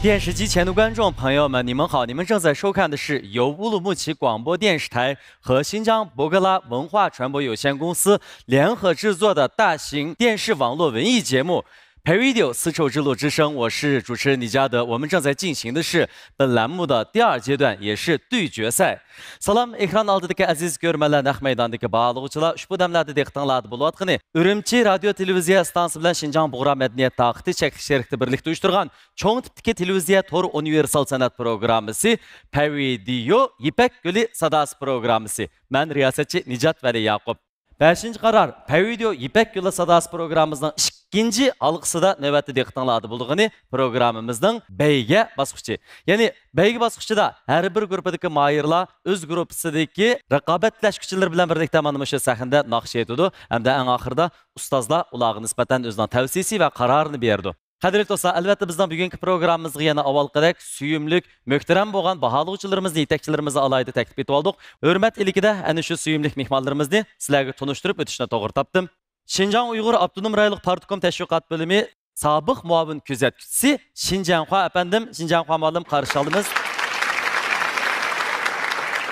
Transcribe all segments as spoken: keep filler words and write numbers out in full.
电视机前的观众朋友们，你们好！你们正在收看的是由乌鲁木齐广播电视台和新疆博格拉文化传播有限公司联合制作的大型电视网络文艺节目《Payvideo丝绸之路之声》，我是主持人李嘉德。我们正在进行的是本栏目的第二阶段，也是对决赛。سالام، ئېكران ئالدىدىكى ئەزىز كۆرۈرمەنلەر، نەق مەيداندىكى بارلىق ئۇچۇرلار. ئۇشبۇ دەملەردە دىققىتىڭلاردا بولۇۋاتقىنى ئۈرۈمچى رادىيو تېلېۋىزىيە ئىستانسىسى بىلەن شىنجاڭ بۇغرا مەدەنىيەت تاقىتى چەكلىك شېرىكلىكتە بىرلىكتە ئۇيۇشتۇرغان چوڭ تىپتىكى تېلېۋىزىيە تور ئۇنىۋېرسال سەنئەت پروگراممىسى، پەيۋىدېئو يىپەك يولى ساداسى پروگراممىسى. مەن رىياسەتچى نىجات ۋەلى ياقۇپ. بەشىنچى قارار، پەيۋىدېئو يىپەك يولى ساداسى پروگراممىمىزنىڭ ئىككىنچى ھالقىسىدا نۆۋەتتە دىققىتىڭلاردا بولىدىغىنى پروگراممىمىزنىڭ بەيگە باسقۇچى. يەنى بەيگە باسقۇچىدا ھەر بىر گۇرۇپپىدىكى ماھىرلار ئۆز گۇرۇپپىسىدىكى رىقابەتلەشكۈچىلىرى بىلەن بىرلىكتە مانا مۇشۇ سەھنىدە ناخشا ئېيتىدۇ ھەمدە ئەڭ ئاخىرىدا ئۇستازلار ئۇلارغا نىسبەتەن ئۆزىنىڭ تەۋسىيىسى ۋە قارارىنى بېرىدۇ. قەدىرلىك دوستلار، ئەلۋەتتە بىزنىڭ بۈگۈنكى پروگراممىمىزغا يەنە ئاۋۋالقىدەك سۆيۈملۈك، مۆھتەرەم بولغان باھالىغۇچىلىرىمىزنى، يېتەكچىلىرىمىزنى ئالاھىدە تەكلىپ ئېتىۋالدۇق. ھۆرمەت ئىلكىدە ئەنە شۇ سۆيۈملۈك مېھمانلىرىمىزنى سىلەرگە تونۇشتۇرۇپ ئۆتۈشنى توغرا تاپتىم. شىنجاڭ ئۇيغۇر ئاپتونوم رايونلۇق پارتكوم تەشۋىقات بۆلۈمى سابىق مۇئاۋىن كۆزەتكۈچىسى شىنجاڭخۇا ئەپەندىم، شىنجاڭخۇا مۇئەللىم، قارشى ئالىمىز.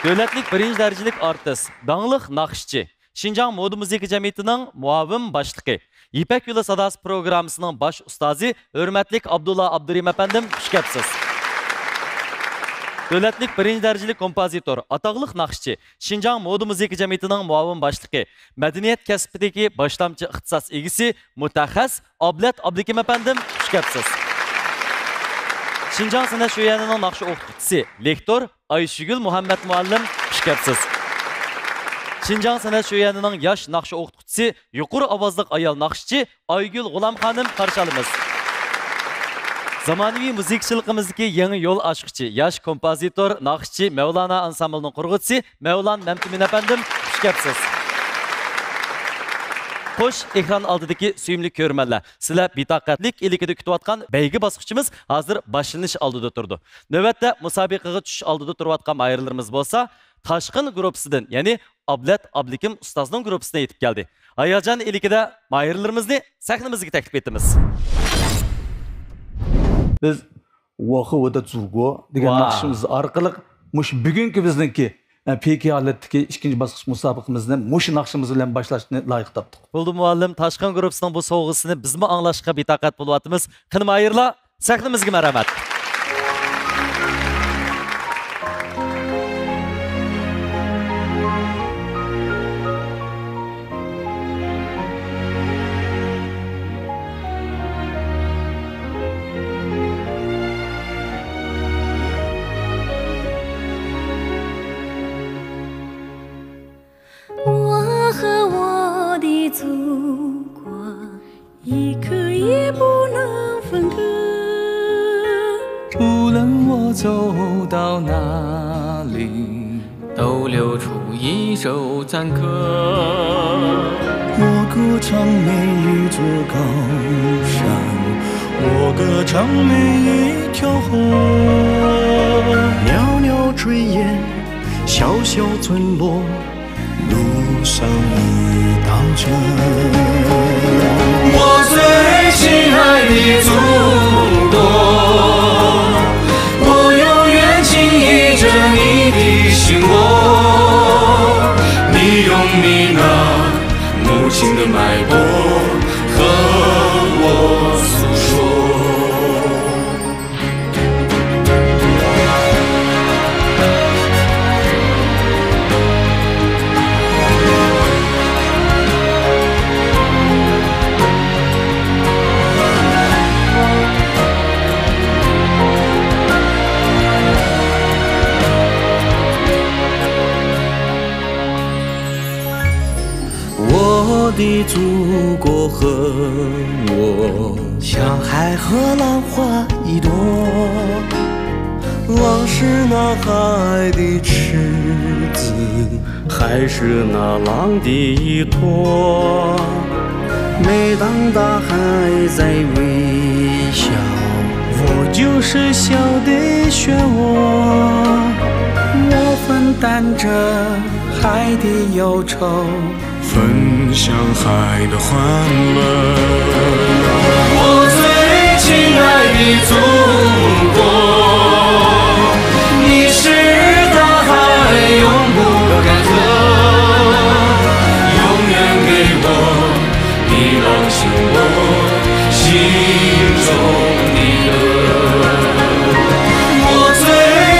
دۆلەتلىك بىرىنچى دەرىجىلىك ئارتىس، داڭلىق ناخشىچى، شىنجاڭ مودا مۇزىكا جەمئىيىتىنىڭ مۇئاۋىن باشلىقى، يىپەك يولى ساداسى پروگراممىسىنىڭ باش ئۇستازى، ھۆرمەتلىك ئابدۇللا ئابدۇرېھىم ئەپەندىم، خۇش كەپسىز. دۆلەتلىك بىرىنچى دەرىجىلىك كومپوزىتور، ئاتاقلىق ناخشىچى، شىنجاڭ مودا مۇزىكا جەمئىيىتىنىڭ مۇئاۋىن باشلىقى، مەدەنىيەت كەسپىدىكى باشلامچى ئىختىساس ئىگىسى، مۇتەخەسسىس ئابلەت ئابلىكىم ئەپەندىم، خۇش كەپسىز. شىنجاڭ سەنئەت شۆيۈەنىنىڭ ناخشا ئوقۇتقۇچىسى، لېكتور ئايشۈگۈل مۇھەممەت مۇئەللىم، خۇش كەپسىز. شىنجاڭ سەنئەت شۆيۈەنىنىڭ ياش ناخشا ئوقۇتقۇچىسى، يۇقىرى ئاۋازلىق ئايال ناخشىچى ئايگۈل غۇلام خانىم، قارشى ئالىمىز. زامانىۋى مۇزىكىچىلىقىمىزدىكى يېڭى يول ئاچقۇچى، ياش كومپوزىتور، ناخشىچى، مەۋلانا ئانسامبىلىنىڭ قۇرغۇچىسى مەۋلان مەمتىمىن ئەپەندىم، خۇش كەپسىز. خوش، ئېكران ئالدىدىكى سۆيۈملۈك كۆرۈرمەنلەر، سىلەر بىتاقەتلىك ئىلكىدە كۈتۈۋاتقان بەيگە باسقۇچىمىز ھازىر باشلىنىش ئالدىدا تۇرىدۇ. نۆۋەتتە مۇسابىقىگە چۈشۈش ئالدىدا تۇرۇۋاتقان ماھىرلىرىمىز بولسا، تاشقىن گۇرۇپپىسىدىن، يەنى ئابلەت ئابلىكىم ئۇستازنىڭ گۇرۇپپىسىدىن يېتىپ كەلدى. ھاياجان ئىلكىدە ماھىرلىرىمىزنى سەھنىمىزگە تەكلىپ ئېتىمىز. بىز ۋاخ ۋەدە زۇگو دېگەن ۋاھ. ناخشىمىز ئارقىلىق مۇشۇ بۈگۈنكى بىزنىڭكى، ئە، پېكى ھالەتتىكى ئىككىنچى باسقۇچ مۇسابىقىمىزنى مۇشۇ ناخشىمىز بىلەن باشلاشنى لايىق تاپتۇق. بولدى مۇئەللىم، تاشقىن گۇرۇپپىسىنىڭ بۇ سوۋغىسىنى بىزمۇ ئاڭلاشقا بىتاقەت بولۇۋاتىمىز. قېنى ماھىرلار، سەھنىمىزگە مەرھەمەت. 我和我的祖国 一刻也不能分割。无论我走到哪里，都留出一首赞歌。我歌唱每一座高山，我歌唱每一条河。袅袅炊烟，小小村落， 路上一道晨。我最亲爱的祖国，我永远紧依着你的心窝。你用你那母亲的脉搏和我诉说。 我的祖国和我，像海和浪花一朵，浪是那海的赤子，海是那浪的依托。每当大海在微笑，我就是笑的漩涡。我分担着海的忧愁， 分享海的欢乐。我最亲亲爱的祖国，你是大海永不干涸，永远给我你朗醒我心中的歌。我最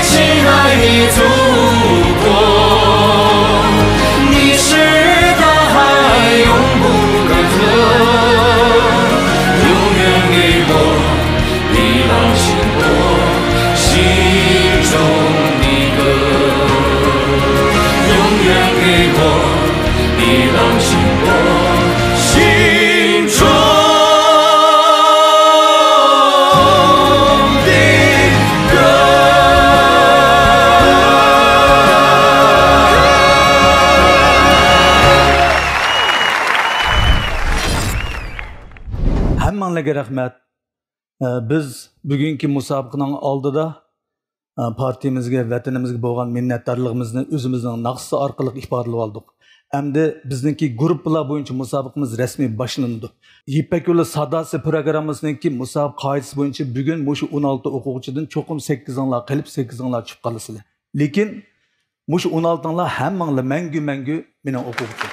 亲爱的祖国，你是大海永不干涸，永远给我你朗醒我心中的歌，永远给我你朗醒我心中的歌。 ھەممىڭلارغا رەھمەت. ئە، بىز بۈگۈنكى مۇسابىقىنىڭ ئالدىدا، ئە، پارتىيىمىزگە، ۋەتىنىمىزگە بولغان مىننەتدارلىقىمىزنى ئۆزىمىزنىڭ ناخشىسى ئارقىلىق ئىپادىلىۋالدۇق. ئەمدى بىزنىڭكى گۇرۇپپىلار بويىچە مۇسابىقىمىز رەسمىي باشلىنىدۇ. يىپەك يولى ساداسى پروگراممىسىنىڭكى مۇسابىقە قائىدىسى بويىچە بۈگۈن مۇشۇ ئون ئالتە ئوقۇغۇچىدىن چوقۇم سەككىزىڭلار قېلىپ، سەككىزىڭلار چۈشۈپ قالىسىلەر. لېكىن مۇشۇ ئون ئالتىڭلار ھەممىڭلار مەڭگۈ، مەڭگۈ مېنىڭ ئوقۇغۇچىم.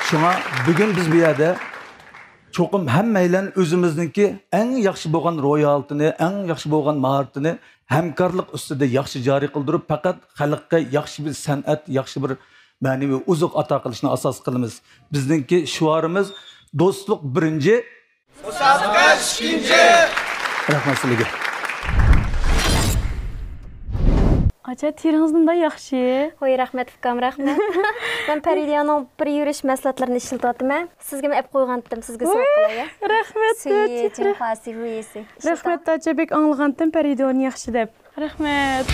شۇڭا بۈگۈن بىز بۇ يەردە چوقۇم ھەممەيلەن ئۆزىمىزنىڭكى ئەڭ ياخشى بولغان روھىي ھالىتىنى، ئەڭ ياخشى بولغان ماھارىتىنى ھەمكارلىق ئۈستىدە ياخشى جارى قىلدۇرۇپ، پەقەت خەلققە ياخشى بىر سەنئەت، ياخشى بىر مەنىۋى ئوزۇق ئاتا قىلىشنى ئاساس قىلىمىز. بىزنىڭكى شوئارىمىز دوستلۇق بىرىنچى، مۇسابىقە ئىككىنچى. رەھمەت سىلىگە. ئاچا، تېرىڭىز نېمانداق ياخشى. ۋاي، رەھمەت ئۇكام، رەھمەت. مەن پەرىدىيانىڭ بىر يۈرۈش مەھسۇلاتلىرىنى ئىشلىتىۋاتىمەن. سىزگىمۇ ئەپ قويغانتىم، سىزگە سوۋغا قىلاي. رەھمەت. رەھمەت، ئاچا، بەك ئاڭلىغانتىم پەرىدىيانى ياخشى دەپ. رەھمەت.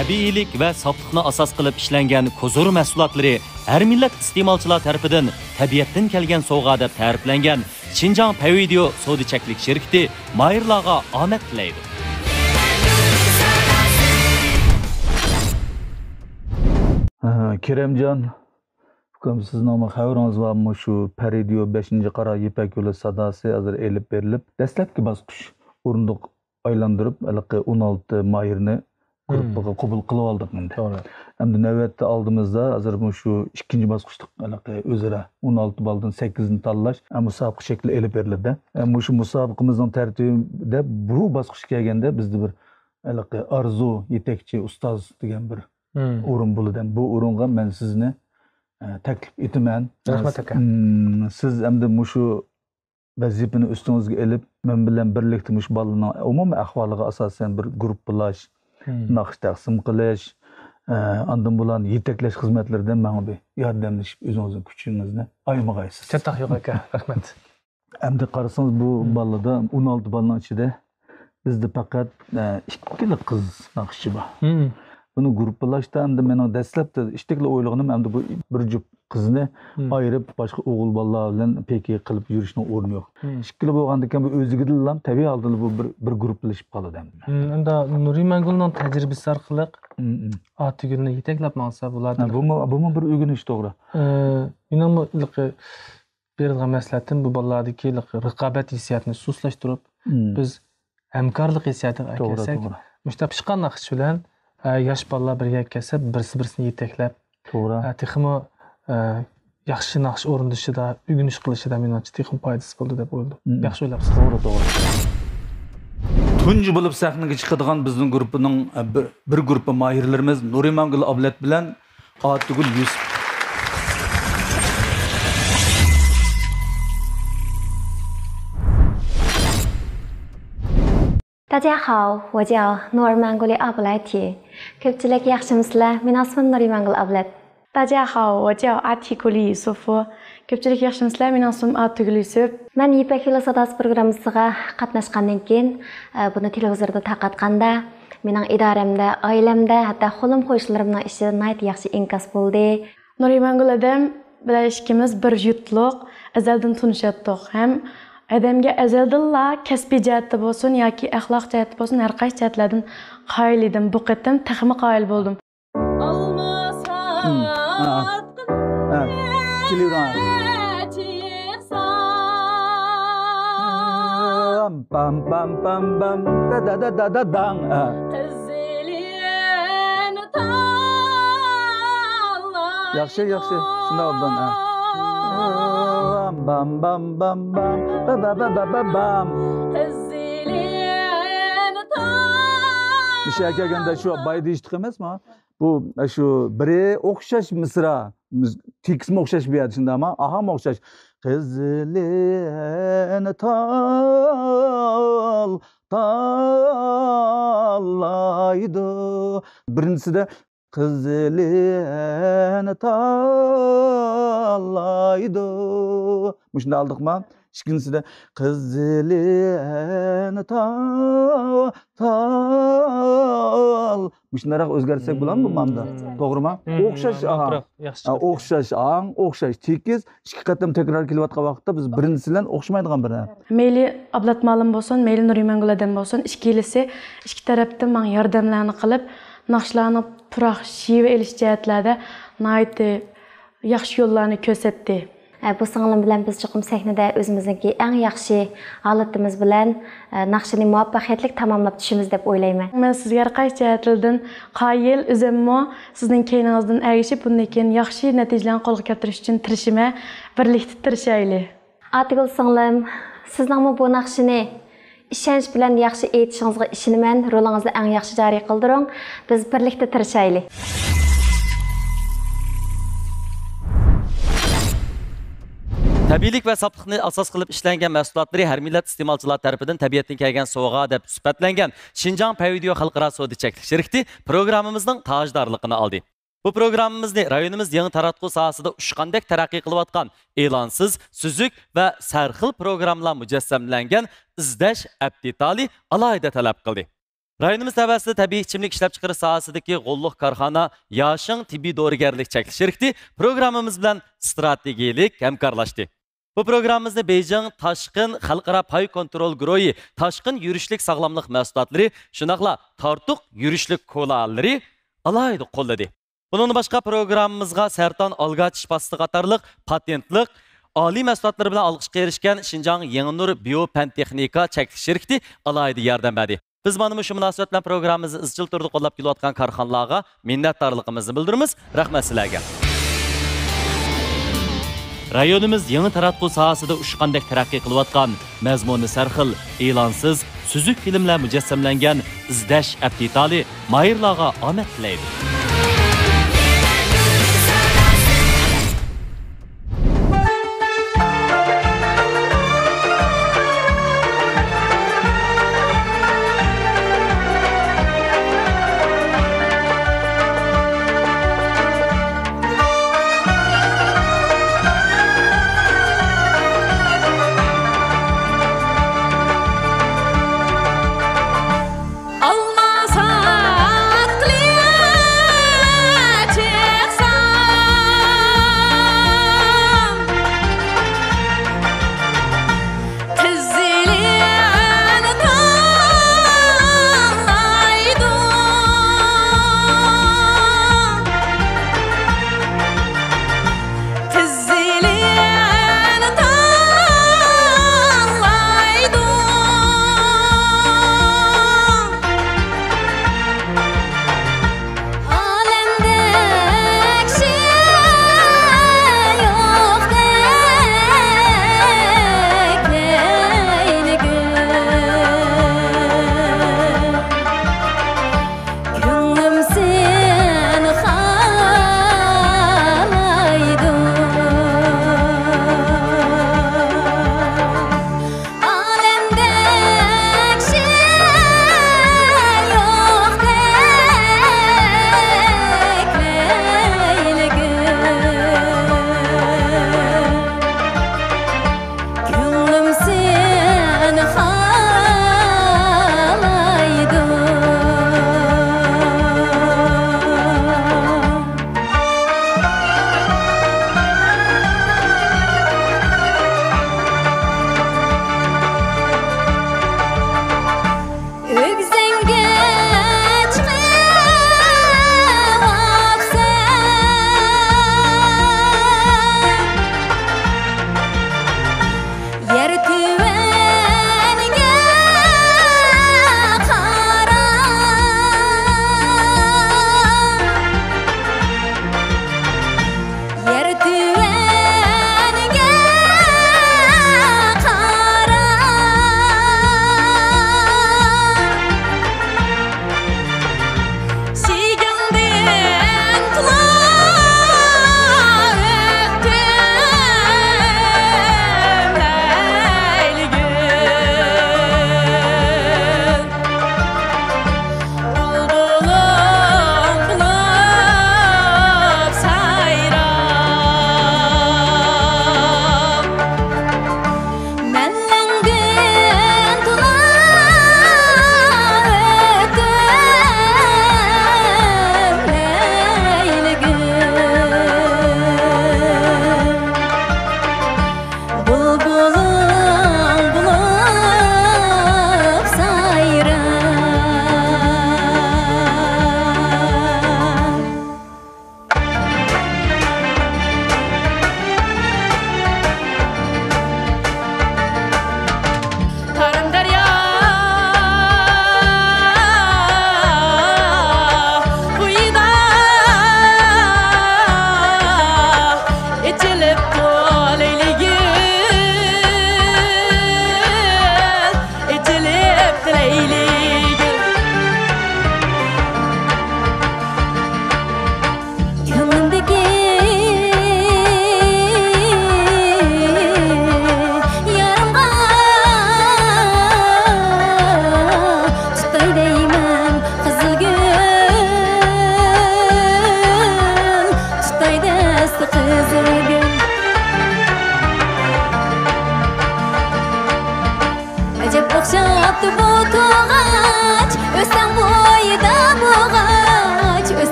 تەبىئىيلىك ۋە ساپلىقنى ئاساس قىلىپ ئىشلەنگەن كوزۇر مەھسۇلاتلىرى ھەر مىللەت ئىستېمالچىلار تەرىپىدىن تەبىئەتتىن كەلگەن سوۋغا دەپ تەرىپلەنگەن شىنجاڭ پەۋىدىيو سودا چەكلىك شىركىتى ماھىرلارغا ئامەت تىلەيدۇ. ھە، كېرەمجان ئۇكام، سىزنىڭمۇ خەۋىرىڭىز بارمۇ؟ شۇ پەرىدىيو بەشىنچى قارا يىپەك يولى ساداسى ھازىر ئېلىپ بېرىلىپ، دەسلەپكى باسقۇچ ئورۇندۇق ئايلاندۇرۇپ، ھېلىقى ئون ئالتە ماھىرنى گۇرۇپپىغا قوبۇل قىلىۋالدۇق ئەمدى. توغرا. ئەمدى نۆۋەتتە ئالدىمىزدا ھازىر مۇشۇ ئىككىنچى باسقۇچلۇق ھېلىقى ئۆزئارا ئون ئالتە بالىدىن سەككىزنى تاللاش، ئە، مۇسابىقە شەكلى ئېلىپ بېرىلىدۇ. ئە، مۇشۇ مۇسابىقىمىزنىڭ تەرتىپىدە بۇ باسقۇچقا كەلگەندە بىزدە بىر ھېلىقى ئارزۇ يېتەكچى ئۇستاز دېگەن بىر ئورۇن بولىدۇ. بۇ ئورۇنغا مەن سىزنى، ئە، تەكلىپ ئېتىمەن. رەھمەت ئاكا. مم، سىز ئەمدى مۇشۇ ۋەزىپىنى ئۈستىڭىزگە ئېلىپ، مەن بىلەن بىرلىكتە مۇشۇ بالىنىڭ ئومۇمىي ئەھۋالىغا ئاساسەن بىر گۇرۇپپىلاش، ناخشا تەقسىم قىلىش، ئە، ئاندىن بۇلارنى يېتەكلەش خىزمەتلىرىدە ماڭا بىر ياردەملىشىپ، ئۆزىڭىزنىڭ كۈچىڭىزنى ئايىمىغايسىز. چاتاق يوق ئاكا، رەھمەت. ئەمدى قارىسىڭىز، بۇ بالىدا، ئون ئالتە بالىنىڭ ئىچىدە بىزدە پەقەت، ئە، ئىككىلا قىز ناخشىچى بار. بۇنى گۇرۇپپىلاشتا ئەمدى مېنىڭ دەسلەپتە ئىتتىكلا ئويلىغىنىم، ئەمدى بۇ بىر جۈپ قىزنى ئايرىپ، باشقا ئوغۇل بالىلار بىلەن پېكى قىلىپ يۈرۈشنىڭ ئورنى يوق. ئىككىلا بولغاندىكىن، بۇ ئۆزلۈكىدىنلا تەبىئىي ھالدا بۇ بىر، بىر گۇرۇپپىلىشىپ قالىدۇ ئەمدى. ئەمدى نۇرىمانگۈلنىڭ تەجرىبىسى ئارقىلىق ئاتىگۈلنى يېتەكلەپ ماڭسا بولاتتى. بۇمۇ، بۇمۇ بىر ئۆگىنىش، توغرا. ئە، مېنىڭمۇ ھېلىقى بېرىدىغان مەسلىھەتىم بۇ بالىلاردىكى رىقابەت ھېسسىياتىنى سۇسلاشتۇرۇپ، بىز ھەمكارلىق ھېسسىياتىغا ئەكەلسەك، مۇشۇنداق پىشقان ناخشىچى بىلەن، ئە، ياش بالىلار بىرگە كەلسە، بىرسى بىرسىنى يېتەكلەپ، توغرا. ئە، تېخىمۇ، ئە، ياخشى ناخشا ئورۇندىشىدا، ئۆگىنىش قىلىشىدا مېنىڭچە تېخىمۇ پايدىسى بولىدۇ دەپ ئويلىدىم. ياخشى ئويلاپسىز. توغرا، توغرا. تۇنجى بولۇپ سەھنىگە چىقىدىغان بىزنىڭ گۇرۇپپىنىڭ، ئە، بىر، بىر گۇرۇپپا ماھىرلىرىمىز نۇرىمانگۈل ئابلەت بىلەن ئاتىگۈل يۈسۈپ. داجياخاۋ، ۋاجياۋ، نورمانگۇلى ئابلەتى. كۆپچىلىك ياخشىمۇسىلەر؟ مېنىڭ ئىسمىم نۇرىمانگۈل ئابلەت. داجياخاۋ، ۋاجياۋ، ئاتىكۇلى يۈسۈپ. كۆپچىلىك ياخشىمۇسىلەر؟ مېنىڭ ئىسمىم ئاتىگۈل يۈسۈپ. مەن يىپەك يولى ساداسى پروگراممىسىغا قاتناشقاندىن كېيىن، ئە، بۇنى تېلېۋىزوردا تارقاتقاندا، مېنىڭ ئىدارەمدە، ئائىلەمدە، ھەتتا قولۇم-قوشنىلىرىمنىڭ ئىچىدە ناھايىتى ياخشى ئىنكاس بولدى. نۇرىمانگۈل ھەدەم بىلەن ئىككىمىز بىر يۇرتلۇق، ئەزەلدىن تونۇشاتتۇق ھەم ھەدەمگە ئەزەلدىنلا كەسپىي جەھەتتە بولسۇن ياكى ئەخلاق جەھەتتە بولسۇن، ھەر قايسى جەھەتلەردىن قايىل ئىدىم. بۇ قېتىم تېخىمۇ قايىل بولدۇم. ئالما ساتقىن، كېلىۋېرىڭ. چىقسا، بام، بام، بام، بام، بام. دا، دا، دا، دا، دا، داڭ. ھە. قىزىلىن تاللايدۇ. ياخشى، ياخشى. شۇنداق ئوبدان، ھە. بام، بام، بام، بام. با، با، با، با، با، بام. قىزىلىن تال- مۇشۇ يەرگە كەلگەندە شۇ باي دېيىشتۇق ئەمەسمۇ؟ بۇ، شۇ بىرى ئوخشاش مىسرا. تېكىستمۇ ئوخشاش بۇ يەردە، شۇنداقمۇ؟ ئاھاڭمۇ ئوخشاش. قىزىلىن تال تاللايدۇ. بىرىنچىسىدە قىزىلىن تاللايدۇ. مۇشۇنداق ئالدۇقما؟ ئىككىنچىسىدە قىزىلىن تال تال. مۇشۇنداقراق ئۆزگەرتسەك بولامدۇ مامدا؟ توغرىمۇ؟ ئوخشاش ئاھاڭ. ياخشى. ئوخشاش ئاھاڭ، ئوخشاش تېكىست. ئىككى قېتىم تەكرار كېلىۋاتقان ۋاقىتتا بىز بىرىنچىسى بىلەن ئوخشىمايدىغان بىر نەرسە. مەيلى ئابلەت مۇئەللىم بولسۇن، مەيلى نۇرىمانگۈل ھەدەم بولسۇن، ئىككىلىسى ئىككى تەرەپتىن ماڭا ياردەملەرنى قىلىپ، ناخشىلارنى پۇراق شىۋە ئېلىش جەھەتلەردە ناھايىتى ياخشى يوللارنى كۆرسەتتى. ئە، بۇ سىڭلىم بىلەن بىز چوقۇم سەھنىدە ئۆزىمىزنىڭكى ئەڭ ياخشى ھالىتىمىز بىلەن، ئە، ناخشىنى مۇۋەپپەقىيەتلىك تاماملاپ چۈشىمىز دەپ ئويلايمەن. مەن سىزگە ھەر قايسى جەھەتلىرىدىن قايىل، ئۆزۈممۇ سىزنىڭ كەينىڭىزدىن ئەگىشىپ، بۇندىن كېيىن ياخشى نەتىجىلەرنى قولغا كەلتۈرۈش ئۈچۈن تىرىشىمەن. بىرلىكتە تىرىشايلى. ئاتىگۈل سىڭلىم، سىزنىڭمۇ بۇ ناخشىنى ئىشەنچ بىلەن ياخشى ئېيتىشىڭىزغا ئىشىنىمەن. رولىڭىزنى ئەڭ ياخشى جارى قىلدۇرۇڭ. بىز بىرلىكتە تىرىشايلى. تەبىئىيلىك ۋە ساپلىقنى ئاساس قىلىپ ئىشلەنگەن مەھسۇلاتلىرى ھەر مىللەت ئىستېمالچىلار تەرىپىدىن تەبىئەتتىن كەلگەن سوۋغا دەپ سۈپەتلەنگەن شىنجاڭ پەيۋىدىيو خەلقئارا سودا چەكلىك شىركىتى پروگراممىمىزنىڭ تاجدارلىقىنى ئالدى. بۇ پروگراممىمىزنى رايونىمىز يېڭى تاراتقۇ ساھەسىدە ئۇچقاندەك تەرەققىي قىلىۋاتقان ئېلانسىز، سۈزۈك ۋە سەرخىل پروگراممىلار مۇجەسسەملەنگەن ئىزدەش ئەپ دېتالى ئالاھىدە تەلەپ قىلدى. رايونىمىز تەۋەسىدە تەبىئىي ئىچىملىك ئىشلەپچىقىرىش ساھەسىدىكى غوللۇق كارخانا ياشىڭ تېببىي دورىگەرلىك چەكلىك شىركىتى پروگراممىمىز بىلەن ئىستراتېگىيەلىك ھەمكارلاشتى. بۇ پروگراممىمىزنى بېيجىڭ تاشقىن خەلقئارا پاي كونترول گۇرۇھى تاشقىن يۈرۈشلۈك ساغلاملىق مەھسۇلاتلىرى، شۇنداقلا تارتۇق يۈرۈشلۈك كولالىرى ئالاھىدە قوللىدى. بۇنىڭدىن باشقا، پروگراممىمىزغا سەرطان ئالگاچ ئىشپاسلىقى قاتارلىق پاتېنتلىق ئالىي مەھسۇلاتلىرى بىلەن ئالقىشقا ئېرىشكەن شىنجاڭ يېڭىنۇر بىيو پەن تېخنىكا چەكلىك شىركىتى ئالاھىدە ياردەم بەردى. بىز مانا مۇشۇ مۇناسىۋەت بىلەن پروگراممىمىزنى ئىزچىل تۈردە قوللاپ كېلىۋاتقان كارخانىلارغا مىننەتدارلىقىمىزنى بىلدۈرىمىز. رەھمەت سىلەرگە! رايونىمىز يېڭى تاراتقۇ ساھەسىدە ئۇچقاندەك تەرەققىي قىلىۋاتقان، مەزمۇنى سەرخىل، ئېلانسىز، سۈزۈك فىلىملەر مۇجەسسەملەنگەن ئىزدەش ئەپ دېتالى ماھىرلارغا ئامەت تىلەيدۇ.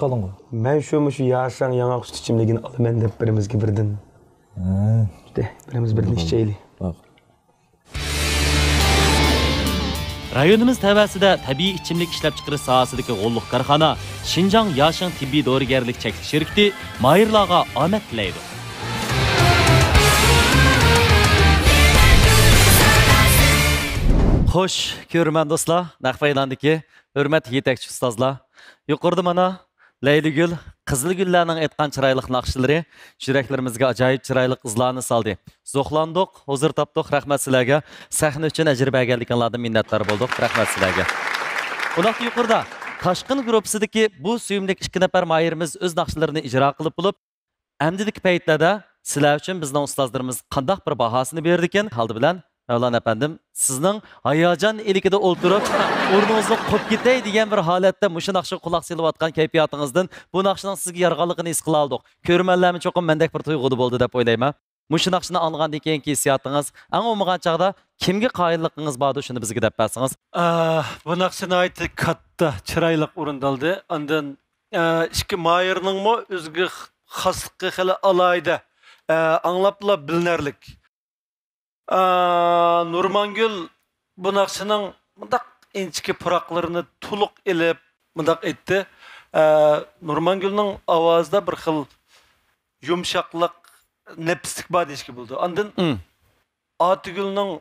قالىڭغۇ. مەن شۇ مۇشۇ ياشاڭ ياڭاق سۈت ئىچىملىكىنى ئالىمەن دەپ بىرىمىزگە بىردىن. ھە. ئىشتە، بىرىمىز بىردىن ئىچەيلى. باق. رايونىمىز تەۋەسىدە تەبىئىي ئىچىملىك ئىشلەپچىقىرىش ساھەسىدىكى غوللۇق كارخانا شىنجاڭ ياشىڭ تېببىي دورىگەرلىك چەكلىك شىركىتى ماھىرلارغا ئامەت تىلەيدۇ. خوش، كۆرۈرمەن دوستلار، نەق مەيداندىكى ھۆرمەتلىك يېتەكچى ئۇستازلار. يۇقىرىدا مانا لەيلىگۈل، قىزىلگۈللەرنىڭ ئېيتقان چىرايلىق ناخشىلىرى يۈرەكلىرىمىزگە ئاجايىپ چىرايلىق ئىزلارنى سالدى. زوقلاندۇق، ھۇزۇر تاپتۇق. رەھمەت سىلەرگە. سەھنە ئۈچۈن ئەجىر بەرگەنلىكىڭلاردىن مىننەتدار بولدۇق. رەھمەت سىلەرگە. ئۇنداقتا يۇقىرىدا تاشقىن گۇرۇپپىسىدىكى بۇ سۆيۈملۈك ئىككى نەپەر ماھىرىمىز ئۆز ناخشىلىرىنى ئىجرا قىلىپ بولۇپ، ئەمدىدىكى پەيتلەردە سىلەر ئۈچۈن بىزنىڭ ئۇستازلىرىمىز قانداق بىر باھاسىنى بېرىدىكىن؟ ئالدى بىلەن، مەۋلان ئەپەندىم، سىزنىڭ ھاياجان ئىلكىدە ئولتۇرۇپ، ئورنىڭىزدىن قوپۇپ كېتەي دېگەن بىر ھالەتتە مۇشۇ ناخشىغا قۇلاق سېلىۋاتقان كەيپىياتىڭىزدىن بۇ ناخشىنىڭ سىزگە يارىغانلىقىنى ھېس قىلالىدۇق. كۆرۈرمەنلەرمۇ چوقۇم مەندەك بىر تۇيغۇدا بولدى دەپ ئويلايمەن. مۇشۇ ناخشىنى ئاڭلىغاندىن كېيىنكى ھېسسىياتىڭىز، ئەڭ بولمىغان چاغدا كىمگە قايىللىقىڭىز باردۇ، شۇنى بىزگە دەپ بەرسىڭىز. ئا، بۇ ناخشا ناھايىتى كاتتا، چىرايلىق ئورۇندالدى. ئاندىن، ئا، ئىككى ماھىرنىڭمۇ ئۆزىگە خاسلىقى خېلى ئالاھىدە. ئا، ئاڭلاپلا بىلىنەرلىك. ئا، نۇرمانگۈل بۇ ناخشىنىڭ مۇنداق ئىنچىكە پۇراقلىرىنى تولۇق ئېلىپ، مۇنداق ئېيتتى. ئا، نۇرمانگۈلنىڭ ئاۋازىدا بىر خىل يۇمشاقلىق، نەپىسلىك بار دېيىشكە بولىدۇ. ئاندىن ئاتىگۈلنىڭ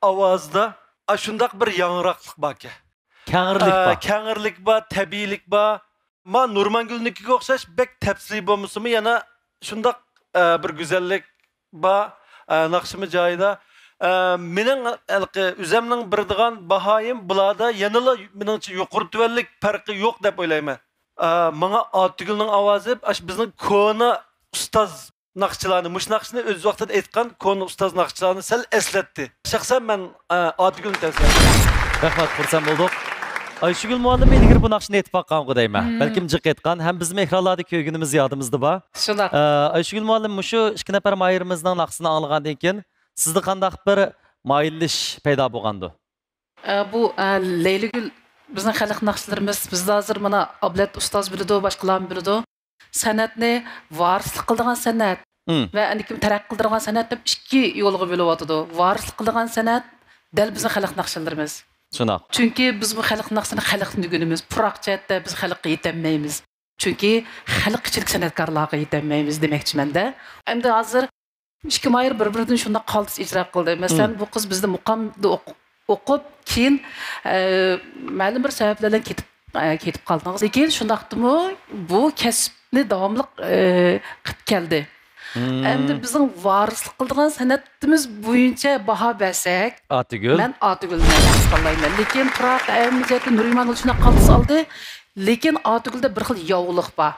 ئاۋازىدا ئاشۇنداق بىر ياڭراقلىق باركەن. كەڭرىلىك ئە، بار. كەڭرىلىك بار، تەبىئىيلىك بار. ما نۇرمانگۈلنىڭكىگە ئوخشاش بەك تەپسىلىي بولمىسىمۇ، يەنە شۇنداق، ئە، بىر گۈزەللىك بار. ئە، ناخشىمۇ جايىدا. ئە، مېنىڭ ھېلىقى ئۆزەمنىڭ بېرىدىغان باھايىم بۇلاردا يەنىلا مېنىڭچە يۇقىرى تۆۋەنلىك پەرقى يوق دەپ ئويلايمەن. ئە، ماڭا ئاتىگۈلنىڭ ئاۋازى ئاشۇ بىزنىڭ كونا ئۇستاز ناخشىلارنى، مۇشۇ ناخشىنى ئۆز ۋاقتىدا ئېيتقان كونا ئۇستاز ناخشىلارنى سەل ئەسلەتتى. شەخسەن مەن، ئە، ئاتىگۈلنى تەۋسىيە قىلىمەن. رەھمەت، خۇرسەن بولدۇق. ئايشۇگۈل مۇئەللىم ئىلگىرى بۇ ناخشىنى ئېيتىپ باققانغۇ دەيمەن. مم. بەلكىم جىق ئېيتقان، ھەم بىزمۇ ئېكرانلاردا كۆرگىنىمىز يادىمىزدا بار. شۇنداق. ئە، ئايشۇگۈل مۇئەللىم، مۇشۇ ئىككى نەپەر ماھىرىمىزنىڭ ناخشىسىنى ئاڭلىغاندىن كېيىن سىزدە قانداق بىر مايىللىشىش پەيدا بولغاندۇ؟ ئە، بۇ، ئە، لەيلىگۈل بىزنىڭ خەلق ناخشىلىرىمىز. بىزدە ھازىر مانا ئابلەت ئۇستاز بىلىدۇ، باشقىلارمۇ بىلىدۇ. سەنئەتنى ۋارىسلىق قىلىدىغان سەنئەت مم. ۋە ئاندىن كېيىن تەرەققىي قىلدۇرىدىغان سەنئەت دەپ ئىككى يولغا بۆلۈۋاتىدۇ. ۋارىسلىق قىلىدىغان سەنئەت دەل بىزنىڭ خەلق ناخشىلىرىمىز. شۇنداق. چۈنكى بىز بۇ خەلق ناخشىسىنى خەلقتىن ئۆگىنىمىز. پۇراق جەھەتتە بىز خەلققە يېتەلمەيمىز. چۈنكى خەلق ئىچىدىكى سەنئەتكارلارغا يېتەلمەيمىز دېمەكچىمەن-دە. ئەمدى ھازىر ئىككى ماھىر بىر-بىرىدىن شۇنداق قالتىس ئىجرا قىلدى. مەسىلەن، مم. بۇ قىز بىزدە مۇقامدا ئوق-، ئوقۇپ، كېيىن، ئە، مەلۇم بىر سەۋەبلەر بىلەن كېتىپ، ئە، كېتىپ قالدىڭىز. لېكىن شۇنداقتىمۇ بۇ كەسىپنى داۋاملىق، ئە، قىلىپ كەلدى. مم. ئەمدى بىزنىڭ ۋارىسلىق قىلىدىغان سەنئەتىمىز بويىچە باھا بەرسەك، ئاتىگۈل. مەن ئاتىگۈلنى تاللايمەن. لېكىن پۇراق ئەلمىجەتتە نۇرىمانگۈل شۇنداق قالتىس ئالدى. لېكىن ئاتىگۈلدە بىر خىل ياۋۇلۇق بار.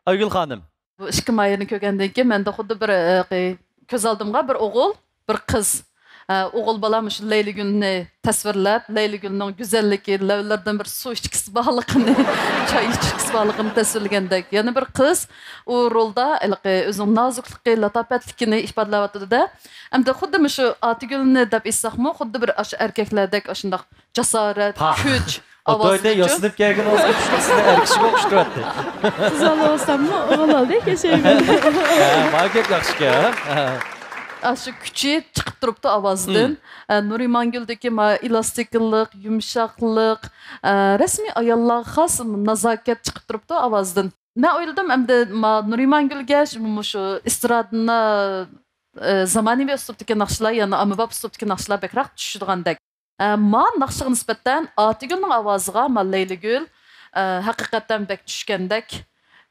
ئايگۈل خانىم. بۇ ئىككى ماھىرنى كۆرگەندىن كېيىن مەندە خۇددى بىر، ئە، كۆز ئالدىمغا بىر ئوغۇل، بىر قىز. ئە، ئوغۇل بالا مۇشۇ لەيلىگۈلنى تەسۋىرلەپ، لەيلىگۈلنىڭ گۈزەللىكى، لەۋلىرىدىن بىر سۇ ئىچكۈسى بارلىقىنى، چاي ئىچكۈسى بارلىقىنى تەسۋىرلىگەندەك. يەنە بىر قىز ئۇ رولدا ھېلىقى ئۆزىنىڭ نازۇكلۇقى، لاتاپەتلىكىنى ئىپادىلەۋاتىدۇ-دە. ئەمدى خۇددى مۇشۇ ئاتىگۈلنى دەپ ئېيتساقمۇ، خۇددى بىر ئاشۇ ئەركەكلەردەك ئاشۇنداق جاسارەت، پاھ. كۈچ، ئوتويدا ئاۋازىنى ياسىنىپ كەلگىن ئوزۇق كۈچلۈك سىلەر ئەركىشىگە ئوخشىتىۋەتتى. قىز بالا بولساممۇ، ئوغۇل بالىدەك ياشايمەن. ھە، ما گەپ ياخشىكەن، ھە؟ ھە. ئاشۇ كۈچى چىقىپ تۇرۇپتۇ ئاۋازىدىن. مم. ئە، نۇرىمانگۈلدىكى ما ئېلاستىكلىق، يۇمشاقلىق، ئە، رەسمىي ئاياللارغا خاس نازاكەت چىقىپ تۇرۇپتۇ ئاۋازىدىن. مەن ئويلىدىم، ئەمدى ما نۇرىمانگۈلگە شۇ، مۇشۇ ئېسترادىنى، ئە، زامانىۋى ئۇسلۇبتىكى ناخشىلار، يەنى ئاممىباب ئۇسلۇبتىكى ناخشىلار بەكرەك چۈشىدىغاندەك. ئە، ما ناخشىغا نىسبەتەن ئاتىگۈلنىڭ ئاۋازىغا ما لەيلىگۈل، ئە، ھەقىقەتەن بەك چۈشكەندەك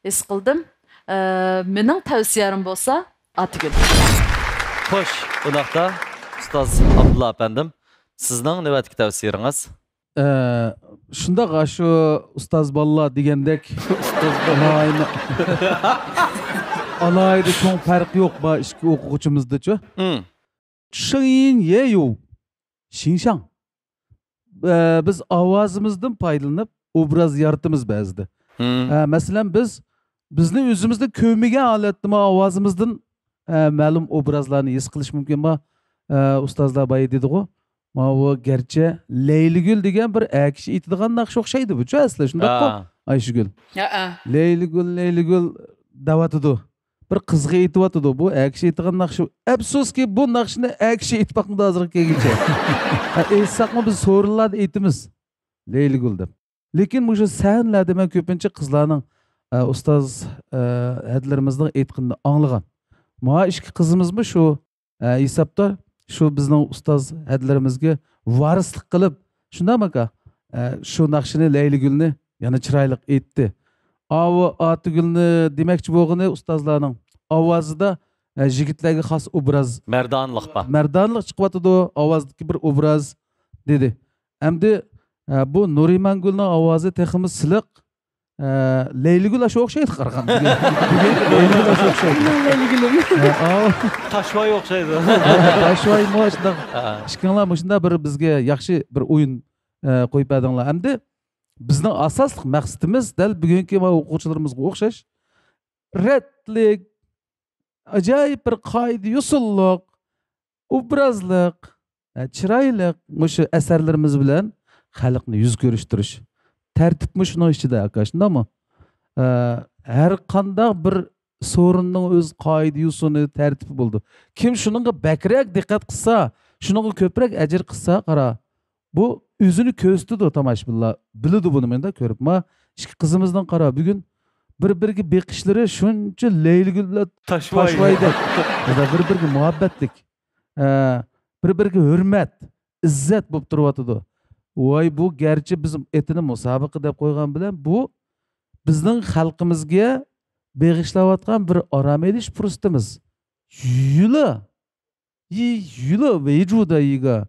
ھېس قىلدىم. ئە، مېنىڭ تەۋسىيەم بولسا ئاتىگۈل. خوش، ئۇنداقتا ئۇستاز ئابدۇللا ئەپەندىم، سىزنىڭ نۆۋەتتىكى تەۋسىيىڭىز؟ ئە، شۇنداق، ئاشۇ ئۇستاز بالىلار دېگەندەك، ئۇستاز بالىلار. ئالاھىدە، ئالاھىدە چوڭ پەرق يوق، بار ئىككى ئوقۇغۇچىمىزدىچۇ. مم. شېڭيىن يېيۇ، شىڭشاڭ. ئە، بىز ئاۋازىمىزدىن پايدىلىنىپ ئوبراز يارىتىمىز بەزىدە. مم. ئە، مەسىلەن، بىز، بىزنى ئۆزىمىزنى كۆرمىگەن ھالەتتىمۇ ئاۋازىمىزدىن، ئە، مەلۇم ئوبرازلارنى ھېس قىلىش مۇمكىن. ما، ئە، ئۇستازلار بايا دېدىغۇ، ماۋۇ گەرچە لەيلىگۈل دېگەن بىر ئەر كىشى ئېيتىدىغان ناخشا ئوخشايدۇ بۇچۇ ئەسلى، شۇنداققۇ، ھە. ئايشىگۈل؟ ھەئە. لەيلىگۈل، لەيلىگۈل دەۋاتىدۇ. بىر قىزغا ئېيتىۋاتىدۇ. بۇ ئەر كىشى ئېيتىدىغان ناخشا. ئەپسۇسكى، بۇ ناخشىنى ئەر كىشى ئېيتىپ باقمىدى ھازىرغا كەلگۈچە. ھە، ئېيتساقمۇ بىز سورۇنلاردا ئېيتىمىز. لەيلىگۈل دەپ. لېكىن مۇشۇ سەھنىلەردە مەن كۆپىنچە قىزلارنىڭ، ئە، ئۇستاز، ئە، ھەدىلىرىمىزنىڭ ئېيتقىنىنى ئاڭلىغان. ماڭا ئىككى قىزىمىزمۇ شۇ، ئە، ھېسابتا شۇ بىزنىڭ ئۇستاز ھەدىلىرىمىزگە ۋارىسلىق قىلىپ، شۇنداقمۇ ئاكا؟ ئە، شۇ ناخشىنى لەيلىگۈلنى يەنە چىرايلىق ئېيتتى. ئاۋۇ ئاتىگۈلنى دېمەكچى بولغىنى ئۇستازلارنىڭ ئاۋازىدا، ئە، يىگىتلەرگە خاس ئوبراز، مەردانلىق بار. مەردانلىق چىقىۋاتىدۇ، ئاۋازدىكى بىر ئوبراز دېدى. ئەمدى، ئە، بۇ نۇرىمانگۈلنىڭ ئاۋازى تېخىمۇ سىلىق. ئە، لەيلىگۈل ئاشۇ ئوخشايدۇ قارىغاندا. بۈگۈنكى لەيلىگۈل ئاشۇ ئوخشايدۇ. مېنىڭ لەيلىگۈلۈم. ئە، ئاۋۇ. تاشۋاي ئوخشايدۇ. تاشۋايمۇ شۇنداق. ھە. ئىككىڭلار مۇشۇنداق بىر بىزگە ياخشى بىر ئويۇن، ئە، قويۇپ بەردىڭلار. ئەمدى بىزنىڭ ئاساسلىق مەقسىتىمىز دەل بۈگۈنكى ماۋۇ ئوقۇغۇچىلىرىمىزغا ئوخشاش رەتلىك، ئاجايىپ بىر قائىدە-يوسۇنلۇق، ئوبرازلىق، ئە، چىرايلىق مۇشۇ ئەسەرلىرىمىز بىلەن خەلقنى يۈز كۆرۈشتۈرۈش. تەرتىپمۇ شۇنىڭ ئىچىدە، ئاكا، شۇنداقمۇ؟ ئە، ھەر قانداق بىر سورۇننىڭ ئۆز قائىدە-يوسۇنى، تەرتىپى بولىدۇ. كىم شۇنىڭغا بەكرەك دىققەت قىلسا، شۇنىڭغا كۆپرەك ئەجىر قىلسا، قارا، بۇ ئۆزىنى كۆرسىتىدۇ، تاماشىبىنلار بىلىدۇ بۇنى. مەندە كۆرۈپ، ما، ئىككى قىزىمىزنىڭ، قارا، بۈگۈن بىر-بىرىگە بېقىشلىرى شۇنچە لەيلىگۈل بىلەن تاشۋاي. تاشۋايدەك. بىر-بىرىگە مۇھەببەتلىك. ئە، بىر-بىرىگە ھۆرمەت، ئىززەت بولۇپ تۇرۇۋاتىدۇ. ۋاي، بۇ گەرچە بىز ئېتىنى مۇسابىقە دەپ قويغان بىلەن، بۇ بىزنىڭ خەلقىمىزگە بېغىشلاۋاتقان بىر ئارام ئېلىش پۇرسىتىمىز. يۈلە، يى-، يۈلە ۋېجۇدا يىگا.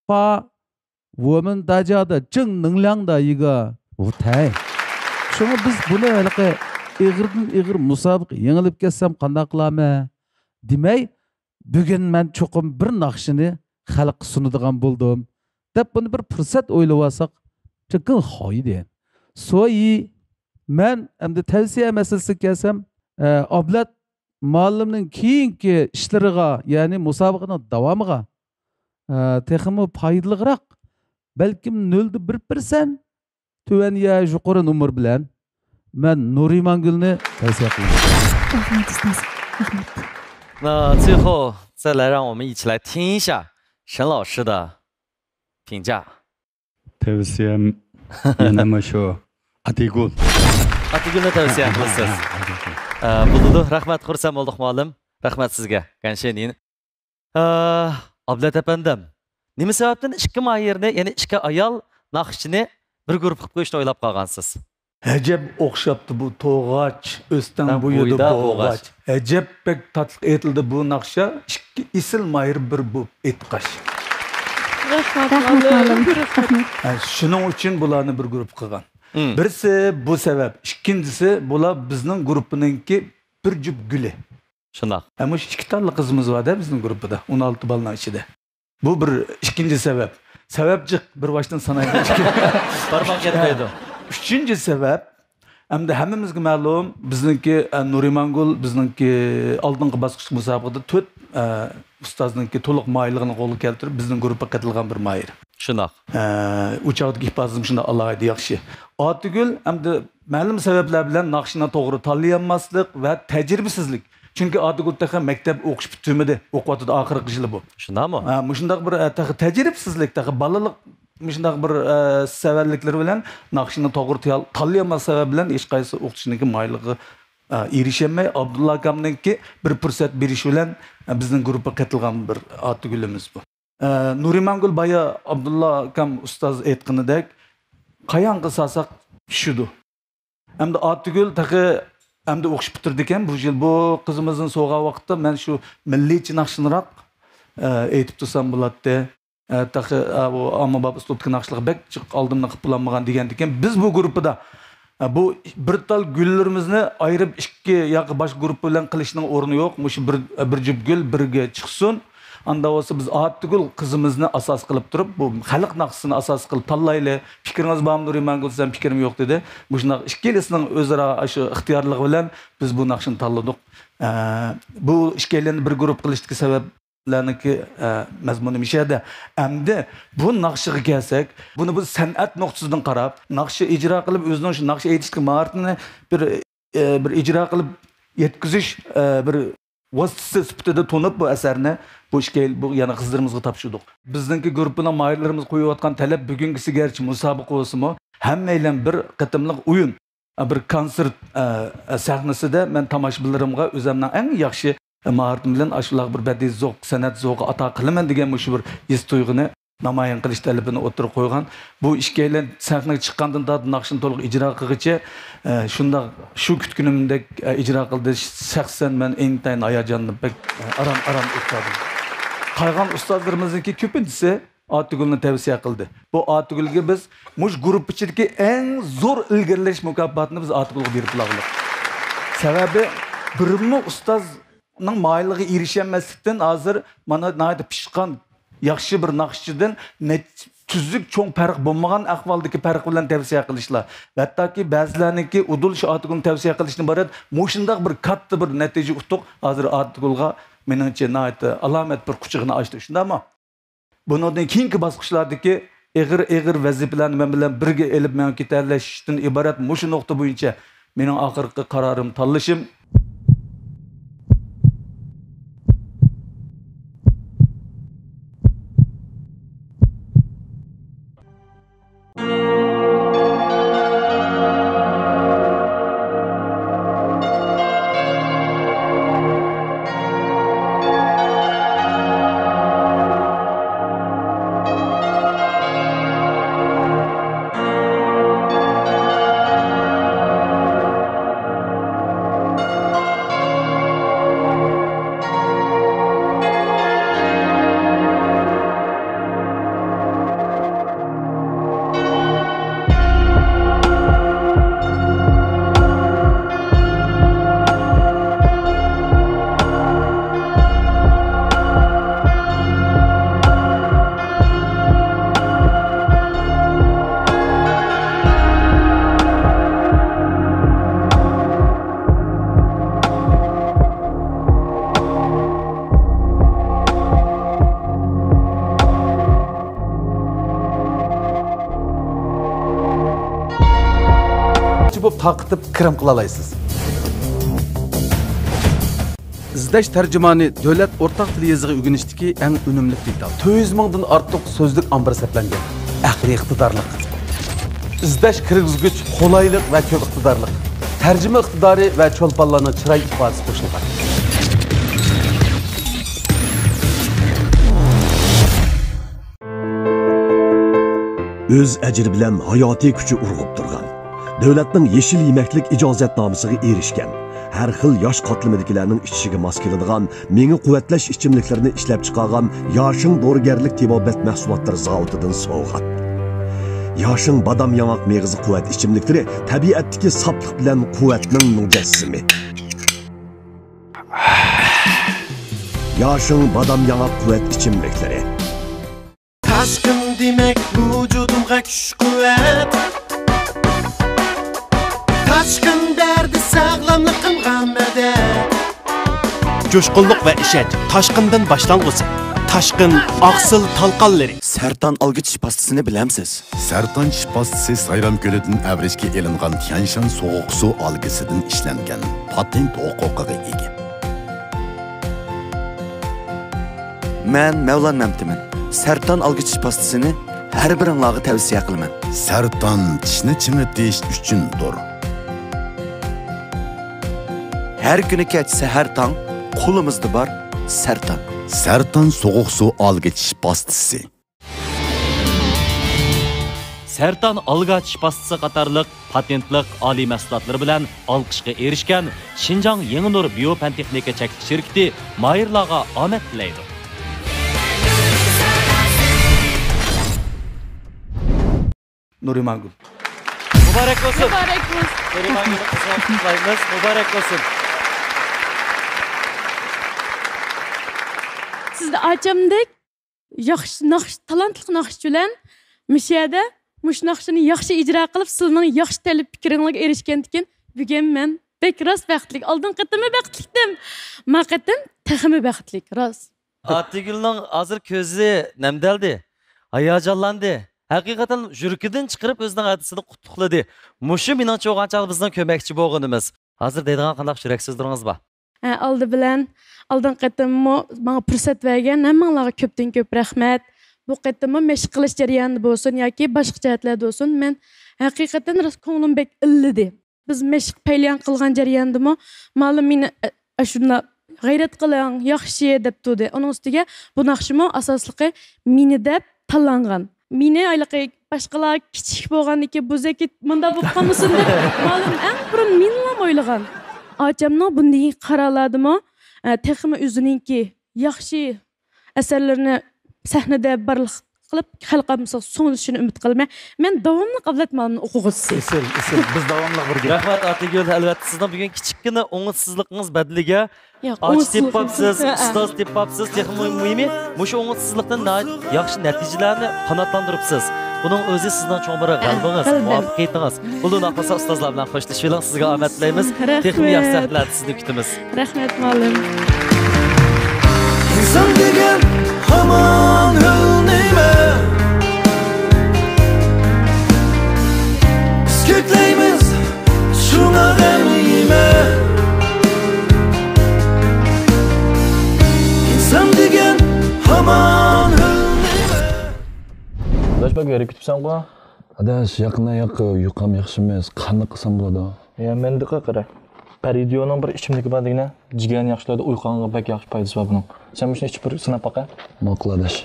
پا، ۋومېن داجادا، جىڭ نىڭلياڭدا يىگا. ۋۇ تەي. شۇڭا بىز بۇنى ھېلىقى ئېغىردىن ئېغىر مۇسابىقە يېڭىلىپ كەتسەم قانداق قىلامەن؟ دېمەي، بۈگۈن مەن چوقۇم بىر ناخشىنى خەلققە سۇنىدىغان بولدۇم، دەپ بۇنى بىر پۇرسەت ئويلىۋالساق، جىڭ خايدى. سويى، مەن ئەمدى تەۋسىيە مەسىلىسىگە كەلسەم، ئە، ئابلەت مۇئەللىمنىڭ كېيىنكى ئىشلىرىغا، يەنى مۇسابىقىنىڭ داۋامىغا، ئە، تېخىمۇ پايدىلىقراق، بەلكىم نۆلدە بىر پىرسەنت تۆۋەن يا يۇقىرى نومۇر بىلەن مەن نۇرىمانگۈلنى تەۋسىيە قىلىمەن. رەھمەت، ئۇستاز. رەھمەت. 那最后再来让我们一起来听一下沈老师的评价。 تەۋسىيەم يەنە مۇشۇ ئاتىگۈل. ئاتىگۈلنى تەۋسىيە قىلىسىز. ئە، بولىدۇ. رەھمەت، خۇرسەن بولدۇق، مۇئەللىم. رەھمەت سىزگە. گەنشېنىن. ئە، ئابلەت ئەپەندىم، نېمە سەۋەبتىن ئىككى ماھىرنى، يەنى ئىككى ئايال ناخشىچىنى بىر گۇرۇپپا قىلىپ قويۇشنى ئويلاپ قالغانسىز؟ ئەجەب ئوخشاپتۇ بۇ توغاچ، ئۆستەڭ بويىدا بوغاچ. ئەجەب بەك تاتلىق ئېيتىلدى بۇ ناخشا. ئىككى ئېسىل ماھىر بىر بولۇپ ئېيتقاچ. رەھمەت، رەھمەت، مۇئەللىم. مۇئەللىم. رەھمەت. ھە، شۇنىڭ ئۈچۈن بۇلارنى بىر گۇرۇپپا قىلغان. مم. بىرسى بۇ سەۋەب، ئىككىنچىسى بۇلار بىزنىڭ گۇرۇپپىنىڭكى بىر جۈپ گۈلى. شۇنداق. ھە، مۇشۇ ئىككى تاللا قىزىمىز بار-دە بىزنىڭ گۇرۇپپىدا، ئون ئالتە بالىنىڭ ئىچىدە. بۇ بىر ئىككىنچى سەۋەب. سەۋەب جىق، بىر باشتىن سانايلى. بارماق يەتمەيدۇ. ئۈچىنچى سەۋەب، ئەمدى ھەممىمىزگە مەلۇم، بىزنىڭكى، ئە، نۇرىمانگۈل، بىزنىڭكى ئالدىنقى باسقۇچلۇق مۇسابىقىدە تۆت، ئە، ئۇستازنىڭكى تولۇق ماھىرلىقىنى قولغا كەلتۈرۈپ، بىزنىڭ گۇرۇپپىغا قېتىلغان بىر ماھىر. شۇنداق. ئە، ئۇ چاغدىكى ئىپادىسىمۇ شۇنداق ئالاھىدە ياخشى. ئاتىگۈل ئەمدى مەلۇم سەۋەبلەر بىلەن ناخشىنى توغرا تاللىيالماسلىق ۋە تەجرىبىسىزلىك. چۈنكى ئاتىگۈل تېخى مەكتەپ ئوقۇش پۈتتۈرمىدى، ئوقۇۋاتىدۇ، ئاخىرقى يىلى بۇ. شۇنداقمۇ؟ ھە، مۇشۇنداق بىر، ئە، تېخى تەجرىبىسىزلىك، تېخى بالىلىق مۇشۇنداق بىر، ئە، سەۋەنلىكلىرى بىلەن ناخشىنى توغرا تال-، تاللىيالماس سەۋەب بىلەن ھېچقايسى ئوقۇتقۇچىنىڭكى ماھىرلىقىغا، ئە، ئېرىشەلمەي، ئابدۇللا ئاكامنىڭكى بىر پۇرسەت بېرىشى بىلەن، ئە، بىزنىڭ گۇرۇپپىغا قېتىلغان بىر ئاتىگۈلىمىز بۇ. ئە، نۇرىمانگۈل بايا ئابدۇللا ئاكام ئۇستاز ئېيتقىنىدەك، قايانغا سالساق چۈشىدۇ. ئەمدى ئاتىگۈل تېخى ئەمدى ئوقۇش پۈتتۈردىكەن. بۇ يىل بۇ قىزىمىزنى سوغا ۋاقىتتا مەن شۇ مىللىيچە ناخشىنىراق، ئە، ئېيتىپ تۇرسام بولاتتى. ئە، تېخى، ئە، بۇ ئاممىباب ئۇسلۇبتىكى ناخشىلارغا بەك جىق ئالدىمدا قىلىپ بولالمىغان دېگەندىكىن، بىز بۇ گۇرۇپپىدا، ئە، بۇ بىر تال گۈللىرىمىزنى ئايرىپ ئىككى ياكى باشقا گۇرۇپپا بىلەن قىلىشنىڭ ئورنى يوق. مۇشۇ بىر، بىر جۈپ گۈل بىرگە چىقسۇن. ئاندا بولسا بىز ئاتىگۈل قىزىمىزنى ئاساس قىلىپ تۇرۇپ، بۇ خەلق ناخشىسىنى ئاساس قىلىپ تاللايلى. پىكرىڭىز بارمۇ نۇرىمانگۈل دېسەم، پىكرىم يوق دېدى. مۇشۇنداق ئىككىلىسىنىڭ ئۆزئارا شۇ ئىختىيارلىقى بىلەن بىز بۇ ناخشىنى تاللىدۇق. ئە، بۇ ئىككىيلەننى بىر گۇرۇپپا قىلىشتىكى سەۋەب ئۇلارنىڭكى، ئە، مەزمۇنى مۇشۇ يەردە. ئەمدى بۇ ناخشىغا كەلسەك، بۇنى بۇ سەنئەت نۇقتىسىدىن قاراپ، ناخشا ئىجرا قىلىپ، ئۆزىنىڭ شۇ ناخشا ئېيتىشتىكى ماھارىتىنى بىر، ئە، بىر ئىجرا قىلىپ يەتكۈزۈش، ئە، بىر ۋاسىتىسى سۈپىتىدە تونۇپ، بۇ ئەسەرنى بۇ ئىككى، بۇ يەنە قىزلىرىمىزغا تاپشۇردۇق. بىزنىڭكى گۇرۇپپىنىڭ ماھىرلىرىمىز قويۇۋاتقان تەلەپ بۈگۈنكىسى گەرچە مۇسابىقە بولسىمۇ، ھەممەيلەن بىر قېتىملىق ئويۇن، بىر كونسېرت، ئە، سەھنىسىدە مەن تاماشىبىنلىرىمغا ئۆزۈمنىڭ ئەڭ ياخشى ماھارىتىم بىلەن ئاشۇنداق بىر بەدىئىي زوق، سەنئەت زوقى ئاتا قىلىمەن دېگەن مۇشۇ بىر ھېس تۇيغۇنى نامايان قىلىش تەلىپىنى ئوتتۇرىغا قويغان. بۇ ئىككىيلەن سەھنىگە چىققاندىن تارتىپ ناخشىنى تولۇق ئىجرا قىلغىچە، ئە، شۇنداق شۇ كۈتكىنىمدەك، ئە، ئىجرا قىلدى. شەخسەن مەن ئىنتايىن ھاياجانلىنىپ بەك، ئە، ئارام، ئارام ئۆتكەزدىم. قالغان ئۇستازلىرىمىزنىڭكى كۆپىنچىسى ئاتىگۈلنى تەۋسىيە قىلدى. بۇ ئاتىگۈلگە بىز مۇشۇ گۇرۇپپا ئىچىدىكى ئەڭ زور ئىلگىرىلەش مۇكاپاتىنى بىز ئاتىگۈلگە بېرىپ باقلىق. سەۋەبى بىرمۇ ئۇستازنىڭ ماھىرلىقىغا ئېرىشەلمەسلىكتىن ھازىر مانا ناھايىتى پىشقان، ياخشى بىر ناخشىچىدىن نەچ-، تۈزۈك چوڭ پەرق بولمىغان ئەھۋالدىكى پەرق بىلەن تەۋسىيە قىلىشلار. ۋە ھەتتاكى بەزىلەرنىڭكى ئۇدۇل شۇ ئاتىگۈلنى تەۋسىيە قىلىشتىن ئىبارەت مۇشۇنداق بىر كاتتا بىر نەتىجە ئۇتۇق ھازىر ئاتىگۈلگە مېنىڭچە ناھايىتى ئالامەت بىر قۇچىقىنى ئاچتى. شۇنداقمۇ؟ بۇنىڭدىن كېيىنكى باسقۇچلاردىكى ئېغىر، ئېغىر ۋەزىپىلەرنى مەن بىلەن بىرگە ئېلىپ مېڭىپ كېتەلەشتىن ئىبارەت مۇشۇ نۇقتا بويىچە مېنىڭ ئاخىرقى قارارىم، تاللىشىم. بولۇپ تارقىتىپ كىرىم قىلالايسىز. ئىزدەش تەرجىمانى دۆلەت ئورتاق تىل يېزىقى ئۆگىنىشتىكى ئەڭ ئۈنۈملۈك دېتال. تۆت يۈز مىڭدىن ئارتۇق سۆزلۈك ئامبىرى سەپلەنگەن. ئەقلىي ئىقتىدارلىق. ئىزدەش كىرگۈزگۈچ قولايلىق ۋە كۆپ ئىقتىدارلىق. تەرجىمە ئىقتىدارى ۋە چولپانلارنىڭ چىراي ئىپادىسى قوشۇلغان. ئۆز ئەجرى بىلەن ھاياتىي كۈچى ئۇرغۇپ تۇرغان، دۆلەتنىڭ يېشىل يېمەكلىك ئىجازەتنامىسىغا ئېرىشكەن، ھەر خىل ياش قاتلىمىدىكىلەرنىڭ ئىچىشىگە ماس كېلىدىغان مېڭە قۇۋۋەتلەش ئىچىملىكلىرىنى ئىشلەپچىقارغان ياشىڭ دورىگەرلىك تېبابەت مەھسۇلاتلىرى زاۋۇتىدىن سوۋغات. ياشىڭ بادام ياڭاق مېغىزى قۇۋۋەت ئىچىملىكلىرى تەبىئەتتىكى ساپلىق بىلەن قۇۋۋەتنىڭ مۇجەسسىمى. ياشىڭ بادام ياڭاق قۇۋۋەت ئىچىملىكلىرى. تاشقىن دېمەك ۋۇجۇدۇمغا كۈچ قۇۋۋەت. تاشقىن بەردى ساغلاملىقىمغا مەدەت. جۇشقۇنلۇق ۋە ئىشەنچ تاشقىندىن باشلانغۇسى. تاشقىن ئاقسىل تالقانلىرى. سەرتان ئالگىچىش پاستىسىنى بىلەمسىز؟ سەرتان چىش پاستىسى سايرام كۆلىدىن ئەۋرىشكە ئېلىنغان تيەنشان سوغۇق سۇ ئالگىسىدىن ئىشلەنگەن، پاتېنت ھوقۇقىغا ئىگە. مەن مەۋلان مەمتىمىن. سەرتان ئالگىچىش پاستىسىنى ھەر بىرىڭلارغا تەۋسىيە قىلىمەن. سەرتان چىشنى چىڭىتىش ئۈچۈندۇر. ھەر كۈنى كەچ سەھەر تاڭ قولىمىزدا بار سەرتان. سەرتان سوغۇق سۇ ئالگىچىش پاستىسى. سەرتان ئالگا چىش پاستىسى قاتارلىق پاتېنتلىق ئالىي مەھسۇلاتلىرى بىلەن ئالقىشقا ئېرىشكەن شىنجاڭ يېڭى نۇر بىيو پەن تېخنىكا چەكلىك شىركىتى ماھىرلارغا ئامەت تىلەيدۇ. نۇرىمانگۈل. مۇبارەك بولسۇن. مۇبارەك بولسۇن. نۇرىمانگۈلنى قىزغىن قۇتلۇقلايمىز. مۇبارەك بولسۇن. سىزدە ئاچامدەك ياخشى ناخشا، تالانتلىق ناخشىچى بىلەن مۇشۇ يەردە مۇشۇ ناخشىنى ياخشى ئىجرا قىلىپ، سىلىنىڭ ياخشى تەلەپ پىكرىڭلارغا ئېرىشكەندىكىن، بۈگۈن مەن بەك راست بەختلىك. ئالدىنقى قېتىممۇ بەختلىكتىم. ما قېتىم تېخىمۇ بەختلىك، راست. ئاتىگۈلنىڭ ھازىر كۆزى نەمدەلدى، ھاياجانلاندى. ھەقىقەتەن يۈرىكىدىن چىقىرىپ ئۆزىنىڭ ھەدىسىنى قۇتلۇقلىدى. مۇشۇ مېنىڭچە بولغان چاغدا بىزنىڭ كۆمەكچى بولغىنىمىز. ھازىر دەيدىغان قانداق يۈرەك سۆزلىرىڭىز بار؟ ھە، ئالدى بىلەن، ئالدىنقى قېتىممۇ ماڭا پۇرسەت بەرگەن ھەممىڭلارغا كۆپتىن كۆپ رەھمەت. بۇ قېتىممۇ مەشىق قىلىش جەريانىدا بولسۇن ياكى باشقا جەھەتلەردە بولسۇن، مەن ھەقىقەتەن راست كۆڭلۈم بەك ئىللىدى. بىز مەشىق پەيلىيان قىلغان جەرياندىمۇ مالىم مېنى، ئە، ئاشۇنداق «غەيرەت قىلىڭ، ياخشى» دەپ تۇردى. ئۇنىڭ ئۈستىگە بۇ ناخشىمۇ ئاساسلىقى مېنى دەپ تاللانغان. مېنى ھېلىقى باشقىلار كىچىك بولغاندىكىن بۇزەك مۇنداق بولۇپ قالمىسۇن دەپ مالىم ئەڭ بۇرۇن مېنىلا ئويلىغان. ئاچامنىڭ بۇندىن كېيىنكى قارارلاردىمۇ، ئە، تېخىمۇ ئۆزىنىڭكى ياخشى ئەسەرلىرىنى سەھنىدە بارلىق قىلىپ، خەلق ئاممىسىغا سۇنۇشىنى ئۈمىد قىلىمەن. مەن داۋاملىق ئابلەت مالىمنىڭ ئوقۇغۇچىسى. ئېسىل، ئېسىل. بىز داۋاملىق بىرگە. رەھمەت، ئاتىگۈل. ئەلۋەتتە، سىزنىڭ بۈگۈن كىچىككىنە ئوڭۇشسىزلىقىڭىز بەدىلىگە ياق، ئاچا ئوڭۇشسىزلىق تېپىپسىز، ئۈچۈن. ئۇستاز تېپىپسىز. تېخىمۇ مۇھىمى، مۇشۇ ئوڭۇشسىزلىقتىن ناھايىتى ياخشى نەتىجىلەرنى قاناتلاندۇرۇپسىز. بۇنىڭ ئۆزى سىزنىڭ چوڭ بىر غەلىبىڭىز، غەلىبەم. مۇۋەپپەقىيىتىڭىز. بولدى، ئۇنداق بولسا ئۇستازلار بىلەن خوشلىشىۋېلىڭ. سىزگە ئامەت تىلەيمىز. رەھمەت. تېخىمۇ ياخشى سەھنىلەردە سىزنى كۈتىمىز. رەھمەت، مۇئەللىم. ئىنسان دېگەن ھامان ھۆل نېمە؟ بىز كۆكلەيمىز شۇڭا غەم يېمە. ئىنسان دېگەن ھامان ھۆل نېمە؟ ئاداش، بەك ھېرىپ كېتىپسەنغۇ؟ ئاداش، ياقىنا ياق، يۇقام ياخشى ئەمەس. قانداق قىلسام بولىدۇ؟ يا، مەندىكى قارا. پەرىدىيونىڭ بىر ئىچىملىكى بار دېگىنە، جىگەرنى ياخشىلايدۇ، ئۇيقۇڭغا بەك ياخشى پايدىسى بار بۇنىڭ. سەن مۇشۇنى ئىچىپ بىر سىناپ باقە. ماقۇل، ئاداش.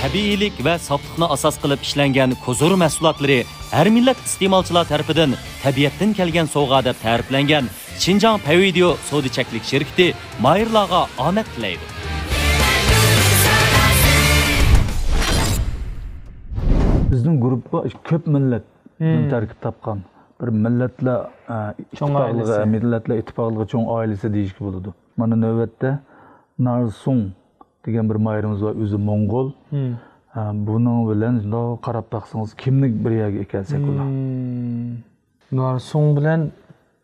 تەبىئىيلىك ۋە ساپلىقنى ئاساس قىلىپ ئىشلەنگەن كوزۇر مەھسۇلاتلىرى ھەر مىللەت ئىستېمالچىلار تەرىپىدىن تەبىئەتتىن كەلگەن سوۋغا دەپ تەرىپلەنگەن شىنجاڭ پەيۋىدېئو سودا چەكلىك شىركىتى ماھىرلارغا ئامەت تىلەيدۇ. بىزنىڭ گۇرۇپپا كۆپ مىللەتتىن تەركىب تاپقان بىر مىللەتلەر، ئە، چوڭ ئىتتىپاقلىقى، ئائىلىسى. مىللەتلەر ئىتتىپاقلىقى چوڭ ئائىلىسى دېيىشكە بولىدۇ. مانا نۆۋەتتە نارسۇڭ دېگەن بىر ماھىرىمىز بار، ئۆزى موڭغۇل. ئە، بۇنىڭ بىلەن شۇنداق قاراپ باقسىڭىز، كىملىك بىر يەرگە ئىكەنسەك ئۇلار. نارسۇڭ بىلەن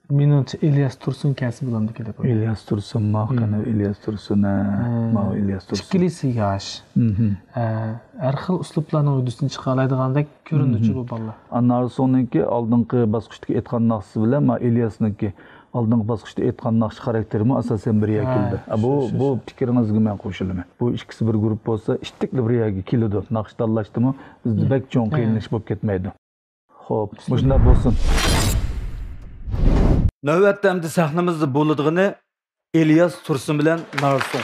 مېنىڭچە ئىلياس تۇرسۇن كەلسە بولامدىكىن دەپ ئويلايمەن. ئىلياس تۇرسۇنمۇ؟ قېنى ئىلياس تۇرسۇن، ھە. ماۋۇ ئىلياس تۇرسۇن. ئىككىلىسى ياش. ئە، ھەر خىل ئۇسلۇبلارنىڭ ھۆددىسىنى چىقارالايدىغاندەك كۆرۈنىدۇچۇ بۇ بالىلار. ئا، نارسۇڭنىڭكى ئالدىنقى باسقۇچتىكى ئېيتقان ناخشىسى بىلەن ماۋۇ ئىلياسنىڭكى ئالدىنقى باسقۇچتا ئېيتقان ناخشا خاراكتېرىمۇ ئاساسەن بىر يەرگە كېلىدۇ. ئا، بۇ، بۇ پىكرىڭىزگە مەن قوشۇلىمەن. بۇ ئىككىسى بىر گۇرۇپپا بولسا، ئىتتىكلا بىر يەرگە كېلىدۇ. ناخشا تاللاشتىمۇ بىزدە بەك چوڭ قىينىلىش بولۇپ كەتمەيدۇ. خوپ، مۇشۇنداق بولسۇن. نۆۋەتتە ئەمدى سەھنىمىزدە بولىدىغىنى ئىلياس تۇرسۇن بىلەن نارسۇڭ.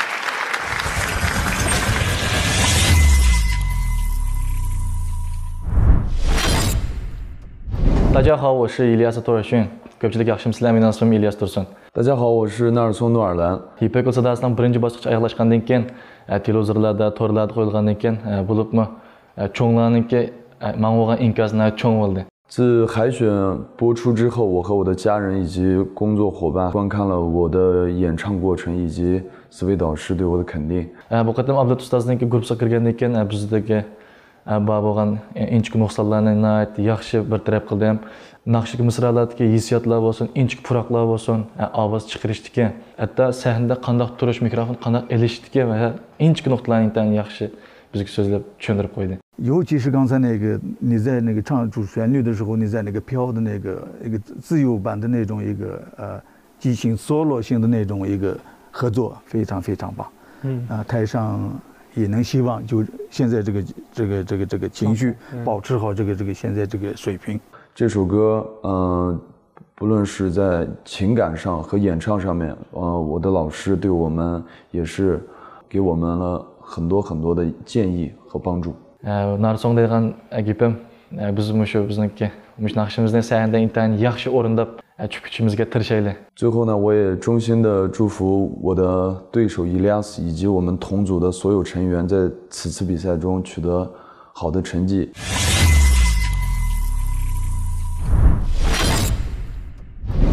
大家好，我是 ئىلياس تۇرسۇن. كۆپچىلىك ياخشىمۇسىلەر؟ مېنىڭ ئىسمىم ئىلياس تۇرسۇن. 大家好，我是 نارسۇڭ نۇرلەن. يىپەك يولى ساداسىنىڭ بىرىنچى باسقۇچى ئاياغلاشقاندىن كېيىن، ئە، تېلېۋىزورلاردا، تورلاردا قويۇلغاندىن كېيىن، ئە، بولۇپمۇ، ئە، چوڭلارنىڭكى، ئە، ماڭا بولغان ئىنكاسى ناھايىتى چوڭ بولدى. 自海选播出之后，我和我的家人以及工作伙伴观看了我的演唱过程以及四位导师对我的肯定。 ئە، بۇ قېتىم ئابلەت ئۇستازنىڭكى گۇرۇپپىسىغا كىرگەندىن كېيىن، ئە، بىزدىكى ئە، بار بولغان، ئە، ئىنچىكە نۇقسانلارنى ناھايىتى ياخشى بىر تەرەپ قىلدىم. ناخشىدىكى مىسرالاردا ھېسسىياتلار بولسۇن، ئىنچىكە پۇراقلار بولسۇن، ئە، ئاۋاز چىقىرىشتىكى، ھەتتا سەھنىدە قانداق تۇرۇش، مىكروفون قانداق ئېلىشتىكى ۋە ھە، ئىنچىكە نۇقتىلارنى ئىنتايىن ياخشى بىزگە سۆزلەپ چۈشەندۈرۈپ قويدى. 尤其是刚才那个，你在那个唱主旋律的时候，你在那个飘的那个，一个自由版的那种一个，呃， 即兴 solo 型的那种一个合作非常非常棒。嗯。啊，台上也能希望就现在这个，这个，这个，这个情绪，嗯。保持好这个，这个现在这个水平。这首歌，呃，不论是在情感上和演唱上面，呃，我的老师对我们也是给我们了很多很多的建议和帮助。 ئە، نارسۇڭ دەيدىغان، ئە، گېپىم، ئە، بىز مۇشۇ بىزنىڭكى، مۇشۇ ناخشىمىزنى سەھنىدە ئىنتايىن ياخشى ئورۇنداپ، ئە، چۈشكۈچىمىزگە تىرىشايلى. 最后呢，我也衷心的祝福我的对手 Elias 以及我们同组的所有成员在此次比赛中取得好的成绩。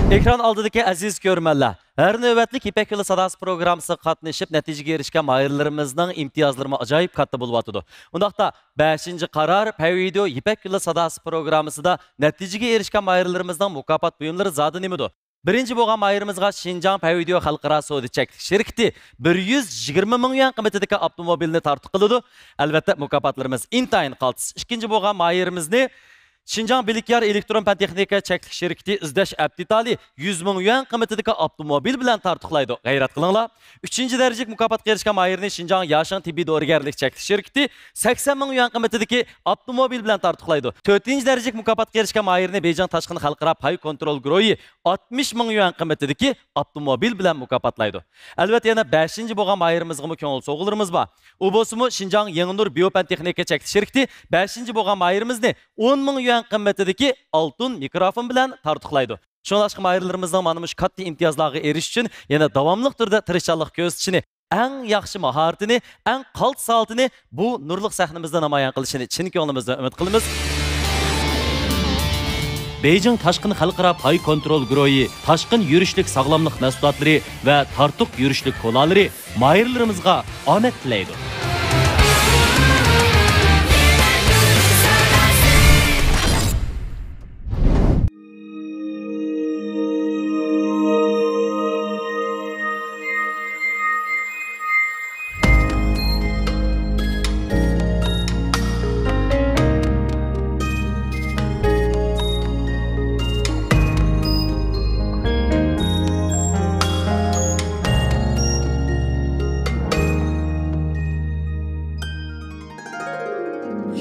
ئېكران ئالدىدىكى ئەزىز كۆرۈرمەنلەر، ھەر نۆۋەتلىك يىپەك يولى ساداسى پروگراممىسىغا قاتنىشىپ نەتىجىگە ئېرىشكەن ماھىرلىرىمىزنىڭ ئىمتىيازلىرىمۇ ئاجايىپ كاتتا بولۇۋاتىدۇ. ئۇنداقتا، بەشىنچى قارار، پەيۋىدېئو يىپەك يولى ساداسى پروگراممىسىدا نەتىجىگە ئېرىشكەن ماھىرلىرىمىزنىڭ مۇكاپات بۇيۇملىرى زادى نېمىدۇ؟ بىرىنچى بولغان ماھىرىمىزغا شىنجاڭ پەيۋىديو خەلقئارا سودا چەكلىك شىركىتى بىر يۈز يىگىرمە مىڭ يۈەن قىممىتىدىكى ئاپتوموبىلنى تارتۇق قىلىدۇ. ئەلۋەتتە، مۇكاپاتلىرىمىز ئىنتايىن قالتىس. ئىككىنچى بولغان ماھىرىمىزنى شىنجاڭ بىلىكيار ئېلېكترون پەن تېخنىكا چەكلىك شىركىتى ئىزدەش ئەپ دېتالى يۈز مىڭ يۈەن قىممىتىدىكى ئاپتوموبىل بىلەن تارتۇقلايدۇ. غەيرەت قىلىڭلار! ئۈچىنچى دەرىجىلىك مۇكاپاتقا ئېرىشكەن ماھىرنى شىنجاڭ ياشىڭ تېببىي دورىگەرلىك چەكلىك شىركىتى سەكسەن مىڭ يۈەن قىممىتىدىكى ئاپتوموبىل بىلەن تارتۇقلايدۇ. تۆتىنچى دەرىجىلىك مۇكاپاتقا ئېرىشكەن ماھىرنى بېيجىڭ تاشقىن خەلقئارا پاي كونترول گۇرۇھى ئاتمىش مىڭ يۈەن قىممىتىدىكى ئاپتوموبىل بىلەن مۇكاپاتلايدۇ. ئەلۋەتتە، يەنە بەشىنچى بولغان ماھىرىمىزغىمۇ كۆڭۈل سوۋغىلىرىمىز بار. ئۇ بولسىمۇ شىنجاڭ يېڭىنۇر بىيو پەن تېخنىكا چەكلىك شىركىتى بەشىنچى بولغان ماھىرىمىزنى ئون مىڭ يۈەن قىممىتىدىكى ئالتۇن مىكروفون بىلەن تارتۇقلايدۇ. شۇڭلاشقا ماھىرلىرىمىزنىڭ مانا مۇشۇ كاتتا ئىمتىيازلارغا ئېرىشىش ئۈچۈن يەنە داۋاملىق تۈردە تىرىشچانلىق كۆرسىتىشىنى، ئەڭ ياخشى ماھارىتىنى، ئەڭ قالتىس ھالىتىنى بۇ نۇرلۇق سەھنىمىزدە نامايان قىلىشىنى چىن كۆڭلىمىزدىن ئۈمىد قىلىمىز. بېيجىڭ تاشقىن خەلقئارا پاي كونترول گۇرۇھى تاشقىن يۈرۈشلۈك ساغلاملىق مەھسۇلاتلىرى ۋە تارتۇق يۈرۈشلۈك كولالىرى ماھىرلىرىمىزغا ئامەت تىلەيدۇ.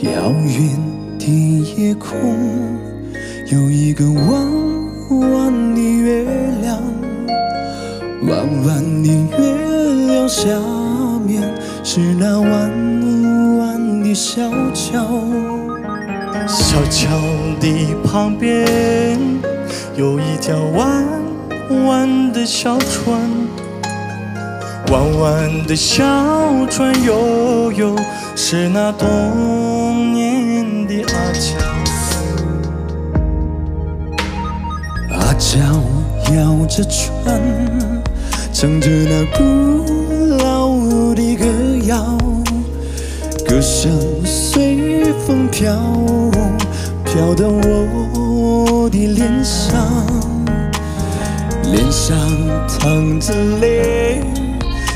遥远的夜空，有一个弯弯的月亮，弯弯的月亮下面是那弯弯的小桥。小桥的旁边有一条弯弯的小船，弯弯的小船悠悠，是那童年的阿娇。阿娇摇着船，唱着那古老的歌谣，歌声随风飘，飘到我的脸上。 脸上淌着泪，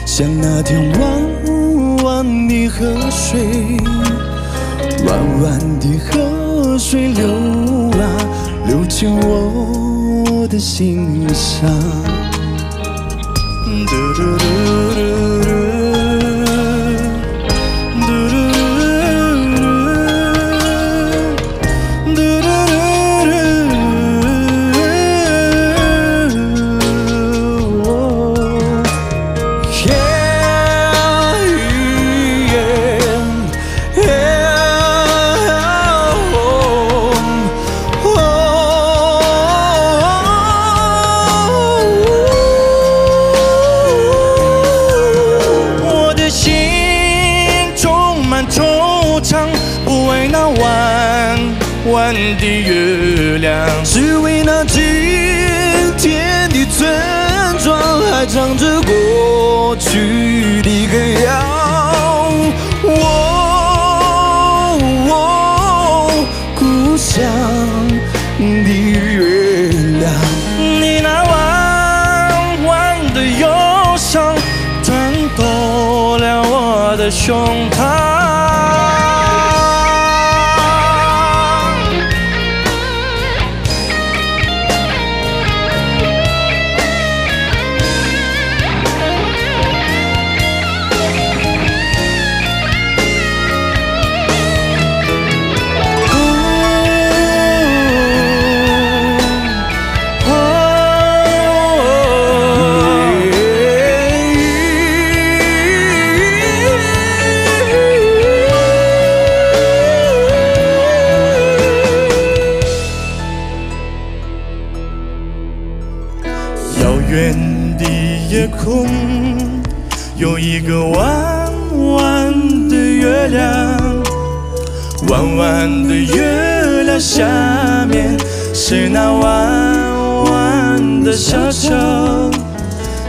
像那条弯弯的河水，弯弯的河水流啊，流进我的心上。 我的心充满惆怅，不为那弯弯的月亮，只为那今天的村庄，还唱着过去的歌谣。喔，喔，故乡的月亮。你那弯弯的忧伤，穿透了我的胸膛。 遥远的夜空，有一个弯弯的月亮，弯弯的月亮下面是那弯弯的小桥，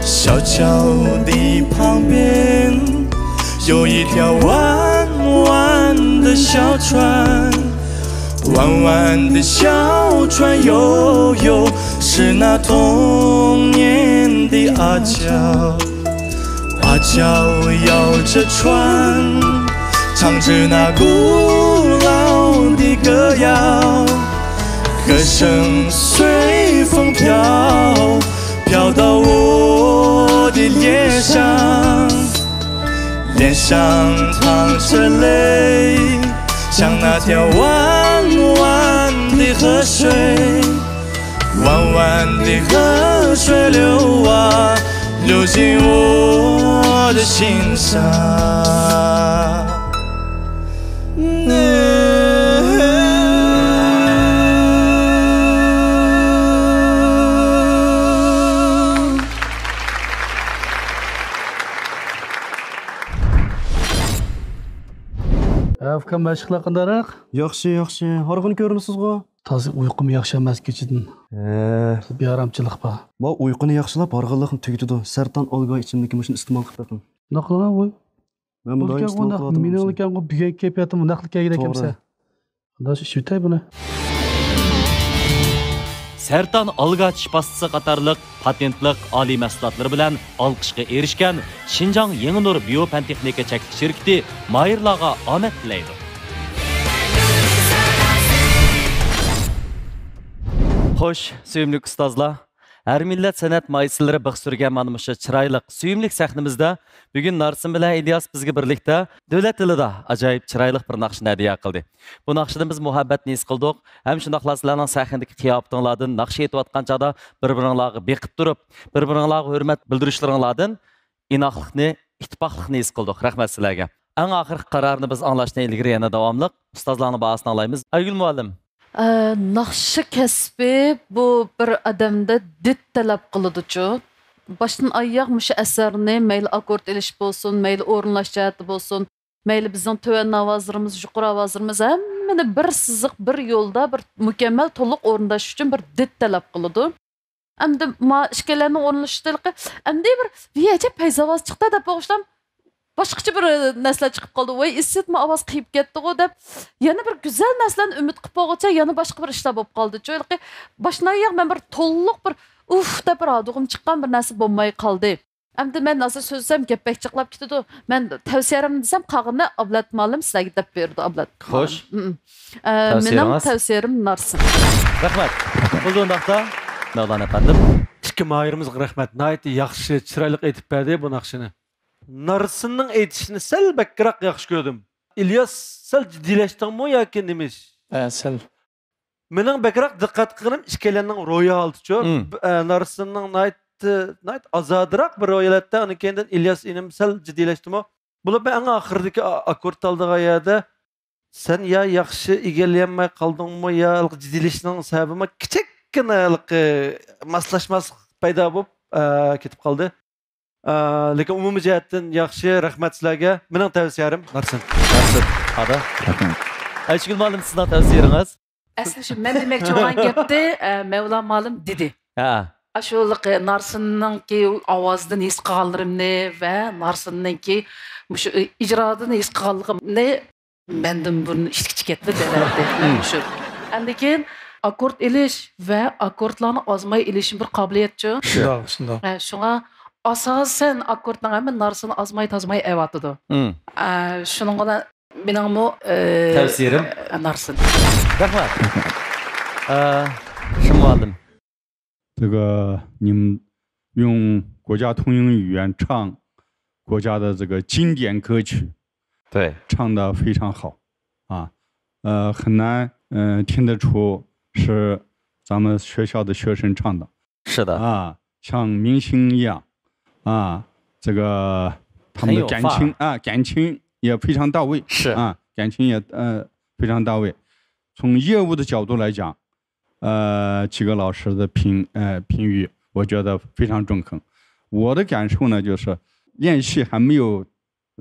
小桥的旁边有一条弯弯的小船。 弯弯的小船悠悠，是那童年的阿娇，阿娇摇着船，唱着那古老的歌谣，歌声随风飘，飘到我的脸上，脸上淌着泪，像那条弯弯的河水。 弯弯的河水流啊，流进我的心上。 ئۇكام، مەشىقلەر قانداقراق؟ ياخشى، ياخشى. ھارغىن كۆرۈنىسىزغۇ؟ تازا ئۇيقۇم ياخشى ئەمەس كېچىدىن. ھە. بىئارامچىلىق بار. ما ئۇيقۇنى ياخشىلاپ، ھارغىنلىقنى تۈگىتىدۇ. سەرتان ئالگا ئىچىملىكى مۇشۇنى ئىستېمال قىلىپ بېقىڭ. شۇنداق قىلىڭ، ۋوي. مەن بۇ مۇنداق گەپ ئۇنداق، ئىستېمال قىلىۋاتىمەن. مېنىڭلىكەنغۇ، بۈگۈنكى كەيپىياتىم ئۇنداقلا كەلگۈدەك توغرا. ئەمسە. قانداق ئىچىۋېتەي بۇنى؟ سەرتان ئالگا چىش پاستىسى قاتارلىق پاتېنتلىق ئالىي مەھسۇلاتلىرى بىلەن ئالقىشقا ئېرىشكەن شىنجاڭ يېڭى نۇر بىيو پەن تېخنىكا چەكلىك شىركىتى ماھىرلارغا ئامەت تىلەيدۇ. خوش، سۆيۈملۈك ئۇستازلار! ھەر مىللەت سەنئەت ماھىرلىرى بىخ سۈرگەن مانا مۇشۇ چىرايلىق، سۆيۈملۈك سەھنىمىزدە بۈگۈن نارسىن بىلەن ئىلياس بىزگە بىرلىكتە دۆلەت تىلىدا ئاجايىپ چىرايلىق بىر ناخشىنى ھەدىيە قىلدى. بۇ ناخشىدىن بىز مۇھەببەتنى ھېس قىلدۇق. ھەم شۇنداقلا سىلەرنىڭ سەھنىدىكى قىياپىتىڭلاردىن، ناخشا ئېيتىۋاتقان چاغدا بىر-بىرىڭلارغا بېقىپ تۇرۇپ، بىر-بىرىڭلارغا ھۆرمەت بىلدۈرۈشلىرىڭلاردىن ئىناقلىقنى، ئىتتىپاقلىقنى ھېس قىلدۇق. رەھمەت سىلەرگە. ئەڭ ئاخىرقى قارارنى بىز ئاڭلاشتىن ئىلگىرى يەنە داۋاملىق ئۇستازلارنىڭ باھاسىنى ئالايمىز. ئايگۈل مۇئەللىم. ئە، ناخشا كەسپى بۇ بىر ئادەمدە دىت تەلەپ قىلىدۇچۇ. باشتىن ئاياغ مۇشۇ ئەسەرنى مەيلى ئاككورد ئېلىش بولسۇن، مەيلى ئورۇنلاش جەھەتتە بولسۇن، مەيلى بىزنىڭ تۆۋەن ئاۋازلىرىمىز، يۇقىرى ئاۋازلىرىمىز، ھەممىنى بىر سىزىق، بىر يولدا، بىر مۇكەممەل، تولۇق ئورۇنداش ئۈچۈن بىر دىت تەلەپ قىلىدۇ. ئەمدى ما ئىككىلەننىڭ ئورۇنلىشىشىدىلىقى، ئەمدى بىر، ۋى ئەجەب پەيزى ئاۋاز چىقتى دەپ بولغۇچىلام، باشقىچە بىر نەرسىلەر چىقىپ قالدى. ۋاي، ئىسسىت، ما ئاۋاز قىيىپ كەتتىغۇ دەپ، يەنە بىر گۈزەل نەرسىلەرنى ئۈمىد قىلىپ بولغۇچە، يەنە باشقا بىر ئىشلار بولۇپ قالدىچۇ. ھېلىقى باشتىن ئاياغ مەن بىر تولۇق بىر ئۇف دەپ بىر ھادۇغۇم چىققان بىر نەرسە بولماي قالدى. ئەمدى مەن ھازىر سۆزلىسەم، گەپ بەك جىقلاپ كېتىدۇ. مەن تەۋسىيەمنى دېسەم، قالغىنىنى ئابلەت مۇئەللىم سىلەرگە دەپ بېرىدۇ، ئابلەت خوش. مۇئەللىم. ئە، مېنىڭ تەۋسىيەم نارسىن. رەھمەت. بولدى ئۇنداقتا، مەۋلان ئەپەندىم. ئىككى ماھىرىمىزغا رەھمەت. ناھايىتى ياخشى، چىرايلىق ئېيتىپ بەردى بۇ ناخشىنى. نارسىننىڭ ئېيتىشىنى سەل بەكرەك ياخشى كۆردۈم. ئىلياس، سەل جىددىيلەشتىڭمۇ ياكى نېمە ئىش؟ ھە، سەل. مېنىڭ بەكرەك دىققەت قىلغىنىم ئىككىيلەننىڭ روھىي ھالىتىچۇ. مم. ب-، ئە، نارسىننىڭ ناھايىتى، ناھايىتى ئازادىراق بىر روھىي ھالەتتە، ئۇنىڭ كەينىدىن ئىلياس ئىنىم سەل جىددىيلەشتىمۇ. بولۇپمۇ ئەڭ ئاخىرىدىكى ئا-، ئاككورد ئالىدىغان يەردە سەن يا ياخشى ئىگىلىيەلمەي قالدىڭمۇ، يا جىددىيلىشىشنىڭ سەۋەبىمۇ كىچىككىنە ھېلىقى ماسلاشماسلىق پەيدا بولۇپ، ئە، كېتىپ قالدى. ئە، لېكىن ئومۇمىي جەھەتتىن ياخشى، رەھمەت سىلەرگە. مېنىڭ تەۋسىيەم. نارسىن. نارسىن. ئادا. رەھمەت. ئايشىگۈل مۇئەللىم، سىزنىڭ تەۋسىيىڭىز؟ ئەسلى شۇ مەن دېمەكچى بولغان گەپنى، ئە، مەۋلان مۇئەللىم دېدى. ھە. ئاشۇ نارسىننىڭكى ئاۋازىدىن ھېس قىلغانلىرىمنى ۋە نارسىننىڭكى مۇشۇ ئىجرادىن ھېس قىلغانلىقىمنى مەندىن بۇرۇن ئىچكىچە كەتتى دەۋەتتى. مم. شۇ. ئاندىن كېيىن ئاككورد ئېلىش ۋە ئاككوردلارنى ئازماي ئېلىشمۇ بىر قابىلىيەتچۇ. شۇنداق، شۇنداق. ھە، شۇڭا ئاساسەن ئاككوردنىڭ ھەممە نارسىنى ئازماي تازماي ئەۋاتىدۇ. مم. ئە، شۇنىڭ بىلەن مېنىڭمۇ، ئە، تەۋسىيەم. ئە، نارسىن. رەھمەت. ئە، شۇڭ مۇئەللىم. 这个你们用国家通用语言唱国家的这个经典歌曲，对。唱得非常好啊，呃，很难，嗯，听得出是咱们学校的学生唱的。是的。啊，像明星一样啊，这个他们的感情，很有范儿。啊，感情也非常到位。是。啊，感情也，呃，非常到位。从业务的角度来讲， 呃，几个老师的评，呃，评语，我觉得非常中肯。我的感受呢，就是练习还没有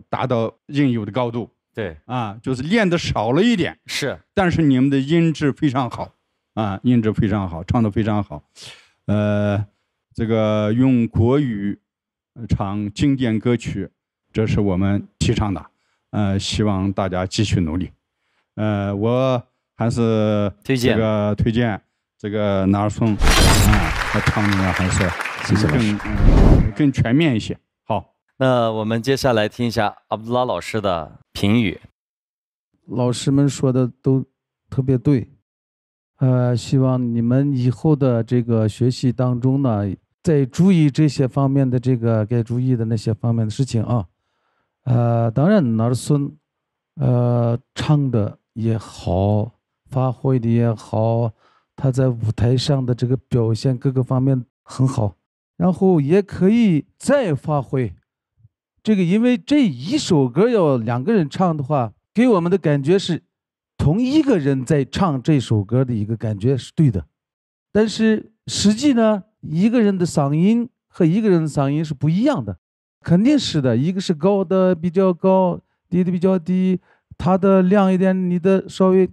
达到应有的高度。对。啊，就是练得少了一点。是。但是你们的音质非常好，啊，音质非常好，唱得非常好。呃，这个用国语 唱经典歌曲，这是我们提倡的。呃，希望大家继续努力。呃，我还是推荐。这个推荐这个哪儿松啊，他唱的还是谢谢老师。更，嗯，更全面一些。好。那我们接下来听一下阿卜杜拉老师的评语。老师们说的都特别对，呃，希望你们以后的这个学习当中呢，再注意这些方面的这个该注意的那些方面的事情啊。呃，当然，哪儿松，呃，唱的也好，发挥的也好，他在舞台上的这个表现各个方面很好，然后也可以再发挥。这个，因为这一首歌要两个人唱的话，给我们的感觉是同一个人在唱这首歌的一个感觉是对的。但是实际呢，一个人的嗓音和一个人的嗓音是不一样的。肯定是的，一个是高的比较高，低的比较低，他的亮一点，你的稍微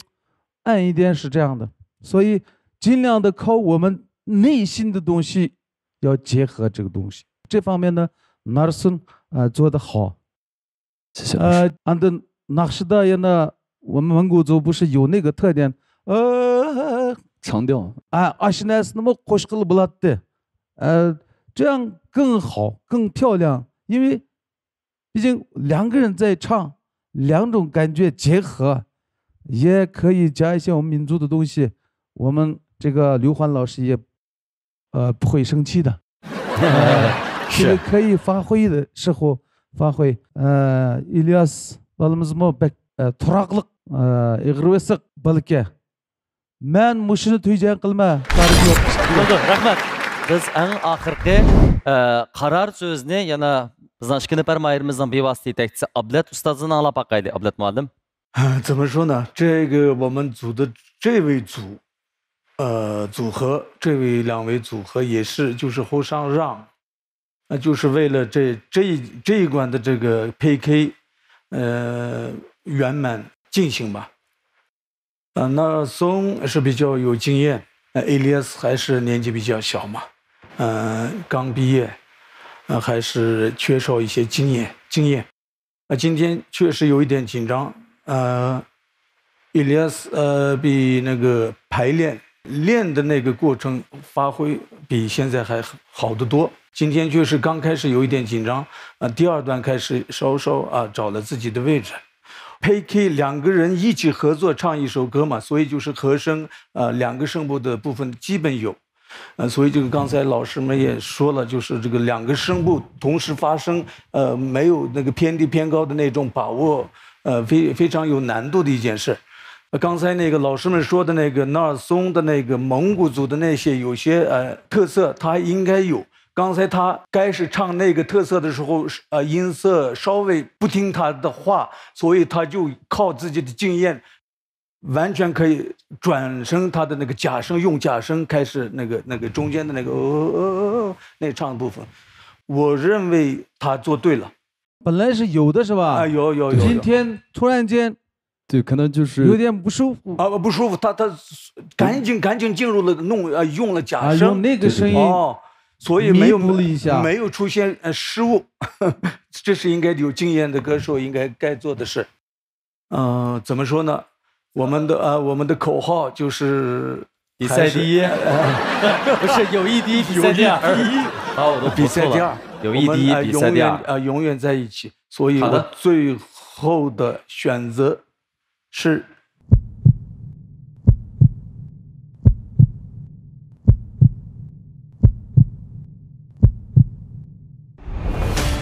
暗一点，是这样的。所以尽量的靠我们内心的东西，要结合这个东西。这方面呢，哪儿松，呃，做得好。谢谢老师。呃，俺的纳什达也呢，我们蒙古族不是有那个特点，呃，强调。哎，阿西奈斯那么qo'shqili bo'ladi，呃，这样更好，更漂亮，因为毕竟两个人在唱，两种感觉结合，也可以加一些我们民族的东西。我们这个刘欢老师也，呃，不会生气的，呃，这个可以发挥的时候发挥。呃，Ilyas بالىمىزمۇ بەك، ئە، تۇراقلىق، ئە، ئېغىر بېسىق بالىكەن. مەن مۇشۇنى تۈيجەڭ قىلمە، تارىخ يوق. بولدى، رەھمەت. بىز ئەڭ ئاخىرقى، ئە، قارار سۆزنى يەنە بىزنىڭ ئىككى نەپەر ماھىرىمىزنىڭ بىۋاسىتە يېتەكچىسى ئابلەت ئۇستازدىن ئاڭلاپ باقايلى، ئابلەت مۇئەللىم. 怎么说呢？这个我们组的这位组，呃，组合，这位两位组合也是，就是后上让，呃，就是为了这，这一，这一关的这个P K，呃，圆满进行吧。呃，那松是比较有经验，呃，Ilyas还是年纪比较小嘛，呃，刚毕业，呃，还是缺少一些经验，经验。呃，今天确实有一点紧张，呃，Ilyas，呃，比那个排练，练的那个过程发挥比现在还好得多。今天就是刚开始有一点紧张，呃，第二段开始稍稍，啊，找了自己的位置。P K两个人一起合作唱一首歌嘛，所以就是和声，呃，两个声部的部分基本有。呃，所以这个刚才老师们也说了，就是这个两个声部同时发声，呃，没有那个偏低偏高的那种把握，呃，非，非常有难度的一件事。呃，刚才那个老师们说的那个纳尔松的那个蒙古族的那些有些，呃，特色，他应该有。刚才他开始唱那个特色的时候，呃，音色稍微不听他的话，所以他就靠自己的经验，完全可以转成他的那个假声，用假声开始那个，那个中间的那个，呃，呃，呃，呃，那唱部分。我认为他做对了。本来是有的是吧？啊，有，有，有，有。今天突然间对，可能就是有点不舒服。啊，不舒服，他，他赶紧，赶紧进入了弄，啊，用了假声。啊，用那个声音哦，所以没有，弥补了一下。没有出现，呃，失误。这是应该有经验的歌手应该该做的事。呃，怎么说呢？我们的，呃，我们的口号就是比赛第一。还是，呃，不是，友谊第一，比赛第二。友谊第一。好，我都读错了。比赛第二。友谊第一，我们，呃，比赛第二。永远，呃，永远在一起。所以我，好的。最后的选择是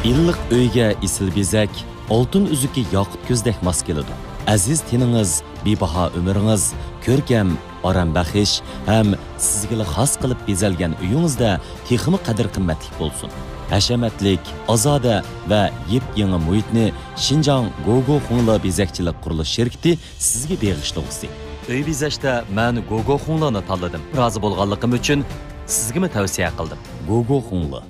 ئىللىق ئۆيگە ئېسىل بېزەك، ئالتۇن ئۈزۈكى ياقۇت كۆزدەك ماس كېلىدۇ. ئەزىز تېنىڭىز، بىباھا ئۆمرىڭىز، كۆركەم، ئارام بەخش ھەم سىزگىلا خاس قىلىپ بېزەلگەن ئۆيىڭىزدە تېخىمۇ قەدىر-قىممەتلىك بولسۇن. ھەشەمەتلىك، ئازادە ۋە يېپيېڭى مۇھىتنى شىنجاڭ گوگو خۇڭلې بېزەكچىلىك قۇرۇلۇش شىركىتى سىزگە بېغىشلىغۇسى. ئۆي بېزەشتە مەن گوگو خۇڭلېنى تاللىدىم. رازى بولغانلىقىم ئۈچۈن سىزگىمۇ تەۋسىيە قىلدىم. گوگو خۇڭلې.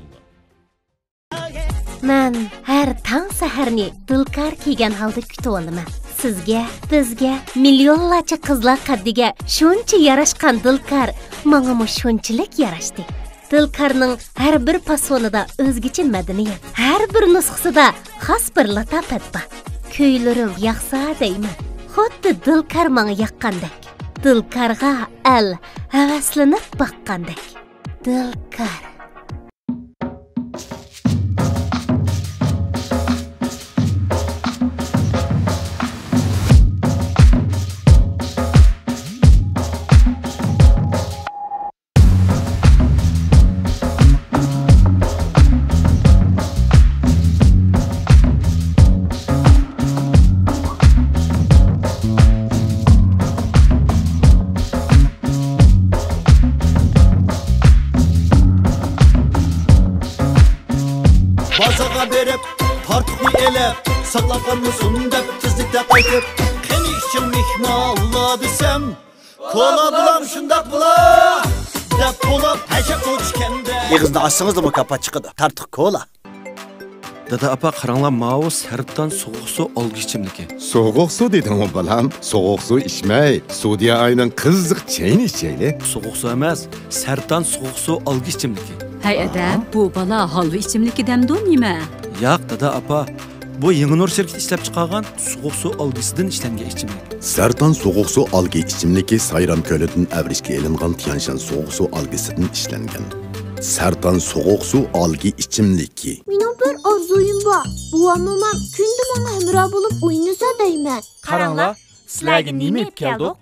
مەن ھەر تاڭ سەھەرنى دىلكار كىيگەن ھالدا كۈتۈۋالىمەن. سىزگە، بىزگە، مىليونلارچە قىزلار قەددىگە شۇنچە ياراشقان دىلكار ماڭىمۇ شۇنچىلىك ياراشتى. دىلكارنىڭ ھەر بىر پاسونىدا ئۆزگىچە مەدەنىيەت، ھەر بىر نۇسخىسىدا خاس بىر لاتاپەت بار. كۈيلىرىم ياقسا دەيمەن، خۇددى دىلكار ماڭا ياققاندەك. دىلكارغا ئەل ھەۋەسلىنىپ باققاندەك. دىلكار. بازارغا بېرىپ، تارتۇقنى ئېلىپ، ساقلاپ قالمىسۇن دەپ تېزلىكتە قايتىپ، قېنى ئىچىڭ مېھمانلار دېسەم، كولا بولام شۇنداق بولا دەپ بولۇپ ھەشەپ ئوچكەندە. ئېغىزنى ئاچسىڭىزلا مۇكاپات چىقىدۇ. تارتۇق كولا. دادا، ئاپا، قاراڭلار، ماۋۇ سەرتان سوغۇق سۇ ئالگى ئىچىملىكى. سوغۇق سۇ دېدىڭمۇ بالام؟ سوغۇق سۇ ئىچمەي، سۇدىيە ئاينىڭ قىزىق چېيىنى ئىچەيلى. سوغۇق سۇ ئەمەس، سەرتان سوغۇق سۇ ئالگى ئىچىملىكى. ھەي ئەدە، بۇ بالا ھالۋا ئىچىملىكى دەمدۇ نېمە؟ ياق، دادا، ئاپا، بۇ يېڭىنۇر شىركىتى ئىشلەپ چىقارغان سوغۇق سۇ ئالگىسىدىن ئىشلەنگەن ئىچىملىك. سەرتان سوغۇق سۇ ئالگى ئىچىملىكى سايرام كۆلىدىن ئەۋرىشكە ئېلىنغان تيەنشان سوغۇق سۇ ئالگىسىدىن ئىشلەنگەن. سەرتان سوغۇق سۇ ئالگى ئىچىملىكى. مېنىڭ بىر ئارزۇيۇم بار. بوۋام، مومام كۈندە ماڭا ھەمراھ بولۇپ ئوينىسا دەيمەن. قاراڭلار، سىلەرگە نېمە ئېلىپ كەلدۇق؟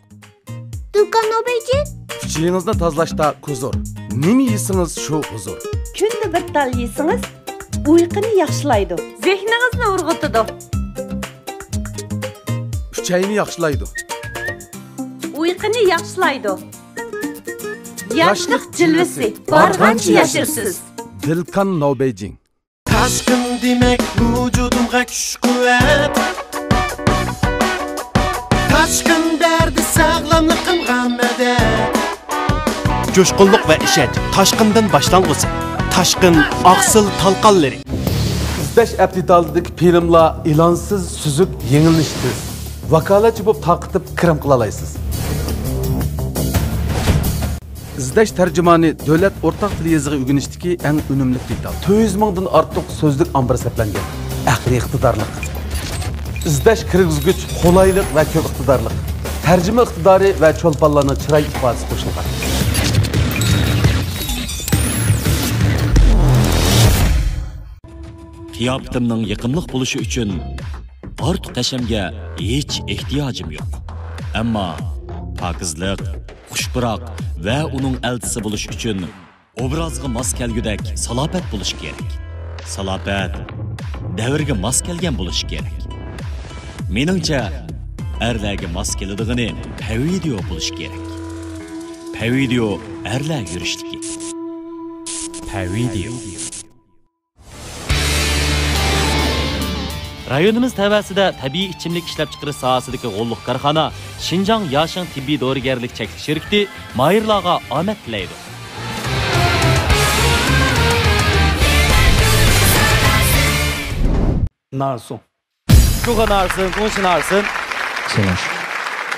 دۇكان ئوبېجى. ئۈچىيىڭىزنى تازىلاشتا كۇزۇر. نېمە يېسىڭىز، شۇ ھۇزۇر. كۈندە بىر تال يېسىڭىز، ئۇيقۇنى ياخشىلايدۇ. زېھنىڭىزنى ئۇرغۇتىدۇ. ئۈچەينى ياخشىلايدۇ. ئۇيقۇنى ياخشىلايدۇ. ياشلىق جىلۋىسى بارغانچە ياشىرىسىز. دىلكان نوبېيجىڭ. تاشقىن دېمەك ۋۇجۇدۇمغا كۈچ-قۇۋۋەت. تاشقىن دەردى ساغلاملىقىمغا مەدەت. جۇشقۇنلۇق ۋە ئىشەنچ تاشقىندىن باشلانغۇسى. تاشقىن ئاقسىل تالقانلىرى. ئىزدەش ئەپ دېتالىدىكى فىلىملار ئېلانسىز، سۈزۈك، يېڭىلىنىشى تېز. ۋاكالەتچى بولۇپ تارقىتىپ كىرىم قىلالايسىز. ئىزدەش تەرجىمانى دۆلەت ئورتاق تىل يېزىقى ئۆگىنىشتىكى ئەڭ ئۈنۈملۈك دېتال. تۆت يۈز مىڭدىن ئارتۇق سۆزلۈك ئامبىرى سەپلەنگەن. ئەقلىي ئىقتىدارلىق. ئىزدەش كىرگۈزگۈچ قولايلىق ۋە كۆپ ئىقتىدارلىق. تەرجىمە ئىقتىدارى ۋە چولپانلارنىڭ چىراي ئىپادىسى قوشۇلغان. قىياپىتىمنىڭ يېقىملىق بولۇشى ئۈچۈن ئارتۇق ھەشەمگە ھېچ ئېھتىياجىم يوق. ئەمما پاكىزلىق، خۇش پۇراق ۋە ئۇنىڭ ئەلچىسى بولۇش ئۈچۈن ئوبرازغا ماس كەلگۈدەك سالاپەت بولۇشى كېرەك. سالاپەت دەۋرگە ماس كەلگەن بولۇشى كېرەك. مېنىڭچە، ئەرلەرگە ماس كېلىدىغىنى پەۋىدىيو بولۇشى كېرەك. پەۋىدىيو ئەرلەر يۈرۈشلۈكى. پەۋىدىيو. رايونىمىز تەۋەسىدە تەبىئىي ئىچىملىك ئىشلەپچىقىرىش ساھەسىدىكى غوللۇق كارخانا شىنجاڭ ياشىڭ تېببىي دورىگەرلىك چەكلىك شىركىتى مايىرلارغا ئامەت تىلەيدۇ. نارسۇ. 祝贺纳尔森，恭喜纳尔森。谢老师。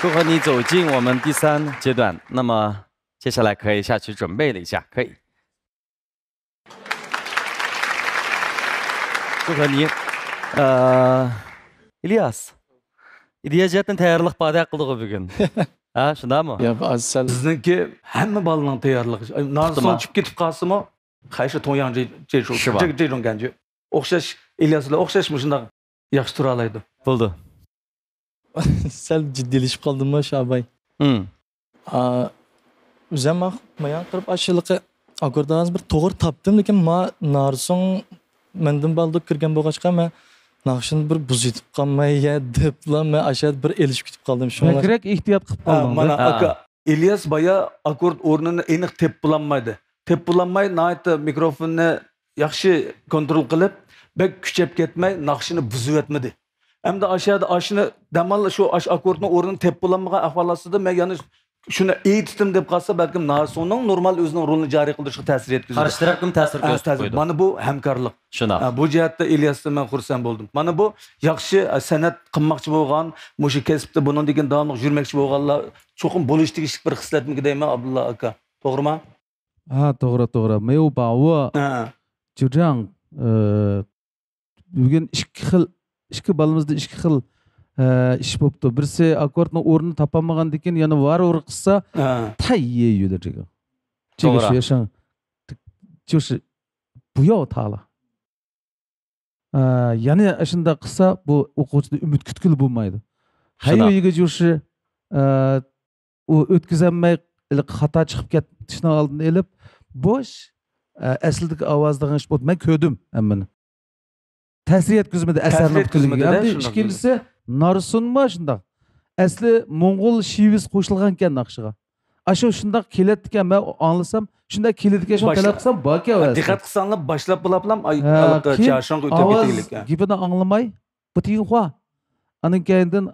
祝贺你走进我们第三阶段。那么接下来可以下去准备了一下，可以。 شۇ خېنى، ئىلياس، ئىدىيە جەھەتتىن تەييارلىق باردەك قىلدىغۇ بۈگۈن. ھە، شۇنداقمۇ؟ يا، بىزنىڭكى ھەممە بالىنىڭ تەييارلىقى. نارسۇن چۈشۈپ كېتىپ قالسىمۇ، خەيشى توڭياڭ جېي، جېي شۇ، شۇ بار. جېي، جېي جۇڭ گەنجۈ. ئوخشاش، ئىلياس بىلەن ئوخشاش مۇشۇنداق ياخشى تۇرالايدۇ. بولدى. سەل جىددىيلىشىپ قالدىممۇ، شاباي؟ ھىم. ئا، ئۆزۈم مايان قىلىپ ئاشۇ ھېلىقى ئاككوردىڭىز بىر توغرا تاپتىم، لېكىن ما نارسۇڭ مەندىن بالدۇر كىرگەن بولغاچقا، مەن ناخشىنى بىر بۇزۇۋېتىپ قالماي يا دەپلا، مەن ئاشۇ يەردە بىر ئېلىشىپ كېتىپ قالدىم. شۇڭا بەكرەك ئېھتىيات قىلىپ قالدىڭ. مانا، ئاكا، ئىلياس بايا ئاككورد ئورنىنى ئېنىق تېپىپ بولالمايدۇ. تېپىپ بولالماي، ناھايىتى مىكروفوننى ياخشى كونترول قىلىپ، بەك كۈچەپ كەتمەي، ناخشىنى بۇزۇۋەتمىدى. ئەمدى ئاشۇ يەردە ئاشۇنى دەماللا شۇ ئاش ئاككوردنىڭ ئورنىنى تېپىپ بولالمىغان ئەھۋال ئاستىدا، مەن يەنە شۇنى ئېيتتىم دەپ قالسا، بەلكىم نارسۇننىڭ نورمال ئۆزىنىڭ رولىنى جارى قىلدۇرۇشقا تەسىر يەتكۈزىدۇ. قارشى تەرەپكىمۇ تەسىر ھە، كۆرسىتىپ تەسىر. قويىدۇ. مانا بۇ ھەمكارلىق. شۇنداق. ھە، بۇ جەھەتتە ئىلياستىن مەن خۇرسەن بولدۇم. مانا بۇ ياخشى، ھە، سەنئەت قىلماقچى بولغان، مۇشۇ كەسىپتە بۇنىڭدىن كېيىن داۋاملىق يۈرمەكچى بولغانلار چوقۇم بولۇشى تېگىشلىك بىر خىسلەتمىكى دەيمەن، ئابدۇللا ئاكا. توغرىمۇ؟ ھە، توغرا، توغرا. مەيۋ باۋۇ. ھە. جۇجاڭ، ئى، بۈگۈن ئىككى خىل، ئىككى بالىمىزدا ئىككى خىل ئە، ئىش بوپتۇ. بىرسى ئاككوردنىڭ ئورنىنى تاپالمىغاندىكىن يەنە ۋار ئۇرۇق قىلسا، ھە. تەييە يۈدۈرجىگە. توغرا. چىگىش ياشاڭ. چىگىش بۇ ياغ تالا. ئە، يەنە ئاشۇنداق قىلسا، بۇ ئوقۇغۇچىدىن ئۈمىد كۈتكىلى بولمايدۇ. شۇنداق. ھەيۋە يېگە جۇشى، ئە، ئۇ ئۆتكۈزەلمەي، خاتا چىقىپ كېتىشنىڭ ئالدىنى ئېلىپ، بوش، ئە، ئەسلىدىكى ئاۋاز دېگەن ئىش بولدى. مەن كۆردۈم ھەممىنى. تەسىر يەتكۈزمىدى ئەسەرنىڭ پۈتۈنلۈكىگە. ھەمدە ئىككىنچىسى، نارسۇنمۇ شۇنداق. ئەسلى موڭغۇل شىۋىسى قوشۇلغانكەن ناخشىغا. ئاشۇ شۇنداق كېلەتتىكەن، مەن ئاڭلىسام، شۇنداق كېلىدىكەن، شۇنداق تەلەپ قىلسام، باركەن ئەسلى. دىققەت قىلساڭلار، باشلاپ بولاپلا، ئاي، ھە، ھېلىقى كېيىن جياشاڭغا ئۆتۈپ ئاۋاز كېتىدىكەن. گېپىنى ئاڭلىماي، بۇ تىيىنخۇا. ئانىڭ كەينىدىن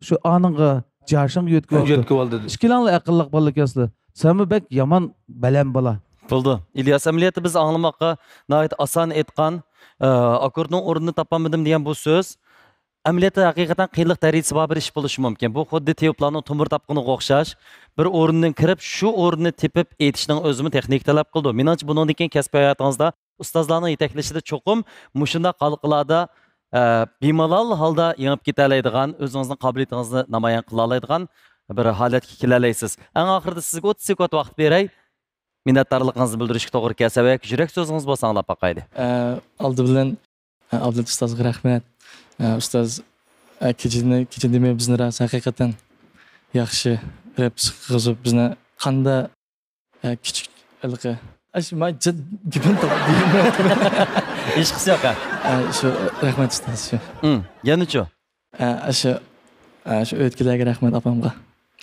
شۇ ئانىڭغا جياشاڭ يۆتكىۋاپتۇ. يۆتكىۋالدى. ئىككىلەڭلار ئەقىللىق بالا ئىكەنسىلەر. سەنمۇ بەك يامان بەلەن بالا. بولدى. ئىلياس، ئەمەلىيەتتە بىز ئاڭلىماققا ناھايىتى ئاسان ئېيتقان، ئە، ئاككوردنىڭ ئورنىنى تاپالمىدىم دېگەن بۇ سۆز. ئەمەلىيەتتە ھەقىقەتەن قىيىنلىق دەرىجىسى بار بىر ئىش بولۇشى مۇمكىن. بۇ خۇددى تېۋىپلارنىڭ تومۇر تاپقىنىغا ئوخشاش. بىر ئورۇندىن كىرىپ، شۇ ئورۇننى تېپىپ ئېيتىشنىڭ ئۆزىمۇ تېخنىكا تەلەپ قىلىدۇ. مېنىڭچە، بۇنىڭدىن كېيىن كەسپىي ھاياتىڭىزدا ئۇستازلارنىڭ يېتەكلىشىدە چوقۇم مۇشۇنداق ھالقىلاردا، ئە، بىمالال ھالدا يېڭىپ كېتەلەيدىغان، ئۆزىڭىزنىڭ قابىلىيىتىڭىزنى نامايان قىلالايدىغان بىر ھالەتكە كېلەلەيسىز. ئەڭ ئاخىرىدا سىزگە ئوتتۇز سېكۇنت ۋاقىت بېرەي. مىننەتدارلىقىڭىزنى بىلدۈرۈشكە توغرا كەلسە ۋە يۈرەك سۆزىڭىز بولسا ئاڭلاپ باقايلى. ئە، ئالدى بىلەن، ئە، ئابلەت ئۇستازغا رەھمەت. ئە، ئۇستاز، ئە، كېچىنى، كېچە دېمەي بىزنى راست ھەقىقەتەن ياخشى رەپ قىلغۇزۇپ، بىزنى قاندا ئە، كىچىك ھېلىقى. ئەش، ماي جىد گېپىم تاپ-، دېيەلمەيۋاتىمەن. ھېچقىسى يوق، ھە؟ ئە، شۇ، رەھمەت، ئۇستاز، شۇ. ھىم، يەنىچۇ؟ ئە، شۇ، ئە، شۇ ئۆيدىكىلەرگە رەھمەت، ئاپامغا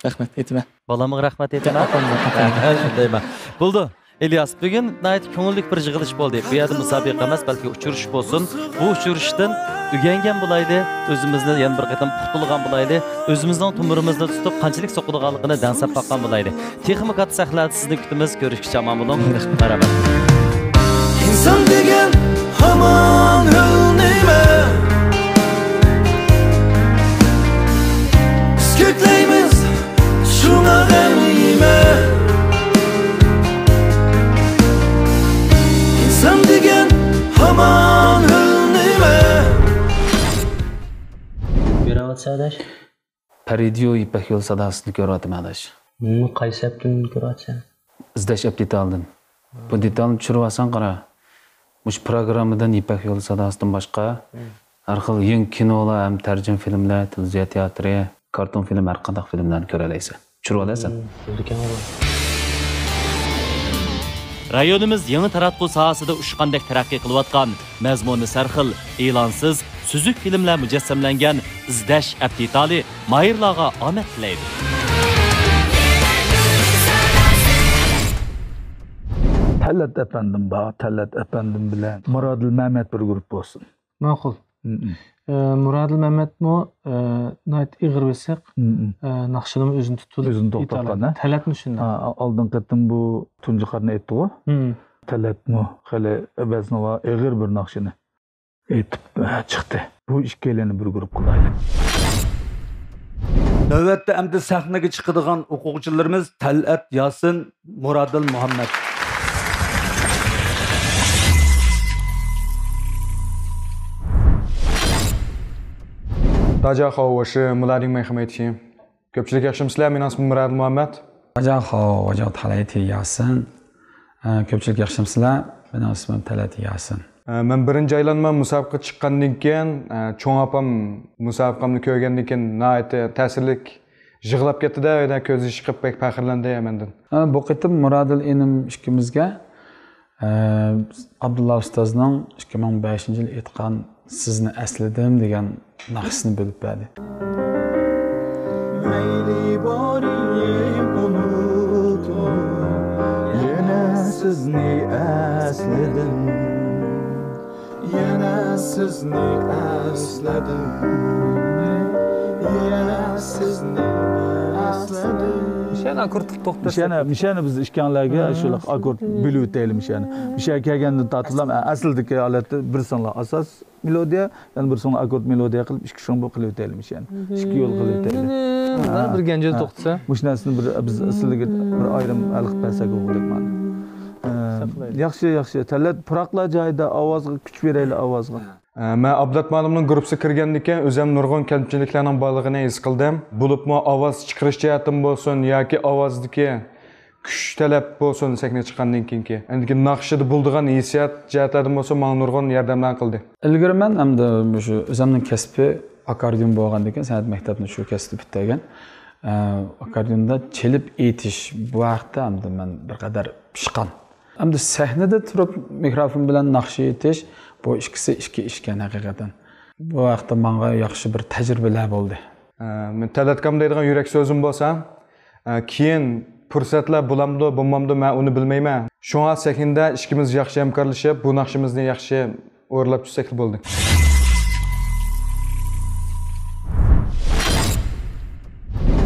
رەھمەت ئېيتىمەن. بالامغا رەھمەت ئېيتىمەن. ئاپامغا، ئاپامغا. ھە، شۇندايما. بولدى. ئىلياس، بۈگۈن ناھايىتى كۆڭۈللۈك بىر يىغىلىش بولدى. بۇ يەردە مۇسابىقە ئەمەس، بەلكى ئۇچرىشىش بولسۇن. بۇ ئۇچرىشىشتىن ئۆگەنگەن بولايلى، ئۆزىمىزنى يەنە بىر قېتىم پۇختىلىغان بولايلى، ئۆزىمىزنىڭ تومۇرىمىزنى تۇتۇپ، قانچىلىك سوقىدىغانلىقىنى دەڭسەپ باققان بولايلى. تېخىمۇ كاتتا سەھنىلەردە سىزنى كۈتىمىز. كۆرۈشكىچە ئامان بولۇڭ. ماراپەت. ئىنسان دېگەن ھامان ئۆلمەيمەن. بىز كۆكلەيمىز شۇڭا غەمگىمەن. ئىنسان دېگەن ھامان ئۆلمەيمەن. بېرىۋاتسا ئاداش. پەرىدىيو يىپەك يولى ساداسىنى كۆرۈۋاتىمەن ئاداش. بۇنى قايسى ھەپتىدىن كۆرۈۋاتىسەن؟ ئىزدەش ئەپ دېتالدىن. بۇ دېتالنى چۈشۈرۈۋالساڭ قارا. مۇشۇ پروگراممىدىن يىپەك يولى ساداسىدىن باشقا ھەر خىل يېڭى كىنولار ھەم تەرجىمە فىلىملەر، تېلېۋىزىيە تىياتىرى، كارتون فىلىم، ھەر قانداق فىلىملەرنى كۆرەلەيسەن. چۈشۈرۈۋالىسەن. بولىدىكەن. رايونىمىز يېڭى تاراتقۇ ساھەسىدە ئۇچقاندەك تەرەققىي قىلىۋاتقان، مەزمۇنى سەرخىل، ئېلانسىز، سۈزۈك فىلىملەر مۇجەسسەملەنگەن ئىزدەش ئەپ دېتالى ماھىرلارغا ئامەت تىلەيدۇ. تەلئەت ئەپەندىم بار، تەلئەت ئەپەندىم بىلەن مۇرادىل مەمەت بىر گۇرۇپپا بولسۇن. ماقۇل. مم. ئە، مۇرادىل مەمەتمۇ، ئە، ناھايىتى ئېغىر بېسىق، مم. ئە، ناخشىنىمۇ ئۆزىنى تۇتۇپ، ئۆزىنى توختاتقان، ئېيتالىدۇ. ھە؟ تەلئەتمۇ شۇنداق. ھە، ئالدىنقى قېتىم بۇ تۇنجى قارنى ئېيتتىغۇ. مم. تەلئەتمۇ خېلى ۋەزنى بار، ئېغىر بىر ناخشىنى ئېيتىپ، ئە، چىقتى. بۇ ئىككىيلەننى بىر گۇرۇپ قىلايلى. نۆۋەتتە ئەمدى سەھنىگە چىقىدىغان ئوقۇغۇچىلىرىمىز تەلئەت ياسىن، مۇرادىل مۇھەممەت. 大家好，我是木拉丁美黑媒体。 كۆپچىلىك ياخشىمۇسىلەر؟ مېنىڭ ئىسمىم مۇرادىل مۇھەممەت. 大家好，我叫塔雷提亚森。 ئە، كۆپچىلىك ياخشىمۇسىلەر؟ مېنىڭ ئىسمىم تەلئەت ياسىن. ئە، مەن بىرىنچى ئايلانما مۇسابىقىگە چىققاندىن كېيىن، ئە، چوڭ ئاپام مۇسابىقەمنى كۆرگەندىن كېيىن ناھايىتى تەسىرلىك يىغلاپ كەتتى-دە، يەنە كۆز يېشى چىقىپ بەك پەخىرلەندى مەندىن. ئە، بۇ قېتىم مۇرادىل ئىنىم ئىككىمىزگە، ئە، ئابدۇللا ئۇستازنىڭ ئىككى مىڭ بەشىنچى يىلى ئېيتقان سىزنى ئەسلىدىم دېگەن ناخشىسىنى بۆلۈپ بەردى. مەيلى بارىم ئۇنۇتۇپ، يەنە سىزنى ئەسلىدىم. يەنە سىزنى ئەسلىدىم. يەنە سىزنى ئەسلىدىم. مىشەنە ئاككورد توختىسا. مىشەنە، مىشەنە بىز ئىككىڭلارگە شۇ ئاككورد بۆلۈۋېتەيلى مىشەنە. مىشەگە كەلگەندىن تارتىپلا ئەسلىدىكى ھالەتتە بىرسىڭلار ئاساس مېلودىيە، يەنە بىرسىڭلار ئاككورد مېلودىيە قىلىپ، ئىككى شۇڭ بۇ قىلىۋېتەيلى مىشەنە. ئىككى يول قىلىۋېتەيلى. ھە. بىر گەنجىدە توختىسا. مۇشۇ نەرسىنى بىر، بىز سىلىگە بىر ئايرىم ھەل قىلىپ بەرسەك بولغۇدەك مانا. ئە، ياخشى، ياخشى. تەلەت پۇراقلار جايىدا، ئاۋازغا كۈچ بېرەيلى، ئاۋازغا. ئە، مەن ئابلەت مۇئەللىمنىڭ گۇرۇپپىسىغا كىرگەندىن كېيىن ئۆزۈم نۇرغۇن كەمچىلىكلەرنىڭ بارلىقىنى ھېس قىلدىم. بولۇپمۇ ئاۋاز چىقىرىش جەھەتتىن بولسۇن ياكى ئاۋازدىكى كۈچ تەلەپ بولسۇن سەھنىگە چىققاندىن كېيىنكى. ئەندىكىن ناخشىدا بولىدىغان ھېسسىيات جەھەتلەردىن بولسا ماڭا نۇرغۇن ياردەملەرنى قىلدى. ئىلگىرى مەن ئەمدى مۇشۇ ئۆزۈمنىڭ كەسپى ئاككوردىيون بولغاندىن كېيىن سەنئەت مەكتەپنى شۇ كەسىپتە پۈتتۈرگەن. ئە، ئاككوردىيوندا چېلىپ ئېيتىش بۇ ھەقتە ئەمدى مەن بىر قەدەر پىشقان. ئەمدى سەھنىدە تۇرۇپ مىكروفون بىلەن ناخشا ئېيتىش، بۇ ئىككىسى ئىككى ئىشكەن ھەقىقەتەن. بۇ ھەقتە ماڭا ياخشى بىر تەجرىبىلەر بولدى. ئە، مەن تەلەتكام دەيدىغان يۈرەك سۆزۈم بولسا، ئە، كېيىن پۇرسەتلەر بولامدۇ، بولمامدۇ، مەن ئۇنى بىلمەيمەن. شۇڭا سەھنىدە ئىككىمىز ياخشى ھەمكارلىشىپ، بۇ ناخشىمىزنى ياخشى ئورۇنلاپ چۈشسەكلا بولدى.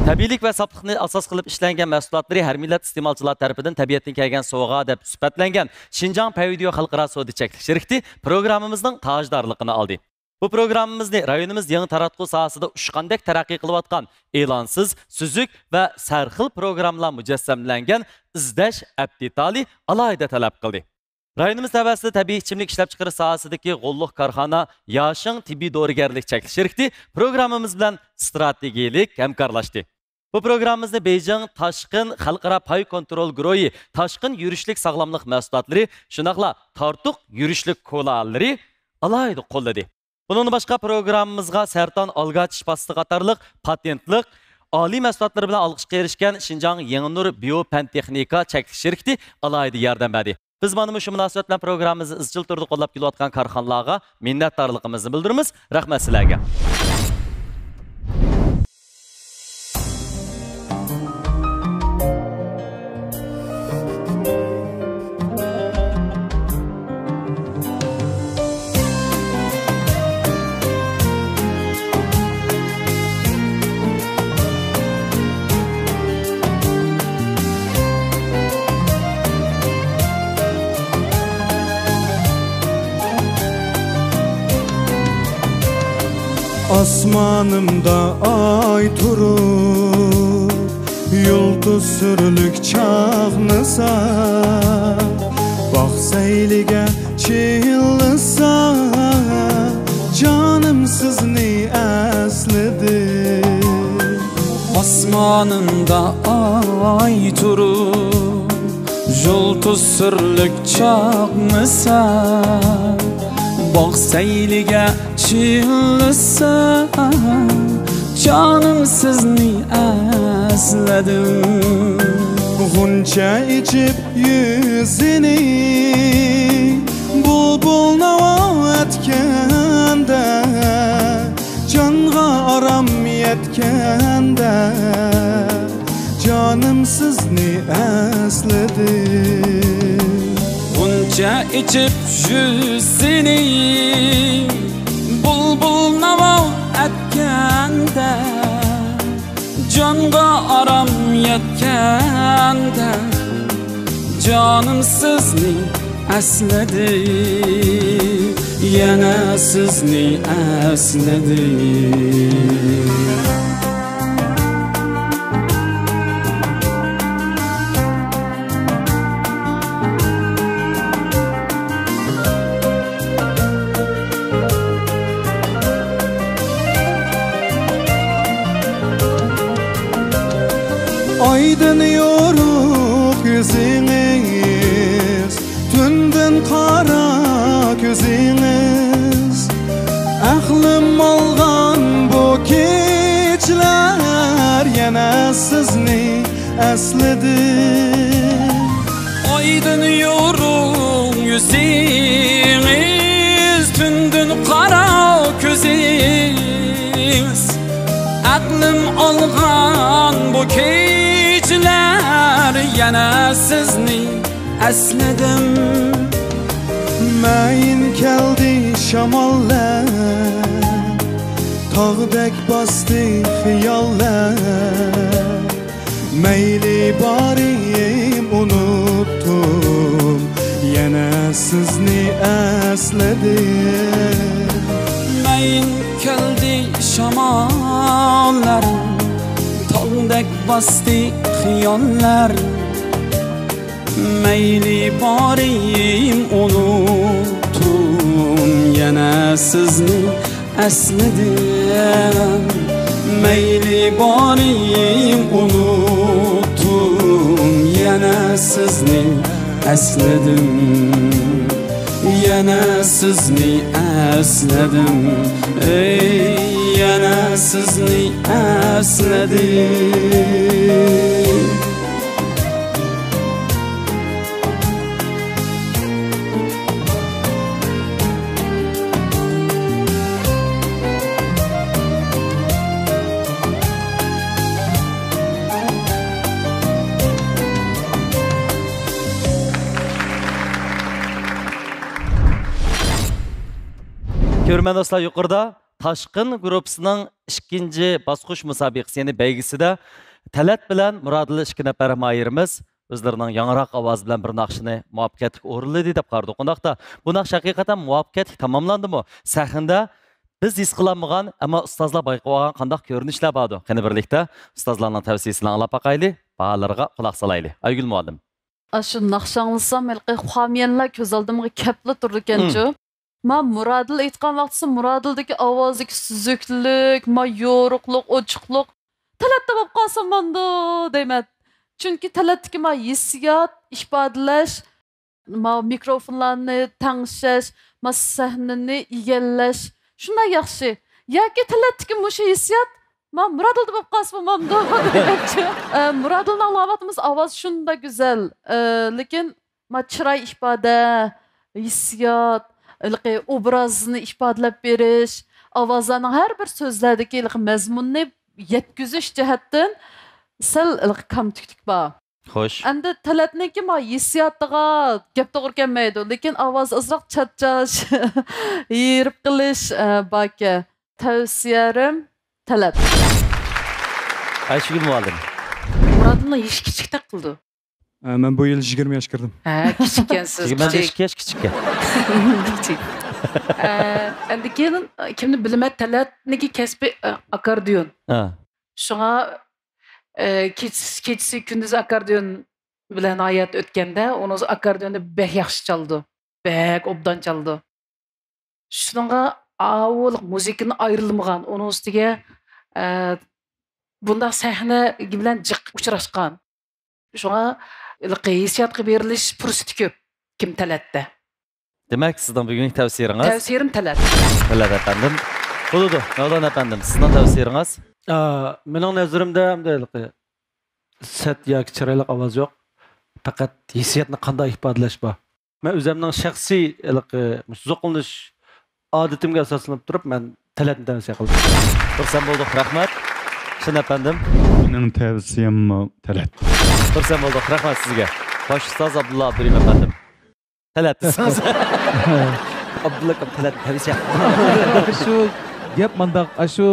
تەبىئىيلىك ۋە ساپلىقنى ئاساس قىلىپ ئىشلەنگەن مەھسۇلاتلىرى ھەر مىللەت ئىستېمالچىلار تەرىپىدىن تەبىئەتتىن كەلگەن سوۋغا دەپ سۈپەتلەنگەن شىنجاڭ پەيۋىدىيو خەلقئارا سودا چەكلىك شىركىتى پروگراممىمىزنىڭ تاجدارلىقىنى ئالدى. بۇ پروگراممىمىزنى رايونىمىز يېڭى تاراتقۇ ساھەسىدە ئۇچقاندەك تەرەققىي قىلىۋاتقان ئېلانسىز، سۈزۈك ۋە سەرخىل پروگراممىلار مۇجەسسەملەنگەن ئىزدەش ئەپ دېتالى ئالاھىدە تەلەپ قىلدى. رايونىمىز تەۋەسىدە تەبىئىي ئىچىملىك ئىشلەپچىقىرىش ساھەسىدىكى غوللۇق كارخانا ياشىڭ تېببىي دورىگەرلىك چەكلىك شىركىتى پروگراممىمىز بىلەن ئىستراتېگىيەلىك ھەمكارلاشتى. بۇ پروگراممىمىزنى بېيجىڭ تاشقىن خەلقئارا پاي كونترول گۇرۇھى تاشقىن يۈرۈشلۈك ساغلاملىق مەھسۇلاتلىرى، شۇنداقلا تارتۇق يۈرۈشلۈك كولالىرى ئالاھىدە قوللىدى. بۇنىڭدىن باشقا، پروگراممىمىزغا سەرطان ئالگاچىش پاستىسى قاتارلىق پاتېنتلىق ئالىي مەھسۇلاتلىرى بىلەن ئالقىشقا ئېرىشكەن شىنجاڭ يېڭىنۇر بىيو پەن تېخنىكا چەكلىك شىركىتى ئالاھىدە ياردەم بەردى. بىز مانا مۇشۇ مۇناسىۋەت بىلەن پروگراممىمىزنى ئىزچىل تۈردە قوللاپ كېلىۋاتقان كارخانىلارغا مىننەتدارلىقىمىزنى بىلدۈرىمىز. رەھمەت سىلەرگە. ئاسمانىمدا ئاي تۇرۇپ، يۇلتۇز سۈرلۈك چاقنىسا، باغ سەيلىگە چىللىسا، جانىم سىزنى ئەسلىدى. ئاسمانىمدا ئاي تۇرۇپ، يۇلتۇز سۈرلۈك چاقنىسا، باغ سەيلىگە چىللىسا، جانىم سىزنى ئەسلىدىم. غۇنچە ئېچىپ يۈزىنى، بۇلبۇل ناۋا ئەتكەندە، جانغا ئارام يەتكەندە، جانىم سىزنى ئەسلىدى. غۇنچە ئېچىپ يۈزىنى، بۇلبۇل ناۋا ئەتكەندە، جانغا ئارام يەتكەندە، جانىم سىزنى ئەسلىدى، يەنە سىزنى ئەسلىدى. ئايدىن يورۇق يۈزىڭىز، تۈندىن قارا كۆزىڭىز، ئەقلىم ئالغان بۇ كېچىلەر يەنە سىزنى ئەسلىدىم. ئايدىن يورۇق يۈزىڭىز، تۈندىن قارا كۆزىڭىز، ئەقلىم ئالغان بۇ كېچىلەر يەنە سىزنى ئەسلىدىم. مەيىن كەلدى شاماللار، تاغدەك باستى خىياللار. مەيلى بارىم ئۇنۇتتۇم، يەنە سىزنى ئەسلىدىم. مەيىن كەلدى شاماللار، تاغدەك باستى خىياللار. مەيلى بارىم ئۇنۇتتۇم، يەنە سىزنى ئەسلىدىم، مەيلى بارىم ئۇنۇتتۇم، يەنە سىزنى ئەسلىدىم، يەنە سىزنى ئەسلىدىم، ئەي، يەنە سىزنى ئەسلىدىم. كۆرۈرمەن دوستلار، يۇقىرىدا تاشقىن گۇرۇپپىسىنىڭ ئىككىنچى باسقۇچ مۇسابىقىسى، يەنى بەيگىسىدە تەلەت بىلەن مۇرادىللا ئىككى نەپەر ماھىرىمىز ئۆزلىرىنىڭ ياڭراق ئاۋازى بىلەن بىر ناخشىنى مۇۋەپپەقىيەتلىك ئورۇنلىدى دەپ قارىدۇق. ئۇنداقتا بۇ ناخشا ھەقىقەتەن مۇۋەپپەقىيەتلىك تاماملاندىمۇ؟ سەھنىدە بىز ھېس قىلالمىغان، ئەمما ئۇستازلار بايقاپ ئالغان قانداق كۆرۈنۈشلەر باردۇ؟ قېنى بىرلىكتە ئۇستازلارنىڭ تەۋسىيىسىنى ئاڭلاپ باقايلى، باھالىرىغا قۇلاق سالايلى. ئايگۈل مۇئەللىم. ئاشۇ ناخشا ئاڭلىسام، ھېلىقى خۇاميەنلەر كۆز ئالدىمغا كەپلا تۇرىدىكەنچۇ. مم. ما مۇرادىل ئېيتقان ۋاقتىسى مۇرادىلدىكى ئاۋازدىكى سۈزۈكلۈك، ما يورۇقلۇق، ئوچۇقلۇق. تەلەتتە بولۇپ قالسا ماندۇ دەيمەن. چۈنكى تەلەتتىكى ما ھېسسىيات، ئىپادىلەش، ما مىكروفونلارنى تەڭشەش، ما سەھنىنى ئىگىلەش شۇنداق ياخشى. ياكى تەلەتتىكى مۇشۇ ھېسسىيات ما مۇرادىلدا بولۇپ قالسا بولمامدۇ دېمەكچى. ئە، مۇرادىلنى ئاڭلاۋاتىمىز، ئاۋاز شۇنداق گۈزەل. ئە، لېكىن ما چىراي ئىپادە، ھېسسىيات، ھېلىقى ئوبرازنى ئىپادىلەپ بېرىش، ئاۋازلارنىڭ ھەر بىر سۆزلەردىكى ھېلىقى مەزمۇننى يەتكۈزۈش جەھەتتىن سەل ھېلىقى كامتۈكلۈك بار. خوش. ئەمدى تەلەتنىڭكى ما ھېسسىياتىغا گەپ توغرا كەلمەيدۇ، لېكىن ئاۋاز ئازراق چارچاش، ھېرىپ قېلىش، ئە، باركەن. تەۋسىيەم تەلەت. ئايشىگۈل مۇئەللىم. مۇرادىلنى يېشى كىچىكتەك قىلىدۇ. ئە، مەن بۇ يىل يىگىرمە ياشقا كىردىم. ھە، كىچىككەنسىز، يىگىرمە بەش كىچىك. ياش كىچىككەن. كىچىك. ئە، ئەمدى كېيىن، ئە، كىمنى بىلىمەن، تەلەتنىڭكى كەسپى، ئە، ئاكاردىيون. ھە. شۇڭا، ئە، كېچىسى، كېچىسى كۈندۈزى ئاكاردىيون بىلەن ھايات ئۆتكەندە، ئۇنىڭ ئاكاردىيوننى بەك ياخشى چالىدۇ. بەك ئوبدان چالىدۇ. شۇنىڭغا ئاۋۇ مۇزىكىدىن ئايرىلمىغان، ئۇنىڭ ئۈستىگە، ئە، بۇنداق سەھنە بىلەن جىق ئۇچراشقان. شۇڭا ھېسسىياتقا بېرىلىش پۇرسىتى كۆپ كىم تەلەتتە. دېمەك، سىزنىڭ بۈگۈنكى تەۋسىيىڭىز؟ تەۋسىيىم تەلەت. تەلەت ئەپەندىم. بولىدۇ. مەۋلان ئەپەندىم، سىزنىڭ تەۋسىيىڭىز؟ ئا، مېنىڭ نەزىرىمدە ئەمدى ھېلىقى سەت ياكى چىرايلىق ئاۋاز يوق. پەقەت ھېسسىياتنى قانداق ئىپادىلەش بار. مەن ئۆزۈمنىڭ شەخسىي ھېلىقى مۇشۇ زوقلىنىش ئادىتىمگە ئاساسلىنىپ تۇرۇپ، مەن تەلەتنى تەۋسىيە قىلدىم. خۇرسەن بولدۇق، رەھمەت. شىن ئەپەندىم. مېنىڭ تەۋسىيەممۇ تەلەت. خۇرسەن بولدۇق، رەھمەت سىزگە. باش ئۇستاز ئابدۇللا ئابدۇرېھىم ئەپەندىم. تەلەت دېسىڭىز. ئابدۇللا ئاكام تەلەت تەۋسىيە قىلدى. شۇ گەپ مانداق، ئاشۇ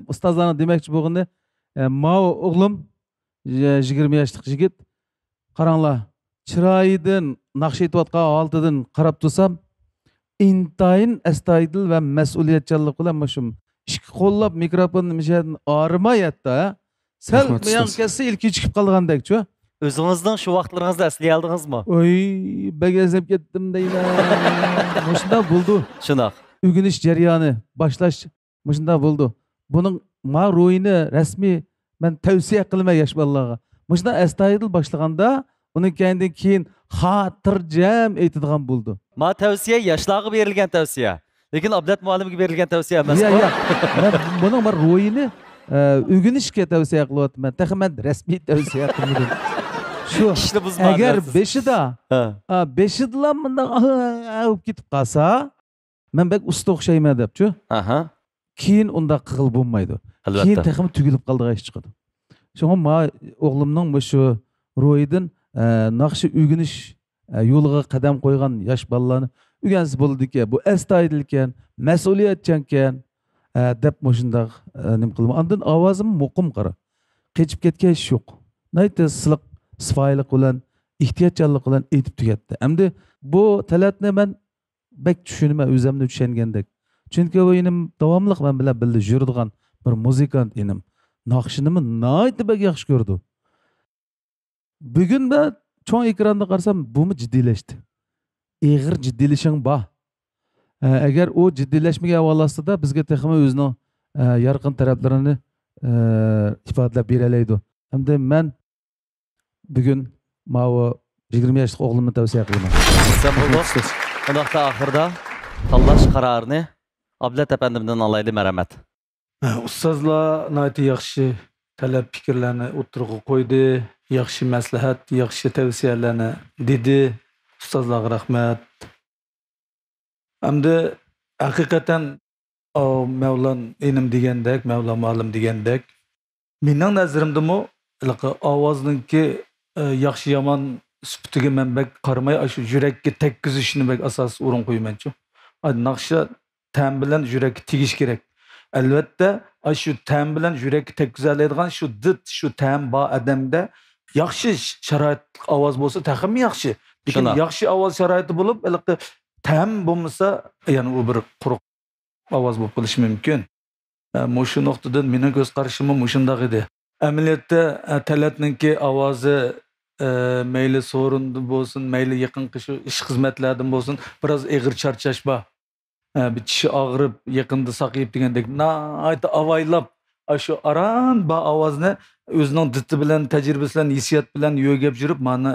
ئۇستازلارنىڭ دېمەكچى بولغىنى، ئە، ماۋۇ ئوغلۇم، يە-، يىگىرمە ياشلىق يىگىت. قاراڭلار، چىرايىدىن، ناخشا ئېيتىۋاتقان ھالىتىدىن قاراپ تۇرسام، ئىنتايىن ئەستايىدىل ۋە مەسئۇلىيەتچانلىق بىلەن مۇشۇ ئىككى قوللاپ مىكروفوننى مىشەدىن ئايرىماي ھەتتا، سەل رەھمەت، مىياڭ ئۇستاز. كەتسە ئېلكىگە چىقىپ قالغاندەكچۇ. ئۆزىڭىزنىڭ شۇ ۋاقىتلىرىڭىزنى ئەسلىيەلىدىڭىزمۇ؟ ئوي، بەك ئەزەپ كەتتىم دەيمەن. مۇشۇنداق بولىدۇ. شۇنداق. ئۆگىنىش جەريانى، باشلاش مۇشۇنداق بولىدۇ. بۇنىڭ ما روھىنى رەسمىي مەن تەۋسىيە قىلىمەن ياش بالىلارغا. مۇشۇنداق ئەستايىدىل باشلىغاندا، ئۇنىڭ كەينىدىن كېيىن خاتىرجەم ئېيتىدىغان بولىدۇ. ما تەۋسىيە ياشلارغا بېرىلگەن تەۋسىيە. لېكىن ئابلەت مۇئەللىمگە بېرىلگەن تەۋسىيە ئەمەسقۇ؟ يا، يا. مەن بۇنىڭ بىر روھىنى، ئە، ئۆگىنىشكە تەۋسىيە قىلىۋاتىمەن. تېخى مەن رەسمىي تەۋسىيە قىلمىدىم. شۇ، ئىشنى بۇزما ئەگەر دەرسىز. بېشىدا، ھە. ئا، بېشىدىلا مۇنداق، ئا، ئا، بولۇپ كېتىپ قالسا، مەن بەك ئۇستا ئوخشايمەن دەپچۇ. ئاھا. كېيىن ئۇنداق قىلغىلى بولمايدۇ. ئەلۋەتتە. كېيىن تېخىمۇ تۈگۈلۈپ قالىدىغان ئىش چىقىدۇ. شۇڭا ما ئوغلۇمنىڭ مۇشۇ روھىدىن، ئە، ناخشا ئۆگىنىش، ئە، يولىغا قەدەم قويغان ياش بالىلارنى ئۆگەنسە بولىدىكەن، بۇ ئەستايىدىلكەن، مەسئۇلىيەتچانكەن، ئە، دەپ مۇشۇنداق، ئە، نېمە قىلىمەن. ئاندىن ئاۋازىم مۇقىم قارا. قېچىپ كەتكەن ئىش يوق. ناھايىتى سىلىق، سىپايىلىق بىلەن، ئېھتىياتچانلىق بىلەن ئېيتىپ تۈگەتتى. ئەمدى بۇ تەلەتنى مەن بەك چۈشىنىمەن، ئۆزۈمنى چۈشەنگەندەك. چۈنكى ئۇ ئىنىم داۋاملىق مەن بىلەن بىللە يۈرىدىغان بىر مۇزىكانت ئىنىم. ناخشىنىمۇ ناھايىتى بەك ياخشى كۆرىدۇ. بۈگۈن مەن چوڭ ئېكراندا قارىسام، بۇمۇ جىددىيلەشتى. ئېغىر جىددىيلىشىڭ بار. ئە، ئەگەر ئۇ جىددىيلەشمىگەن ئەھۋال ئاستىدا بىزگە تېخىمۇ ئۆزىنىڭ، ئە، يارقىن تەرەپلىرىنى، ئە، ئىپادىلەپ بېرەلەيدۇ. ئەمدى مەن بۈگۈن ماۋۇ يىگىرمە ياشلىق ئوغلۇمنى تەۋسىيە قىلىمەن. ئىستانبۇلدۇق. ئۇنداقتا ئاخىردا تاللاش قارارىنى ئابلەت ئەپەندىمدىن ئالايلى، مەرھەمەت. ھە، ئۇستازلار ناھايىتى ياخشى تەلەپ پىكىرلەرنى ئوتتۇرىغا قويدى، ياخشى مەسلىھەت، ياخشى تەۋسىيەلەرنى دېدى. ئۇستازلارغا رەھمەت. ئەمدى ھەقىقەتەن، ئاۋۇ مەۋلان ئىنىم دېگەندەك، مەۋلان مۇئەللىم دېگەندەك، مېنىڭ نەزىرىمدىمۇ ھېلىقى ئاۋازنىڭكى، ئە، ياخشى يامان سۈپىتىگە مەن بەك قارىماي، ئاشۇ يۈرەككە تەگكۈزۈشنى بەك ئاساسىي ئورۇن قويىمەنچۇ. ئا، ناخشا تەم بىلەن يۈرەككە تېگىش كېرەك. ئەلۋەتتە، ئاشۇ تەم بىلەن يۈرەككە تەگكۈزەلەيدىغان شۇ دىت، شۇ تەم بار ئادەمدە ياخشى ش-، شارائىتلىق ئاۋاز بولسا تېخىمۇ ياخشى. لېكىن شۇنداق. ياخشى ئاۋاز شارائىتى بولۇپ، ھېلىقى تەم بولمىسا، يەنە ئۇ بىر قۇرۇق ئاۋاز بولۇپ قېلىشى مۇمكىن. ئە، مۇشۇ نۇقتىدىن مېنىڭ كۆز قارىشىممۇ مۇشۇنداق ئىدى. ئەمەلىيەتتە، ئە، تەلەتنىڭكى ئاۋازى، ئە، مەيلى سورۇندىن بولسۇن، مەيلى يېقىنقى شۇ ئىش خىزمەتلەردىن بولسۇن، بىراز ئېغىر چارچاش بار. ئە، بىر چىشى ئاغرىپ، يېقىندا ساقىيىپ دېگەندەك، ناھايىتى ئاۋايلاپ، ئاشۇ ئاران بار ئاۋازنى ئۆزىنىڭ دىتى بىلەن، تەجرىبىسى بىلەن، ھېسسىيات بىلەن يۆگەپ يۈرۈپ، مانا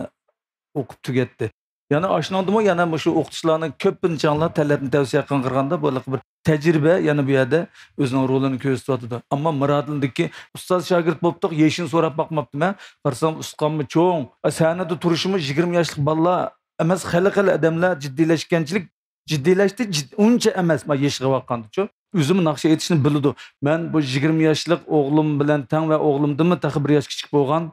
ئوقۇپ تۈگەتتى. يەنە ئاشۇنىڭدىمۇ يەنە مۇشۇ ئوقۇتقۇچىلارنىڭ كۆپىنچە ئاڭلاپ تەلەپنى تەۋسىيە قىلغاندا، بۇ بىر تەجرىبە يەنە بۇ يەردە ئۆزىنىڭ رولىنى كۆرسىتىۋاتىدۇ. ئەمما مۇرادىلدىكى ئۇستاز شاگىرت بوپتۇق، يېشىنى سوراپ باقماپتىمەن. قارىسام، ئۇستىخانمۇ چوڭ، سەھنىدە تۇرۇشىمۇ يىگىرمە ياشلىق بالىلار ئەمەس، خېلى خېلى ئادەملەر جىددىيلەشكەنچىلىك، جىددىيلەشتى، جىد-، ئۇنچە ئەمەس، ما يېشىغا باققاندىچۇ. ئۆزىمۇ ناخشا ئېيتىشنى بىلىدۇ. مەن بۇ يىگىرمە ياشلىق ئوغلۇم بىلەن تەڭ ۋە ئوغلۇمدىنمۇ تېخى بىر ياش كىچىك بولغان،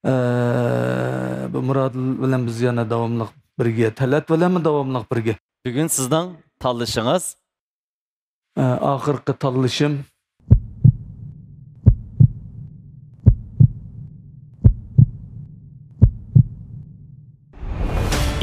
ئە، بۇ مۇرادىل بىلەن بىز يەنە داۋاملىق بىرگە، تەلەت بىلەنمۇ داۋاملىق بىرگە. بۈگۈن سىزنىڭ تاللىشىڭىز؟ ئە، ئاخىرقى تاللىشىم.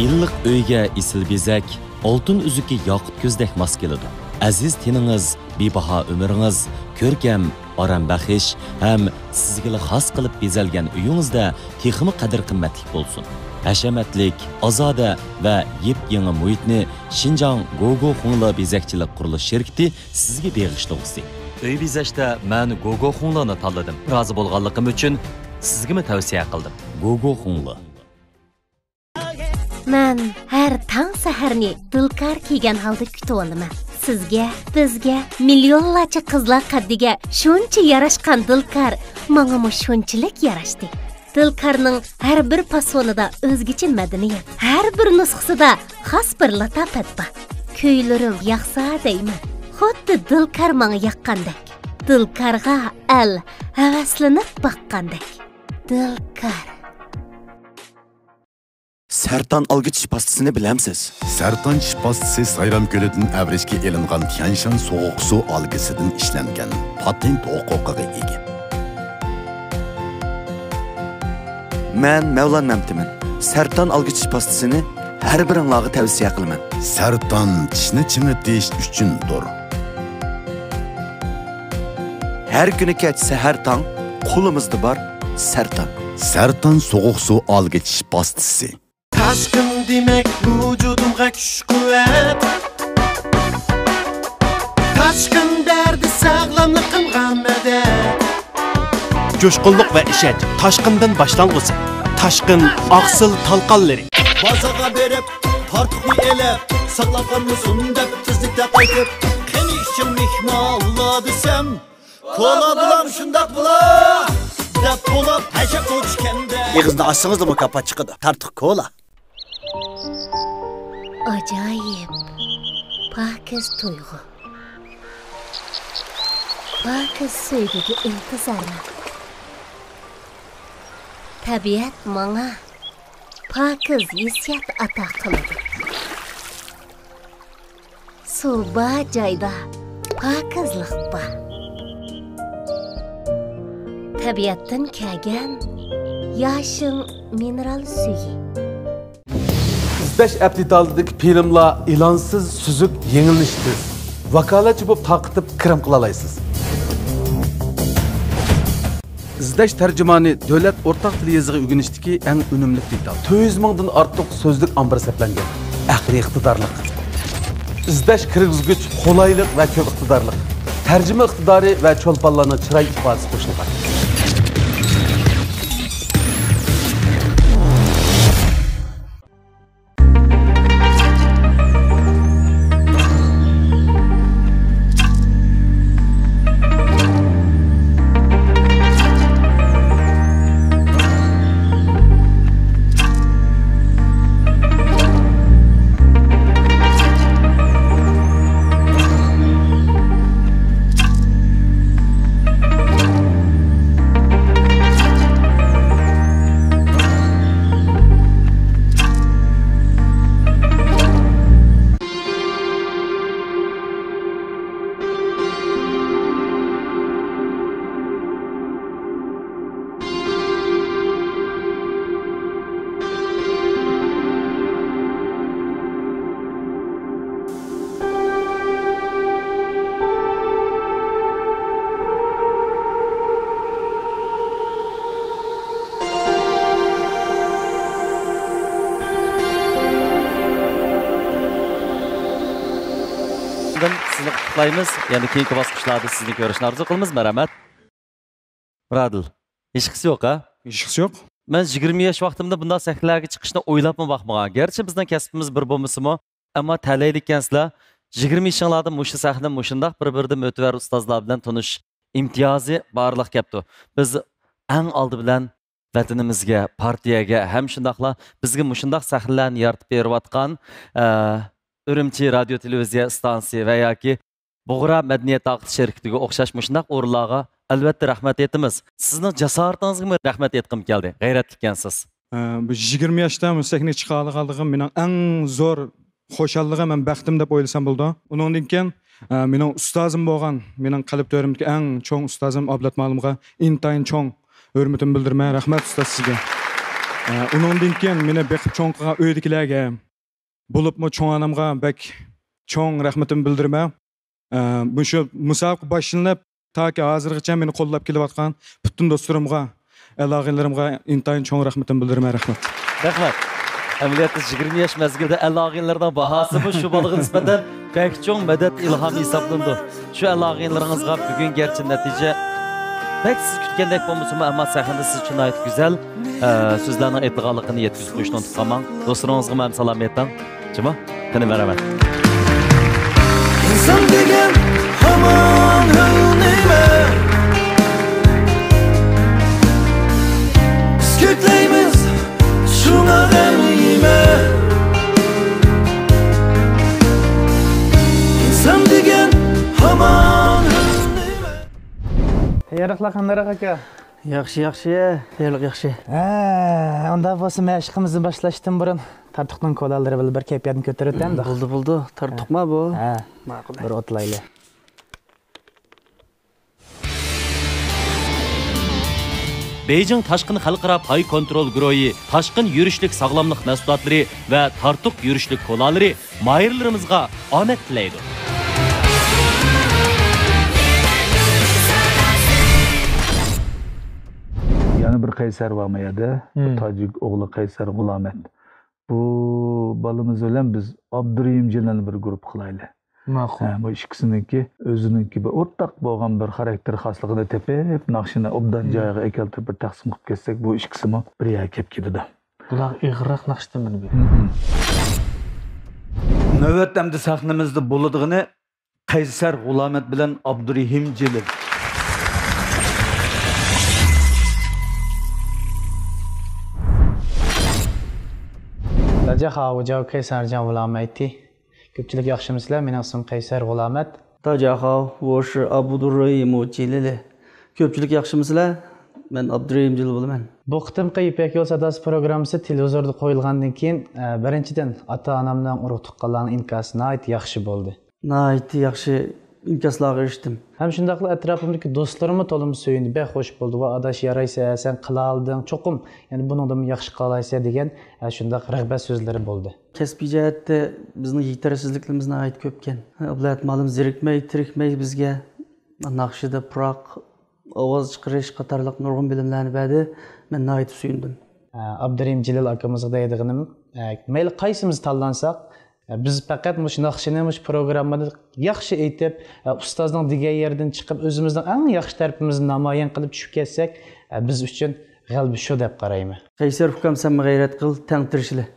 ئىللىق ئۆيگە ئېسىل بېزەك، ئالتۇن ئۈزۈكى ياقۇت كۆزدەك ماس كېلىدۇ. ئەزىز تېنىڭىز، بىباھا ئۆمرىڭىز، كۆركەم، ئارام بەخش ھەم سىزگىلا خاس قىلىپ بېزەلگەن ئۆيىڭىزدە تېخىمۇ قەدىر-قىممەتلىك بولسۇن. ھەشەمەتلىك، ئازادە ۋە يېپيېڭى مۇھىتنى شىنجاڭ گوگو خۇڭلې بېزەكچىلىك قۇرۇلۇش شىركىتى سىزگە بېغىشلىغۇسى. ئۆي بېزەشتە مەن گوگو خۇڭلېنى تاللىدىم. رازى بولغانلىقىم ئۈچۈن سىزگىمۇ تەۋسىيە قىلدىم. گوگو خۇڭلې. مەن ھەر تاڭ سەھەرنى دىلكار كىيگەن ھالدا كۈتۈۋالىمەن. سىزگە، بىزگە، مىليونلارچە قىزلار قەددىگە شۇنچە ياراشقان دىلكار ماڭىمۇ شۇنچىلىك ياراشتى. دىلكارنىڭ ھەر بىر پاسونىدا ئۆزگىچە مەدەنىيەت، ھەر بىر نۇسخىسىدا خاس بىر لاتاپەت بار. كۈيلىرىم ياقسا دەيمەن، خۇددى دىلكار ماڭا ياققاندەك. دىلكارغا ئەل ھەۋەسلىنىپ باققاندەك. دىلكار. سەرتان ئالگۈ چىش پاستىسىنى بىلەمسىز؟ سەرتان چىش پاستىسى سايرام كۆلىدىن ئەۋرىشكە ئېلىنغان تيەنشان سوغۇق سۇ ئالگىسىدىن ئىشلەنگەن، پاتېنت ھوقۇقىغا ئىگە. مەن مەۋلان مەمتىمىن. سەرتان ئالگۈ چىش پاستىسىنى ھەر بىرىڭلارغا تەۋسىيە قىلىمەن. سەرتان چىشنى چىڭىتىش ئۈچۈندۇر. ھەر كۈنى كەچ سەھەر تاڭ قولىمىزدا بار سەرتان. سەرتان سوغۇق سۇ ئالگۈ چىش پاستىسى. تاشقىن دېمەك ۋۇجۇدۇمغا كۈچ-قۇۋۋەت. تاشقىن بەردى ساغلاملىقىمغا مەدەت. جۇشقۇنلۇق ۋە ئىشەنچ تاشقىندىن باشلانغۇسى. تاشقىن ئاقسىل تالقانلىرى. بازارغا بېرىپ، تارتۇقنى ئېلىپ، ساقلاپ قالمىسۇن دەپ تېزلىكتە قايتىپ، قېنى ئىچىڭ مېھمانلار دېسەم، كولا بولام شۇنداق بولا دەپ بولۇپ ھەشەپ ئوچكەندە. ئېغىزنى ئاچسىڭىزلا مۇكاپات چىقىدۇ. تارتۇق كولا. ئاجايىپ، پاكىز تۇيغۇ. پاكىز سۆيگۈگە ئىنتىزارمەن. تەبىئەت ماڭا پاكىز ھېسسىيات ئاتا قىلىدۇ. سۇ بار جايدا پاكىزلىق بار. تەبىئەتتىن كەلگەن ياشىڭ مىنېرال سۈيى. ئىزدەش ئەپ دېتالىدىكى فىلىملار ئېلانسىز، سۈزۈك، يېڭىلىنىشى تېز. ۋاكالەتچى بولۇپ تارقىتىپ كىرىم قىلالايسىز. ئىزدەش تەرجىمانى دۆلەت ئورتاق تىل يېزىقى ئۆگىنىشتىكى ئەڭ ئۈنۈملۈك دېتال. تۆت يۈز مىڭدىن ئارتۇق سۆزلۈك ئامبىرى سەپلەنگەن. ئەقلىي ئىقتىدارلىق. ئىزدەش كىرگۈزگۈچ، قولايلىق ۋە كۆپ ئىقتىدارلىق. تەرجىمە ئىقتىدارى ۋە چولپانلارنىڭ چىراي ئىپادىسى قوشۇلغان. سىزنى قۇتلۇقلايمىز. يەنە كېيىنكى باسقۇچلاردا سىزنى كۆرۈشنى ئارزۇ قىلىمىز. مەرھەمەت. بۇرادىل، ھېچقىسى يوق ھە؟ ھېچقىسى يوق. مەن يىگىرمە ياش ۋاقتىمدا بۇنداق سەھنىلەرگە چىقىشنى ئويلاپمۇ باقمىغان. گەرچە بىزنىڭ كەسپىمىز بىر بولمىسىمۇ، ئەمما تەلەيلىككەنسىلەر. يىگىرمە يېشىڭلاردا مۇشۇ سەھنە، مۇشۇنداق بىر-بىرىدىن مۆتىۋەر ئۇستازلار بىلەن تونۇشۇش ئىمتىيازى بارلىققا كەپتۇ. بىز ئەڭ ئالدى بىلەن ۋەتىنىمىزگە، پارتىيەگە ھەم شۇنداقلا بىزگە مۇشۇنداق سەھنىلەرنى يارىتىپ بېرىۋاتقان، ئە، ئۈرۈمچى رادىيو تېلېۋىزىيە ئىستانسىسى ۋە ياكى بۇغرا مەدەنىيەت تارقىتىش شىركىتىگە ئوخشاش مۇشۇنداق ئورۇنلارغا ئەلۋەتتە رەھمەت ئېيتىمىز. سىزنىڭ جاسارىتىڭىزگىمۇ رەھمەت ئېيتقۇم كەلدى. غەيرەتلىككەنسىز. ئە، بۇ يىگىرمە ياشتا مۇشۇ سەھنىگە چىقالىغانلىقىم مېنىڭ ئەڭ زور خۇشاللىقىم ھەم بەختىم دەپ ئويلىسام بولىدۇ. ئۇنىڭدىن كېيىن، ئە، مېنىڭ ئۇستازىم بولغان، مېنىڭ قەلب تۆرىمدىكى ئەڭ چوڭ ئۇستازىم ئابلەت مۇئەللىمغا ئىنتايىن چوڭ ھۆرمىتىمنى بىلدۈرىمەن. رەھمەت ئۇستاز سىزگە. ئە، ئۇنىڭدىن كېيىن مېنى بېقىپ چوڭ قىلغان ئۆيدىكىلەرگە، بولۇپمۇ چوڭ ئانامغا بەك چوڭ رەھمىتىمنى بىلدۈرىمەن. ئە، مۇشۇ مۇسابىقە باشلىنىپ، تاكى ھازىرغىچە مېنى قوللاپ كېلىۋاتقان پۈتۈن دوستلىرىمغا، ئەل-ئاغىنىلىرىمغا ئىنتايىن چوڭ رەھمىتىمنى بىلدۈرىمەن. رەھمەت. رەھمەت. ئەمەلىيەتتە يىگىرمە ياش مەزگىلدە ئەل-ئاغىنىلىرىنىڭ باھاسىمۇ شۇ بالىغا نىسبەتەن بەك چوڭ مەدەت، ئىلھام ھېسابلىنىدۇ. شۇ ئەل-ئاغىنىلىرىڭىزغا بۈگۈن گەرچە نەتىجە بەك سىز كۈتكەندەك بولمىسىمۇ، ئەمما سەھنىدە سىز ئۈچۈن ناھايىتى گۈزەل، ئە، سۆزلەرنىڭ ئېيتىلغانلىقىنى يەتكۈزۈپ قويۇشنى ئۇنتۇپ قالماڭ. دوستلىرىڭىزغىمۇ ھەم سالام ئېيتىڭ. جۇمۇ. قېنى، مەرھەمەت. ئىنسان دېگەن ھامان ھۆل نېمە؟ بىز كۆكلەيمىز شۇڭا غەم يېمە. ئىنسان دېگەن ھامان ھۆل نېمە؟ تەييارلىقلار قانداقراق، ئاكا؟ ياخشى، ياخشى. تەييارلىق ياخشى. ھە، ئۇنداق بولسا مەشىقىمىزنى باشلاشتىن بۇرۇن تارتۇقنىڭ كولالىرى بىلەن بىر كەيپىياتنى كۆتۈرۈۋېتەمدۇق. بولدى، بولدى. تارتۇقما بۇ؟ ھە. ماقۇل. بىر ئوتلايلى. بېيجىڭ تاشقىن خەلقئارا پاي كونترول گۇرۇھى تاشقىن يۈرۈشلۈك ساغلاملىق مەھسۇلاتلىرى ۋە تارتۇق يۈرۈشلۈك كولالىرى ماھىرلىرىمىزغا ئامەت تىلەيدۇ. يەنە بىر قەيسەر بارمۇ يەردە؟ بۇ تاجىك ئوغلى قەيسەر غۇلامەت. بۇ بالىمىز بىلەن بىز ئابدۇرېھىم جېلىلنى بىر گۇرۇپپا قىلايلى. ماقۇل. ھە، بۇ ئىككىسىنىڭكى ئۆزىنىڭكى بىر ئورتاق بولغان بىر خاراكتېر خاسلىقىنى تېپىپ، ناخشىنى ئوبدان جايىغا ئەكەلتۈرۈپ بىر تەقسىم قىلىپ كەتسەك، بۇ ئىككىسىمۇ بىر يەرگە كېلىپ كېتىدۇ. بۇلار ئېغىرراق ناخشىدىن بىر. نۆۋەتتە ئەمدى سەھنىمىزدە بولىدىغىنى قەيسەر غۇلامەت بىلەن ئابدۇرېھىم جېلىل. داجاخاۋۇ جاۋ قەيسەر جاۋ ۋۇلامەيتى. كۆپچىلىك ياخشىمۇسىلەر؟ مېنىڭ ئىسمىم قەيسەر غۇلامەت. 大家好，我是阿布杜热依木吉利利. كۆپچىلىك ياخشىمۇسىلەر؟ مەن ئابدۇرېھىم جېلىل بولىمەن. بۇ قېتىمقى يىپەك يول ساداسى پروگراممىسى تېلېۋىزوردا قويۇلغاندىن كېيىن، ئە، بىرىنچىدىن، ئاتا-ئانامنىڭ، ئۇرۇق-تۇغقانلارنىڭ ئىنكاسى ناھايىتى ياخشى بولدى. ناھايىتى ياخشى ئىنكاسلارغا ئېرىشتىم. ھەم شۇنداقلا ئەتراپىمدىكى دوستلىرىممۇ تولىمۇ سۆيۈندى، بەك خوش بولدى. ۋاي ئاداش، يارايسەن، سەن قىلالىدىڭ، چوقۇم، يەنە بۇنىڭدىنمۇ ياخشى قىلالايسەن دېگەن، ئە، شۇنداق رىغبەت سۆزلىرى بولدى. كەسپىي جەھەتتە بىزنىڭ يېتەرسىزلىكلىرىمىز ناھايىتى كۆپكەن. ئابلەت مۇئەللىم زېرىكمەي، تېرىكمەي بىزگە ناخشىدا پۇراق ئاۋاز چىقىرىش قاتارلىق نۇرغۇن بىلىملەرنى بەردى. مەن ناھايىتى سۆيۈندۈم. ئابدۇرېھىم جېلىل ئاكىمىزغا دەيدىغىنىم، مەيلى قايسىمىز تاللانساق، بىز پەقەت مۇشۇ ناخشىنى مۇشۇ پروگراممىدا ياخشى ئېيتىپ، ئۇستازنىڭ دېگەن يېرىدىن چىقىپ، ئۆزىمىزنىڭ ئەڭ ياخشى تەرىپىمىزنى نامايان قىلىپ چۈشۈپ كەتسەك، بىز ئۈچۈن غەلىبە شۇ دەپ قارايمەن. قەيسەر ئۇكام، سەنمۇ غەيرەت قىل، تەڭ تىرىشىلى.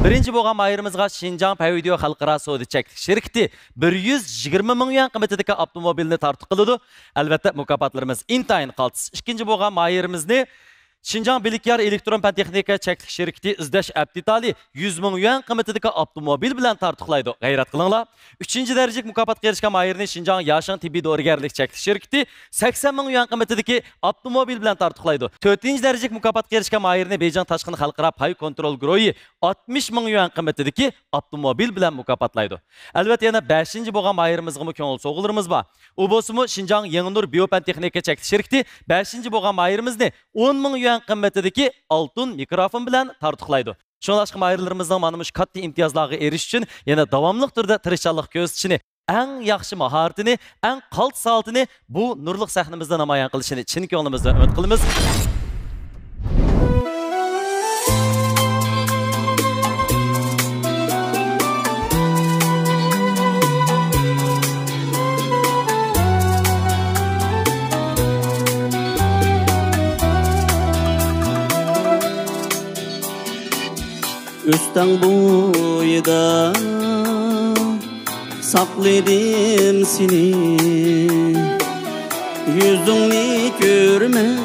بىرىنچى بولغان ماھىرىمىزغا شىنجاڭ پەيۋىديو خەلقئارا سودا چەكلىك شىركىتى بىر يۈز يىگىرمە مىڭ يۈەن قىممىتىدىكى ئاپتوموبىلنى تارتۇق قىلىدۇ. ئەلۋەتتە، مۇكاپاتلىرىمىز ئىنتايىن قالتىس. ئىككىنچى بولغان ماھىرىمىزنى شىنجاڭ بىلىكيار ئېلېكترون پەن تېخنىكا چەكلىك شىركىتى ئىزدەش ئەپ دېتالى يۈز مىڭ يۈەن قىممىتىدىكى ئاپتوموبىل بىلەن تارتۇقلايدۇ. غەيرەت قىلىڭلار! ئۈچىنچى دەرىجىلىك مۇكاپاتقا ئېرىشكەن ماھىرنى شىنجاڭ ياشىڭ تېببىي دورىگەرلىك چەكلىك شىركىتى سەكسەن مىڭ يۈەن قىممىتىدىكى ئاپتوموبىل بىلەن تارتۇقلايدۇ. تۆتىنچى دەرىجىلىك مۇكاپاتقا ئېرىشكەن ماھىرنى بېيجىڭ تاشقىن خەلقئارا پاي كونترول گۇرۇھى ئاتمىش مىڭ يۈەن قىممىتىدىكى ئاپتوموبىل بىلەن مۇكاپاتلايدۇ. ئەلۋەتتە، يەنە بەشىنچى بولغان ماھىرىمىزغىمۇ كۆڭۈل سوۋغىلىرىمىز بار. ئۇ بولسىمۇ شىنجاڭ يېڭىنۇر بىيو پەن تېخنىكا چەكلىك شىركىتى بەشىنچى بولغان ماھىرىمىزنى ئون مىڭ يۈەن قىممىتىدىكى ئالتۇن مىكروفون بىلەن تارتۇقلايدۇ. شۇڭلاشقا ماھىرلىرىمىزنىڭ مانا مۇشۇ كاتتا ئىمتىيازلارغا ئېرىشىش ئۈچۈن يەنە داۋاملىق تۈردە تىرىشچانلىق كۆرسىتىشىنى، ئەڭ ياخشى ماھارىتىنى، ئەڭ قالتىس ھالىتىنى بۇ نۇرلۇق سەھنىمىزدە نامايان قىلىشىنى چىن كۆڭلىمىزدىن ئۈمىد قىلىمىز. ئۆستەڭ بويىدا ساقلىدىم سېنى، يۈزۈڭنى كۆرمەي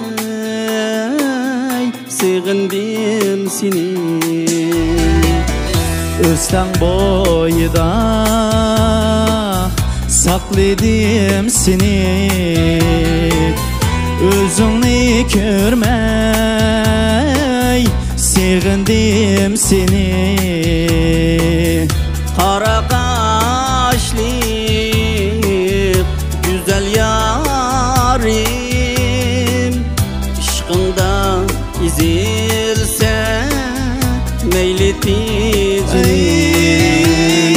سېغىندىم سېنى. ئۆستەڭ بويىدا ساقلىدىم سېنى، ئۆزۈڭنى كۆرمەي سېغىندىم سېنى. قارا قاشلىق گۈزەل يارىم، ئىشقىڭدا ئېزىلسە مەيلى تېجىم. ئەي،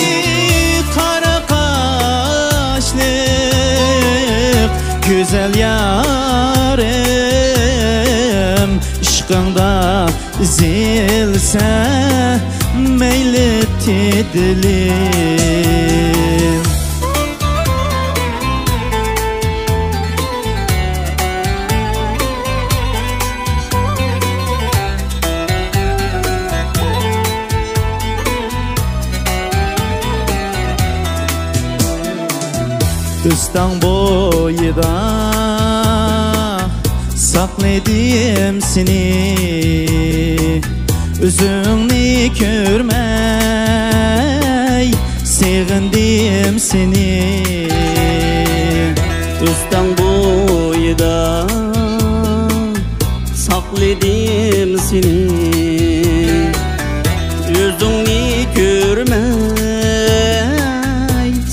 قارا قاشلىق گۈزەل يارىم، ئىشقىڭدا ئېزىلسە مەيلى تېدىلىم. ئۆستەڭ بويىدا ساقلىدىم سېنى، ئۆزۈڭنى كۆرمەي سېغىندىم سېنى. ئۆستەڭ بويىدا ساقلىدىم سېنى، ئۆزۈڭنى كۆرمەي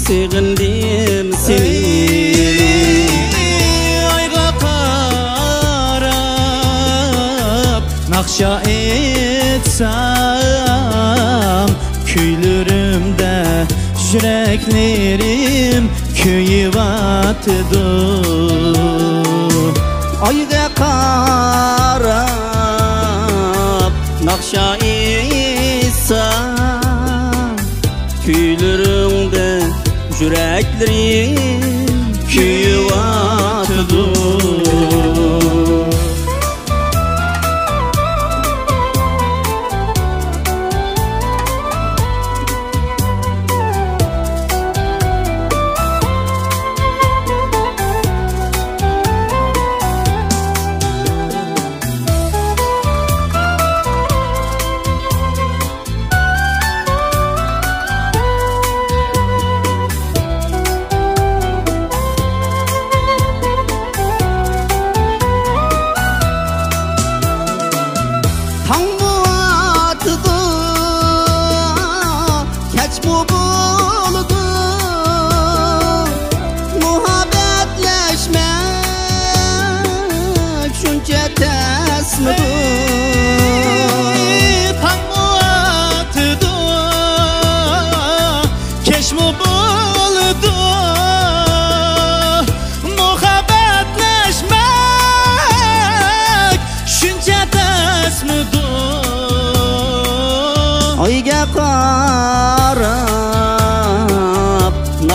سېغىندىم سېنى. ئايغا قاراپ ناخشا ئېيتسام، كۈيلىرىمدە يۈرەكلىرىم كۆيۈۋاتىدۇ. ئايغا قاراپ ناخشا ئېيتسام، كۈيلىرىڭدە يۈرەكلىرىم كۆيۈۋاتىدۇ.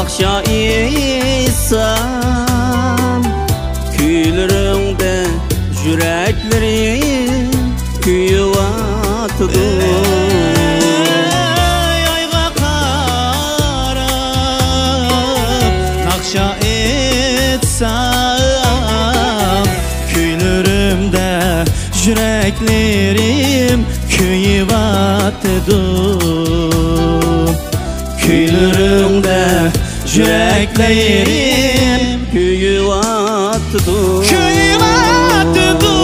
شائىسام كۈيلىرىڭدە يۈرەكلىرىم كۆيۈۋاتىدۇ. ئايغا قاراپ ناخشا ئېيتسام، كۈيلىرىمدە يۈرەكلىرىم كۆيۈۋاتىدۇ. كۈيلىرىڭدە يۈرەكلىرىم كۆيۈۋاتىدۇ. كۆيۈۋاتىدۇ.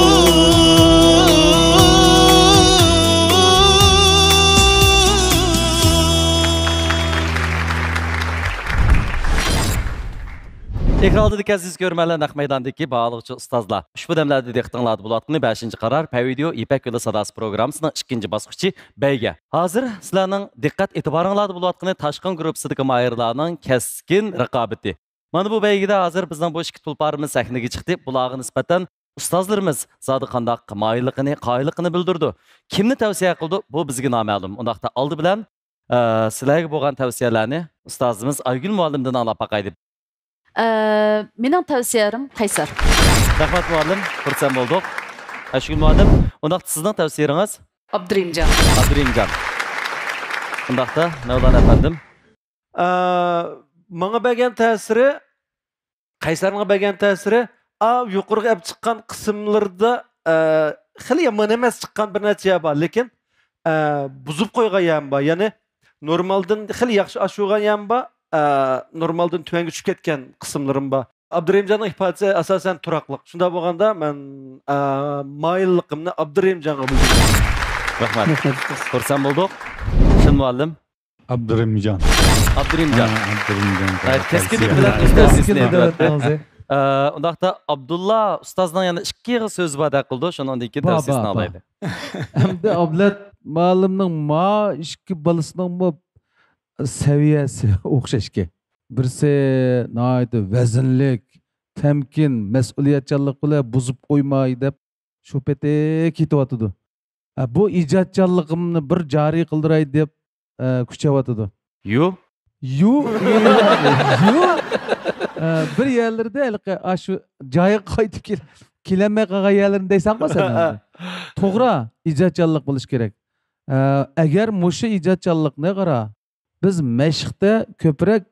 ئېكران ئالدىدىكى ئەزىز كۆرۈرمەنلەر، نەق مەيداندىكى باھالىغۇچى ئۇستازلار. ئۇشبۇ دەملەردە دىققىتىڭلاردا بولۇۋاتقىنى بەشىنچى قارار پەي ۋىدېئو يىپەك يولى ساداسى پروگراممىسىنىڭ ئىككىنچى باسقۇچى بەيگە. ھازىر سىلەرنىڭ دىققەت ئېتىبارىڭلاردا بولۇۋاتقىنى تاشقىن گۇرۇپپىسىدىكى ماھىرلارنىڭ كەسكىن رىقابىتى. مانا بۇ بەيگىدە ھازىر بىزنىڭ بۇ ئىككى تۇلپارىمىز سەھنىگە چىقتى. بۇلارغا نىسبەتەن ئۇستازلىرىمىز زادى قانداق مايىللىقىنى، قايىللىقىنى بىلدۈرىدۇ. كىمنى تەۋسىيە قىلىدۇ، بۇ بىزگە نامەلۇم. ئۇنداقتا ئالدى بىلەن، ئە، سىلەرگە بولغان تەۋسىيەلەرنى ئۇستازىمىز ئايگۈل مۇئەللىمدىن ئاڭلاپ باقايلى. ئە، مېنىڭ تەۋسىيەم قەيسەر. رەھمەت مۇئەللىم، خۇرسەن بولدۇق. ئايشىگۈل مۇئەللىم، ئۇنداقتا سىزنىڭ تەۋسىيىڭىز؟ ئابدۇرېھىمجان. ئابدۇرېھىمجان. ئۇنداقتا مەۋلانا ئەپەندىم. ئە، ماڭا بەرگەن تەسىرى، قەيسەرنىڭ بەرگەن تەسىرى، ئا، يۇقىرىغا ئەپ چىققان قىسىملىرىدا، ئە، خېلى يامان ئەمەس چىققان بىر نەچچە يەر بار، لېكىن، ئە، بۇزۇپ قويغان يەرمۇ بار. يەنى نورمالدىن خېلى ياخشى ئاشۇرغان يەرمۇ بار، ئە، نورمالدىن تۆۋەنگە چۈشۈپ كەتكەن قىسىملىرىمۇ بار. ئابدۇرېھىمجاننىڭ ئىپادىسى ئاساسەن تۇراقلىق. شۇنداق بولغاندا مەن، ئە، مايىللىقىمنى ئابدۇرېھىمجانغا بىلدۈرىمەن. رەھمەت. رەھمەت، ئۇستاز. خۇرسەن بولدۇق. شىن مۇئەللىم. ئابدۇرېھىمجان. ئابدۇرېھىمجان. ھە، ئابدۇرېھىمجان. ھە، كەسكىن بىلەن ئۇستاز كەسكىن ئىسمى بىلەن ئېيتىۋەتتى. ئازى. ئە، ئۇنداقتا ئابدۇللا ئۇستازنىڭ يەنە ئىككى ئېغىز سۆزى بار دەپ قىلىدۇ، شۇنىڭدىن كېيىن بار، تەۋسىيەسىنى بار، بار. ئالايلى. ئەمدى ئابلەت مۇئەللىمنىڭ ما ئىككى بالىسىنىڭمۇ سەۋىيەسى ئوخشاشكەن. بىرسى ناھايىتى ۋەزىنلىك، تەمكىن، مەسئۇلىيەتچانلىق بىلەن بۇزۇپ قويماي دەپ شۇ پېتى كېتىۋاتىدۇ. ھە، بۇ ئىجادچانلىقىمنى بىر جارى قىلدۇراي دەپ، ئە، كۈچەۋاتىدۇ. يۇ؟ يۇ، يۇ، ئە، بىر يەرلىرىدە ھېلىقى، ئاشۇ جايىغا قايتىپ كېل-، كېلەلمەي قالغان يەرلىرىنى دەيسەنغۇ سەن ھازىر. توغرا، ئىجادچانلىق بولۇشى كېرەك. ئە، ئەگەر مۇشۇ ئىجادچانلىقنى قارا، بىز مەشىقتە كۆپرەك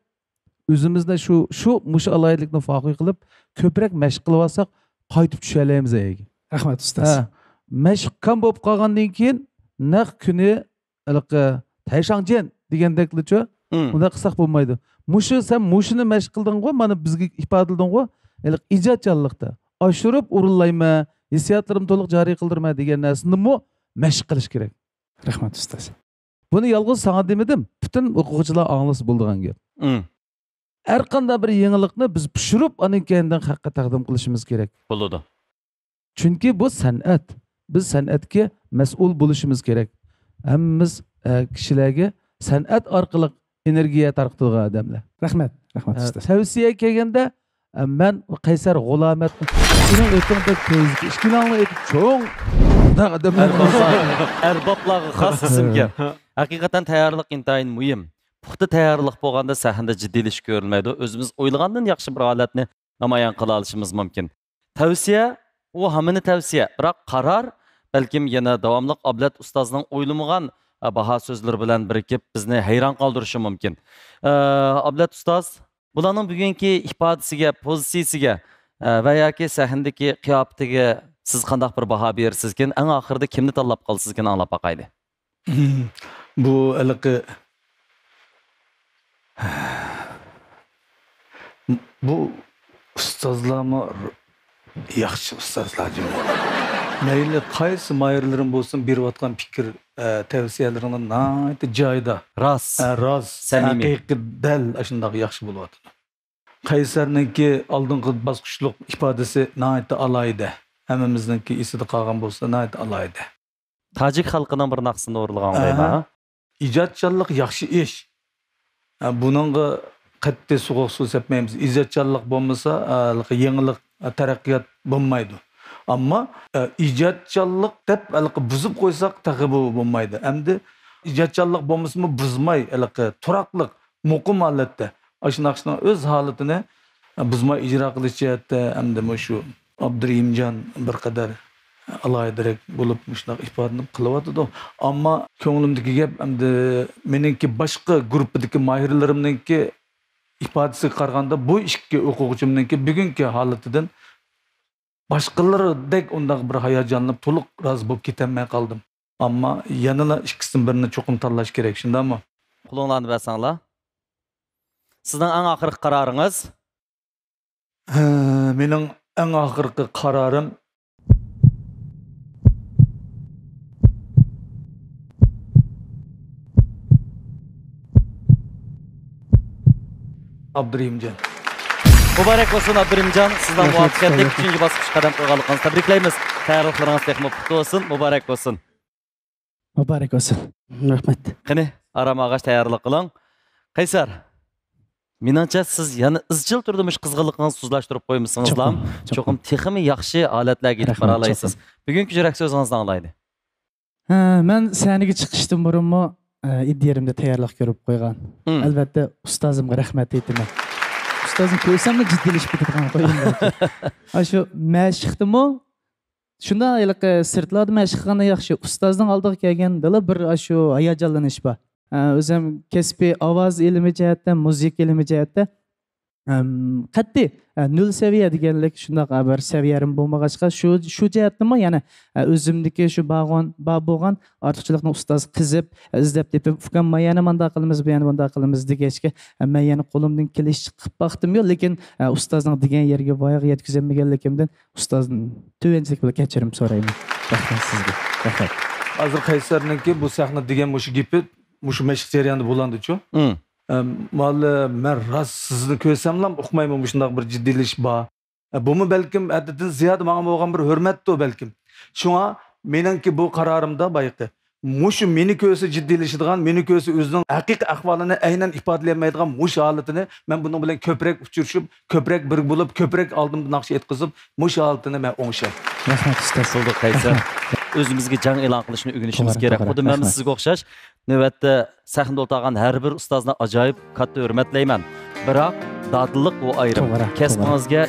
ئۆزىمىزنى شۇ، شۇ مۇشۇ ئالاھىدىلىكنى فاخۇي قىلىپ، كۆپرەك مەشىق قىلىۋالساق، قايتىپ چۈشەلەيمىز ئەگە. رەھمەت، ئۇستاز. ھە، مەشىق كام بولۇپ قالغاندىن كېيىن، نەق كۈنى ھېلىقى تەيشاڭجيەن دېگەندەكلىچۇ، مم. ئۇنداق قىلساق بولمايدۇ. مۇشۇ، سەن مۇشۇنى مەشىق قىلدىڭغۇ، مانا بىزگە ئىپادىلىدىڭغۇ، ھېلىقى ئىجادچانلىقتا ئاشۇرۇپ ئورۇنلايمەن، ھېسسىياتلىرىمنى تولۇق جارى قىلدۇرىمەن دېگەن نەرسىنىمۇ مەشىق قىلىش كېرەك. رەھمەت، ئۇستاز. بۇنى يالغۇز ساڭا دېمىدىم، پۈتۈن ئوقۇغۇچىلار ئاڭلىسا بولىدىغان گەپ. مم. ھەر قانداق بىر يېڭىلىقنى بىز پىشۇرۇپ، ئاندىن كېيىن خەلققە تەقدىم قىلىشىمىز كېرەك. بولىدۇ. چۈنكى بۇ سەنئەت. بىز سەنئەتكە مەسئۇل بولۇشىمىز كېرەك. ھەممىمىز، ئە، كىشىلەرگە سەنئەت ئارقىلىق ئېنېرگىيە تارقىتىدىغان ئادەملەر. رەھمەت، رەھمەت، ئە، ئۇستاز. تەۋسىيە كەلگەندە، ئە، مەن قەيسەر غۇلامەتنى، سېنىڭ ئېتىڭ بەك پويىزكى، ئىككىلەڭلار ئېتى چوڭ. بۇنداق ئادەملەر بولسا. ئەربابلار، ئەربابلارغا خاس ئىسىمكەن. ھە. ھەقىقەتەن تەييارلىق ئىنتايىن مۇھىم. پۇختا تەييارلىق بولغاندا سەھنىدە جىددىيلىشىش كۆرۈلمەيدۇ. ئۆزىمىز ئويلىغاندىن ياخشى بىر ھالەتنى نامايان قىلالىشىمىز مۇمكىن. تەۋسىيە، ئۇ ھاممىنى تەۋسىيە، بىراق قارار بەلكىم يەنە داۋاملىق ئابلەت ئۇستازنىڭ ئويلىمىغان، ئە، باھا سۆزلىرى بىلەن بىرىكىپ، بىزنى ھەيران قالدۇرۇشى مۇمكىن. ئە، ئابلەت ئۇستاز، بۇلارنىڭ بۈگۈنكى ئىپادىسىگە، پوزىتسىيىسىگە، ئە، ۋە ياكى سەھنىدىكى قىياپىتىگە سىز قانداق بىر باھا بېرىسىزكىن؟ ئەڭ ئاخىرىدا كىمنى تاللاپ قالىسىزكىن؟ ئاڭلاپ باقايلى. بۇ ھېلىقى، بۇ ئۇستازلارمۇ ياخشى ئۇستازلار جۇمۇ. مەيلى قايسى ماھىرلىرىم بولسۇن، بېرىۋاتقان پىكىر، ئە، تەۋسىيەلىرىڭلار ناھايىتى جايىدا. راست. ئە، راست. سەمىمىي. ھەقىقىي، دەل ئاشۇنداق ياخشى بولۇۋاتىدۇ. قەيسەرنىڭكى ئالدىنقى باسقۇچلۇق ئىپادىسى ناھايىتى ئالاھىدە. ھەممىمىزنىڭكى ئېسىدە قالغان بولسا، ناھايىتى ئالاھىدە. تاجىك خەلقىنىڭ بىر ناخشىسىنى ئورۇنلىغان ئوخشايمەن، ئەھە. ھە؟ ئىجادچانلىق ياخشى ئىش. ھە، بۇنىڭغا قەتئىي سوغۇق سۇ سەپمەيمىز. ئىجادچانلىق بولمىسا، ھە، يېڭىلىق، ھە، تەرەققىيات بولمايدۇ. ئەمما، ھە، ئىجادچانلىق دەپ ھېلىقى بۇزۇپ قويساق تېخى بۇ بولمايدۇ. ئەمدى ئىجادچانلىق بولمىسىمۇ بۇزماي، ھېلىقى تۇراقلىق، مۇقىم ھالەتتە ئاشۇ ناخشىنىڭ ئۆز ھالىتىنى بۇزماي ئىجرا قىلىش جەھەتتە ھەمدە مۇشۇ ئابدۇرېھىمجان بىر قەدەر ئالاھىدىرەك بولۇپ مۇشۇنداق ئىپادىلىنىپ قېلىۋاتىدۇ. ئەمما كۆڭلۈمدىكى گەپ ئەمدى مېنىڭكى باشقا گۇرۇپپىدىكى ماھىرلىرىمنىڭكى ئىپادىسىگە قارىغاندا بۇ ئىككى ئوقۇغۇچىمنىڭكى بۈگۈنكى ھالىتىدىن باشقىلىرىدەك ئۇنداق بىر ھاياجانلىنىپ، تولۇق رازى بولۇپ كېتەلمەي قالدىم. ئەمما يەنىلا ئىككىسىدىن بىرىنى چوقۇم تاللاش كېرەك، شۇنداقمۇ؟ قولۇڭلارنى بەرسەڭلار. سىزنىڭ ئەڭ ئاخىرقى قارارىڭىز؟ ھە، مېنىڭ ئەڭ ئاخىرقى قارارىم ئابدۇرېھىمجان. مۇبارەك بولسۇن، ئابدۇرېھىمجان. سىزنىڭ رەھمەت، مۇۋەپپەقىيەتلىك سىزگە. ئۈچىنچى باسقۇچقا قەدەم قويغانلىقىڭىزنى تەبرىكلەيمىز. تەييارلىقلىرىڭىز تېخىمۇ پۇختا بولسۇن. مۇبارەك بولسۇن. مۇبارەك بولسۇن. رەھمەت. قېنى، ئارام ئاغاچ تەييارلىق قىلىڭ. قەيسەر، مېنىڭچە سىز يەنە ئىزچىل تۈردە مۇشۇ قىزغىنلىقىڭىزنى تۇزلاشتۇرۇپ قويمىسىڭىزلا، چوقۇم، چوقۇم. چوقۇم تېخىمۇ ياخشى ھالەتلەرگە يېتىپ رەھمەت، بارالايسىز. چوقۇم. بۈگۈنكى يۈرەك سۆزىڭىزنى ئاڭلايلى. ھە، مەن سەھنىگە چىقىشتىن بۇرۇنمۇ، ئە، ئىدىيە يېرىمدە تەييارلىق كۆرۈپ قويغان. مم. ئەلۋەتتە، ئۇستازىمغا رەھمەت ئېيتىمەن. ئۇستازنى كۆرسەملا جىددىيلىشىپ كېتىدىغان قويۇم بەلكى. ئاشۇ مەشىقتىمۇ شۇنداق ھېلىقى سىرتلاردا مەشىق قىلغاندا ياخشى. ئۇستازنىڭ ئالدىغا كەلگەندىلا بىر ئاشۇ ھاياجانلىنىش بار. ئە، ئۆزۈم كەسپىي ئاۋاز ئىلمى جەھەتتە، مۇزىكا ئىلمى جەھەتتە، ئەم، قەتئىي، ئە، نۆل سەۋىيە دېگەنلىك شۇنداق، ئە، بىر سەۋىيەم بولمىغاچقا، شۇ، شۇ جەھەتتىنمۇ يەنە، ئە، ئۆزۈمدىكى شۇ بارغان، بار بولغان ئارتۇقچىلىقنى ئۇستاز قېزىپ، ئە، ئىزدەپ تېپىپ، ئۇكام، ما يەنە مانداق قىلىمىز، بۇ يەنە مانداق قىلىمىز دېگەچكە، ئە، مەن يەنە قولۇمدىن كېلىشىچە قىلىپ باقتىممۇ، لېكىن، ئە، ئۇستازنىڭ دېگەن يېرىگە بايىغى يەتكۈزەلمىگەنلىكىمدىن ئۇستازدىن تۆۋەنچىلىك بىلەن كەچۈرۈم سورايمەن. رەھمەت سىزگە. رەھمەت. ھازىر قەيسەرنىڭكى بۇ سەھنە دېگەن مۇشۇ گېپى، مۇشۇ مەشىق جەريانىدا بولغاندىچۇ؟ مم. ئەم، مۇئەللىم، مەن راست سىزنى كۆرسەملا ئۇقمايمەن، مۇشۇنداق بىر جىددىيلىشىش بار. ئە، بۇمۇ بەلكىم ھەددىدىن زىيادە ماڭا بولغان بىر ھۆرمەتتۇ بەلكىم. شۇڭا مېنىڭكى بۇ قارارىمدا بايىقى، مۇشۇ مېنى كۆرسە جىددىيلىشىدىغان، مېنى كۆرسە ئۆزىنىڭ ھەقىقىي ئەھۋالىنى ئەينەن ئىپادىلىيەلمەيدىغان مۇشۇ ھالىتىنى مەن بۇنىڭ بىلەن كۆپرەك ئۇچرىشىپ، كۆپرەك بىر بولۇپ، كۆپرەك ئالدىمدا ناخشا ئېيتقۇزۇپ، مۇشۇ ھالىتىنى مەن ئوڭشاي. رەھمەت، ئۇستاز. بولدى، قەيسەر. رەھمەت. ئۆزىمىزگە جەڭ ئېلان قىلىشنى ئۆگىنىشىمىز توغرا، كېرەك. توغرا، خۇددى مەن رەھمەت. سىزگە ئوخشاش، نۆۋەتتە سەھنىدە ئولتۇرغان ھەر بىر ئۇستازنى ئاجايىپ كاتتا ھۆرمەتلەيمەن. بىراق، دادىللىق ئۇ ئايرىم. توغرا، توغرا. كەسپىڭىزگە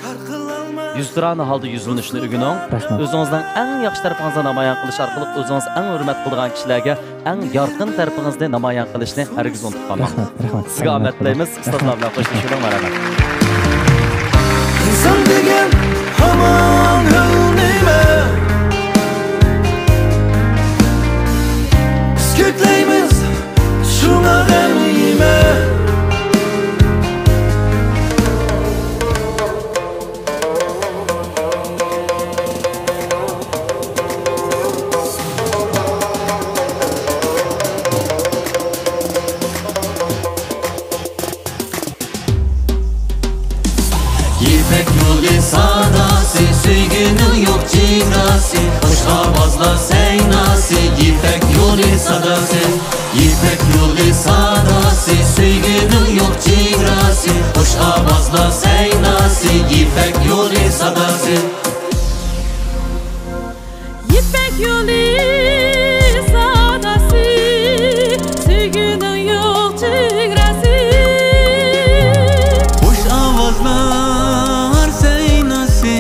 يۈزتۇرانە ھالدا يۈزلىنىشنى ئۆگىنىڭ. رەھمەت. ئۆزىڭىزنىڭ ئەڭ ياخشى تەرىپىڭىزنى نامايان قىلىش ئارقىلىق ئۆزىڭىز ئەڭ ھۆرمەت قىلىدىغان كىشىلەرگە ئەڭ يارقىن تەرىپىڭىزنى نامايان قىلىشنى ھەرگىز ئۇنتۇپ قالماڭ. رەھمەت، رەھمەت. سىزگە ئالەملىك ئامەت تىلەيمىز. بولۇڭ. ئۇستازلار بىلەن خوشلىشىۋېلىڭ. مارامان. ئىنسان دېگەن ھامان ھۆل نېمە؟ بىز كۆكلەيمىز شۇڭا غەم يېمە. يىپەك يولى ساداسى، سۆيگۈنىڭ يوق چېگراسى، خۇش ئاۋازلار سەيناسى، يىپەك يولى ساداسى. يىپەك يولى ساداسى، سۆيگۈنىڭ يوق چېگراسى، خۇش ئاۋازلار سەيناسى، يىپەك يولى ساداسى. يىپەك يولى ساداسى، سۆيگۈنىڭ يوق چېگراسى. خۇش ئاۋازلار سەيناسى،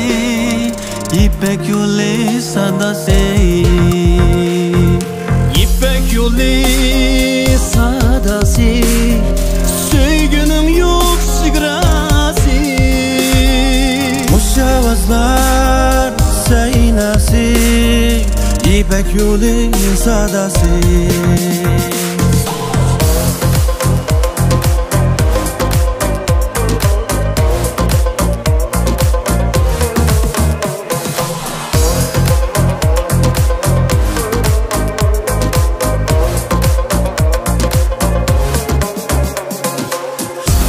يىپەك يولى ساداسى. يىپەك يولى ساداسى، سۆيگۈنىڭ يوق چېگراسى. خۇش ئاۋازلار سەيناسى، يىپەك يولى ساداسى.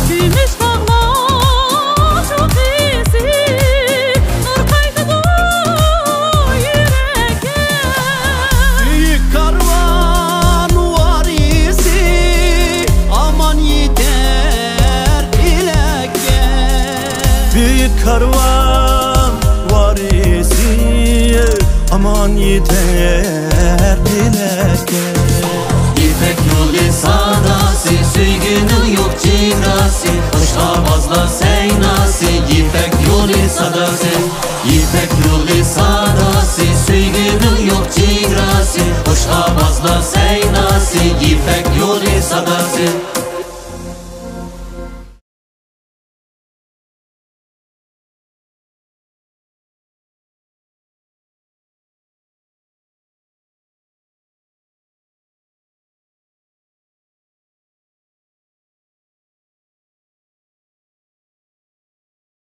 كۈمۈش تاغلار چوققىسى، نۇر قايتىدۇ يۈرەككە. بۈيۈك كارۋان ۋارىسى، ئامان يېتەر ئىلەككە. بۈيۈك كارۋان ۋارىسى، ئامان يېتەر ئىلەككە. يىپەك يولى ساداسى، سۆيگۈنىڭ يوق چېگراسى، خۇش ئاۋازلار سەيناسى، يىپەك يولى ساداسى. يىپەك يولى ساداسى، سۆيگۈنىڭ يوق چېگراسى، خۇش ئاۋازلار سەيناسى، يىپەك يولى ساداسى.